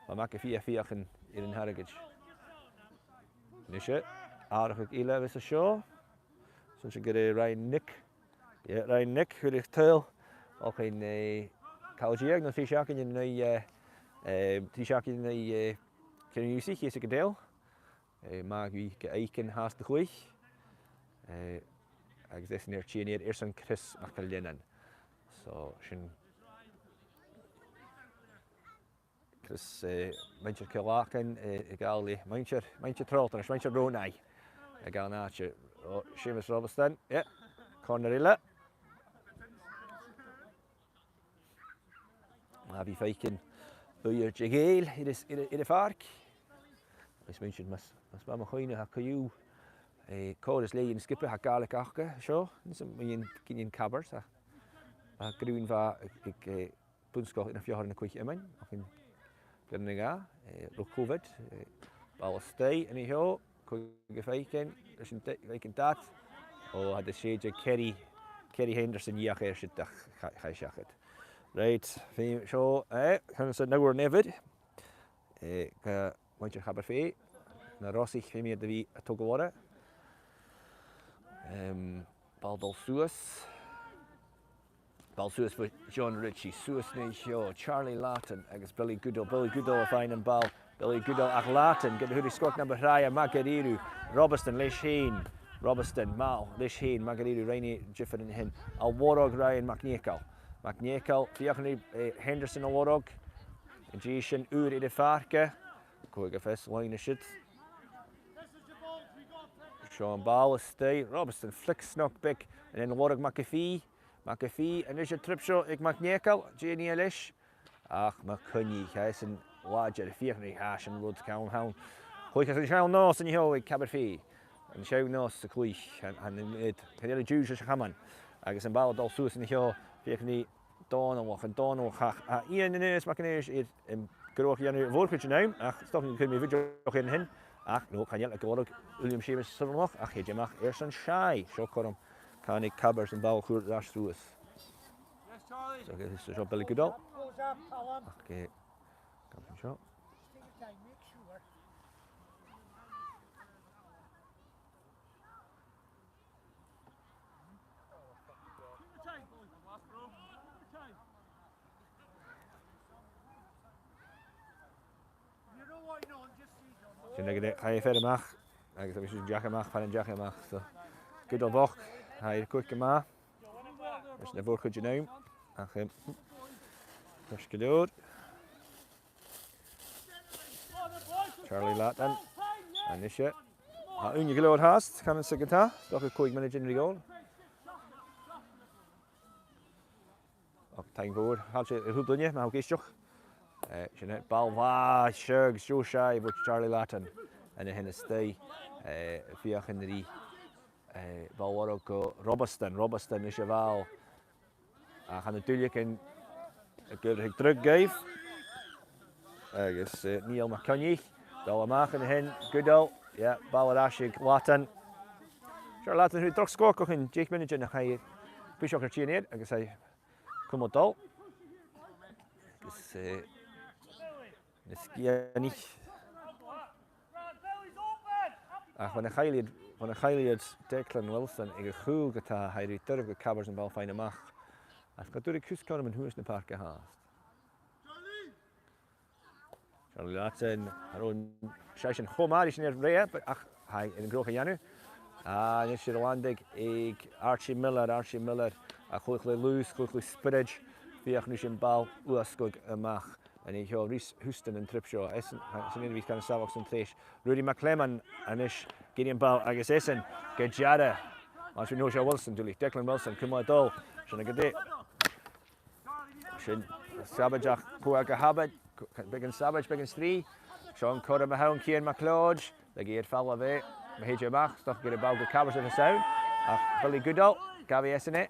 bha MacPhì a' feuchainn air an targaid. Nise, atharrachadh eile a bhios an seo. Saoilidh mi gur e Ryan Nick. Yeah, Ryan Nick, a chuir an tadhal. Ach an, eh, còig deug no trì seachdainean an aghaidh, eh, eh, trì seachdainean an aghaidh, eh, Ciarraí Uísleacht, Cìosa Gunn Dale. Eh, math a bhith ga fhaicinn fhathast a' chluich. Eh, agus esan air tighinn air airson Chris MacIllFhinnein. So, sin Chris, eh, muinntir Chill Lachlainn, eh, a' gabhail, muinntir, muinntir Trollope, is muinntir Rònaigh, a' gabhail an àite. Ò, Seumas Robasdan, yeah. Corner eile. A bhith a' faicinn uiread de Ghàidheil air a', air a', air a' phàirc. Is muinntir mas, mas math mo chuimhne, tha co-dhiù, eh, còrr is leth den sgioba, tha Gàidhlig aca seo, nise, mu dheidhinn, mu dheidhinn Cabarts, tha, tha grunn mhath aig, aig, eh, Bun-sgoil Inbhir Pheofhar na cluich iomain, ach an, gun a dhà, eh, ro Covid, eh, ball a-staigh an seo, cò aig a tha faicinn, leis an d-, faicinn dad. Ò, tha e a' sèideadh Kerry, Kerry Henderson dhìreach air siud ach cha-, chaidh seachad. Right, feumaidh seo, eh, chan eil seo an uair neamhair. Eh, gu muinntir Chabar Pheòil, na Rosaich feumaidh iad a bhith a' togail orra. Em, ball a' dol suas. Ball suas bho John Ritchie, suas an seo, Charlie Lattin agus Billy Goodall. Billy Goodall a' faighinn am ball. Billy Goodall ach Lattin, gu bheil e a' sgòrachadh na bu thràithe, math dha-rìribh. Robasdan leis fhèin. Robasdan, math leis fhèin, math dha-rìribh, rinn e diofar an sin. A' lorg Ryan MacNeacail. MacNeacail, feuchainn ri, eh, Henderson a lorg. An dèidh sin uair air a' phàirc. Cò aig a tha fios, loidhne siud. Seo am ball a-staigh, Robasdan, flick snog beag, an sin a lorg MacAfee. MacAfee, a-nis an trip seo aig MacNeacail, dè nì e leis? Ach MacCoinnich, tha esan làidir, feuchainn ri thairis an rud ceann thall. Cluich às an seann nòs an seo aig Cabarfèidh. An seann nòs a' cluich, chan, chan eil iad, chan eil iad deiseil leis a' chaman. Agus am ball a' dol suas an seo, feuchainn ri Dòmhnallach, an Dòmhnallach, ach, a, Iain Aonghas MacAonghais air, em, gnothaich a dhèanamh a' mhòr-chuid den àm, ach 's dòcha gun cuir mi video air an sin, ach no, chan eil, a' lorg Uilleam Seumas Sutherland, ach thèid e a-mach airson sìth. Seo cothrom Cànaig Cabairs am ball a chur air ais suas. So, okay, so seo Billy Goodall. Ach, eh, gabh seo. Sin agad e, chaidh e fada a-mach, agus tha mi a' smaoineachadh gun deach e a-mach, far an deach e a-mach, so. Goodall bochd, tha e air a' chuairt gu math. Leis a' mhòr-chuid den àm, ach, em, ceart gu leòr. Charlie Lattin, a-nise. Tha ùine gu leòr fhathast, chan eil fhios agad, tha, 's dòcha còig mionaidean ri dhol. Och, taing mhòr. Thàinig e a h-uile duine, ma tha sibh ag èisteachd. Eh, sin e, ball mhath, seadh, seo sìth bho Charlie Lattin. An sin a-staigh, eh, feuchainn ri, eh, ball a lorg gu Robasdan. Robasdan leis a' bhall. Ach chan eil duilleagan ag obrachadh dragh dhaibh. Agus, eh, Niall MacCoinnich, dol a-mach an sin, Goodall, yeah, ball air ais aig Lattin. Seo Lattin, a tha air droch sgòrachadh o chionn deich mionaidean, ach tha e a' briseadh air tighinn air, agus tha e a' cumail a' dol. Agus, eh, na Sgitheanaich. Ach bhon a chaill iad, bhon a chaill iad Declan Wilson aig a' chùl ge-tà, tha e ri doirbh do Cabairs am ball fhaighinn a-mach. Ach cha d' fhuair e cus cothrom an tuath sna pàirc a-staigh. Charlie Lattin, tha an sìon cho math ris an fhir bhreith, but ach tha e air an gnothach a dhèanamh. Ah, a-nis air a landaig aig Archie Miller, Archie Miller, a' cluich le lùths, cluich le spiorad, feuch an urrainn sin am ball fhuasgladh a-mach. An e seo Rhys Houston an trip seo, esan, sin an fhear a bhios gan sàbhadh san t-sreath. Ruairidh MacLeòmhainn a-nis, gheibh am ball agus esan, gu dearbh. Mar sin, no seo Wilson, duilich, Declan Wilson, cumail a' dol. Sin agad e. Sin, sabaid ach, cò aig a tha sabaid, beagan sabaid, beagan strì. Seo an cothrom a th' ann, Cian MacLeòid, leig e air falbh e, ma thèid e a-mach, 's dòcha gur e ball gu Cabairs a bhios ann. Ach Billy Goodall, gabhaidh esan e.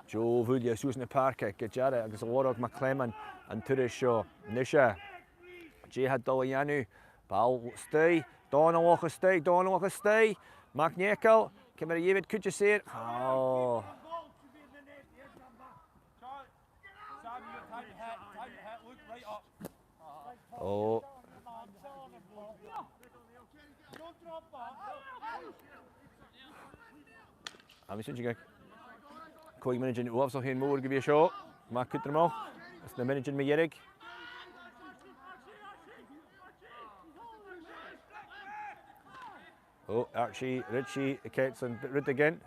Deagh bhuille suas na pàirce, gu dearbh agus a' lorg MacLeòmhainn an turas seo. A-nise, dè tha dol a dhèanamh, ball a-staigh, Dòmhnallach a-staigh, Dòmhnallach a-staigh, MacNeacail, ciamar a gheibh iad cuideas air, oh. Sam, you got time to hit, time to hit, look right up. Oh. Tha mi a' smaointinn gu bheil còig mionaidean uabhasach fhèin mòr gu bhith seo. Math cudromach. Is na mionaidean mu dheireadh. Oh, Archie, Richie, a' coimhead airson rud a dhèanamh.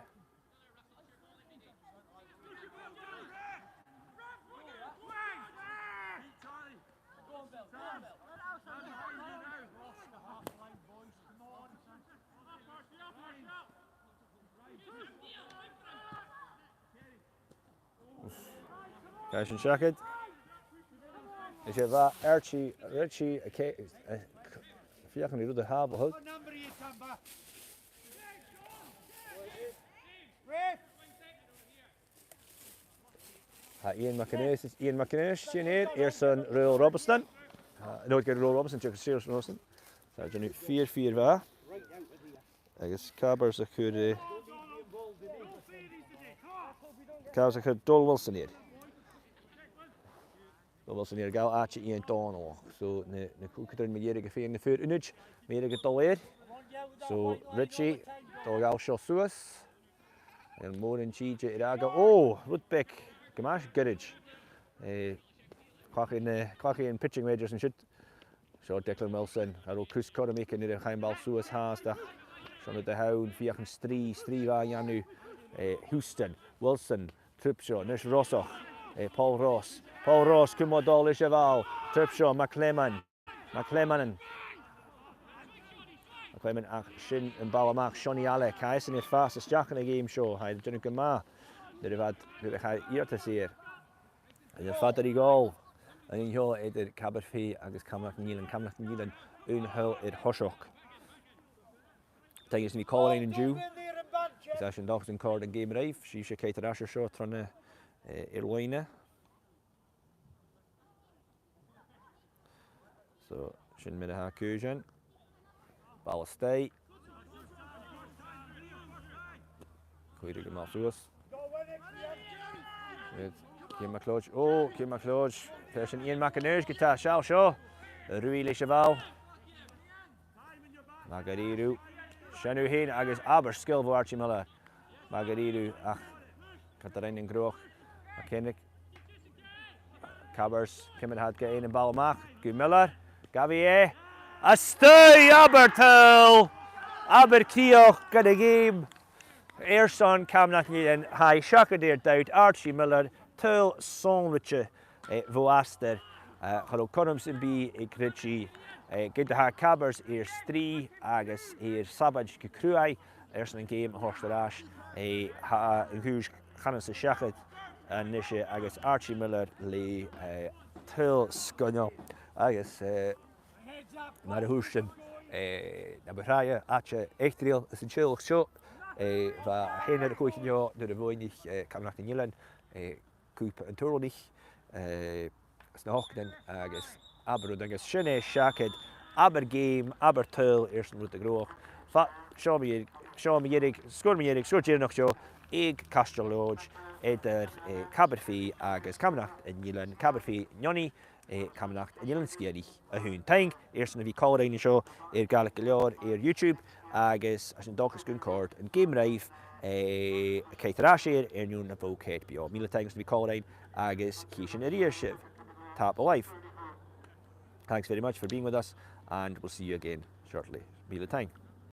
Caitheadh sinn seachad. Is e bha Archie Richie a' ce-, a' feuchainn ri rud a shàbhaladh. Tha Iain MacAonghais, Iain MacAonghais, sin e, airson Ruairidh Robasdan. Uh, no, gu Ruairidh Robasdan, Jacob Sears Robasdan. Tha e a' dèanamh fìor, fìor mhath. Agus Cabairs a' cur, eh, Cabairs a' cur Dòmhnall Wilson air. Dòmhnall Wilson air a ghabhail àite Iain Dòmhnallach. So, na, na còignear mu dheireadh a' faighinn na fir ionad, mu dheireadh a' dol air. So, Richie, dol a ghabhail seo suas. Air mòran tìde air fhàgail. Ò, rud beag gu math goirid. Eh, clachaidh na, clachaidh am pitching wedges an siud. Seo Declan Wilson, cha robh cus cothrom aige nuair a chaidh am ball suas fhathast ach seo an rud a th' ann, feuch an strì, strì mhath a dhèanamh. Eh, Houston, Wilson, Tripshaw, a-nis Rossach, eh, Paul Ross. Paul Ross, cùm a' dol leis a' bhall. Tripshaw, McClellan. McClellan. McClellan, ach sin am ball a-mach, Seonaidh Ailig. Tha esan air fàs a-steach dhan a' gheama seo. Tha e a' dèanamh gu math. Nuair a bha, nuair a chaidh iarrtas air. Agus fada ri dhol an seo eadar Cabarfhì agus Camanachd an Eilein. Camanachd an Eilein aon a h-uile air thoiseach. Taing airson a bhith còmhla rinn an-diugh. Is e sin an dòchas gun còrd an geama ribh. Sibhse a' coimhead air ais air seo tron, eh, air-loidhne. So, sin mar a tha cùisean. Ball a-staigh. Cuiridh am ball suas. Good. Cian MacLeòid. Ò, Cian MacLeòid. Feuch an Iain Mac an Uisge, tha seall seo. Ruith leis a' bhall. Mac a' Rìghre. Sin thu fhèin agus abair sgil bho Archie Miller. Mac a' Rìghre, ach cha do rinn an gnothach. MacKenna. Cabars, ciamar a tha iad ga fhaighinn am ball a-mach. Gu Miller. Gabh e. A-staigh, abair toil. Abair crìoch dhan a' gheama. Airson Camanachd an Eilein, tha e seachad air dabht, Archie Miller, toil sònraichte, eh, bho astar. Eh, cha robh cothrom sam bith aig Richie, eh, ged a tha Cabars air strì agus air sabaid gu cruaidh airson an geama a thoirt air ais, eh, tha an cùis chanann-sa seachad a-nise agus Archie Miller le, eh, toil sgoinneil agus, eh, mar a thuirt sinn, eh, na bu tràithe àite eachdraidheil anns an teaghlach seo, eh, bha a sheanair a' cluich an seo nuair a bhuannaich, eh, Camanachd an Eilein, eh, Cupa an Taigh-Rùnaich, eh, sna h-ochdadan agus abair rud agus sin e seachad, abair geama, abair toil airson rud a' ghnothach. Fa-, seo mu dheireadh, seo mu dheireadh, sgòr mu dheireadh, sgòr deireannach seo aig Caisteal Leòid eadar, eh, Cabarfhì agus Camanachd an Eilein, Cabarfhì neoni, eh, Camanachd an Eilein Sgitheanaich a h-aon. Taing airson a bhith còmhla rinn an seo air Gàidhlig gu Leòr air YouTube, agus tha sinn an dòchas gun còrd an geama ribh, eh, a' coimhead air ais air, air neo na bhogha ceart beò. Mìle taing airson a bhith còmhla rinn, agus chì sinn a-rithist sibh. Tapadh leibh. Thanks very much for being with us, and we'll see you again shortly. Mìle taing.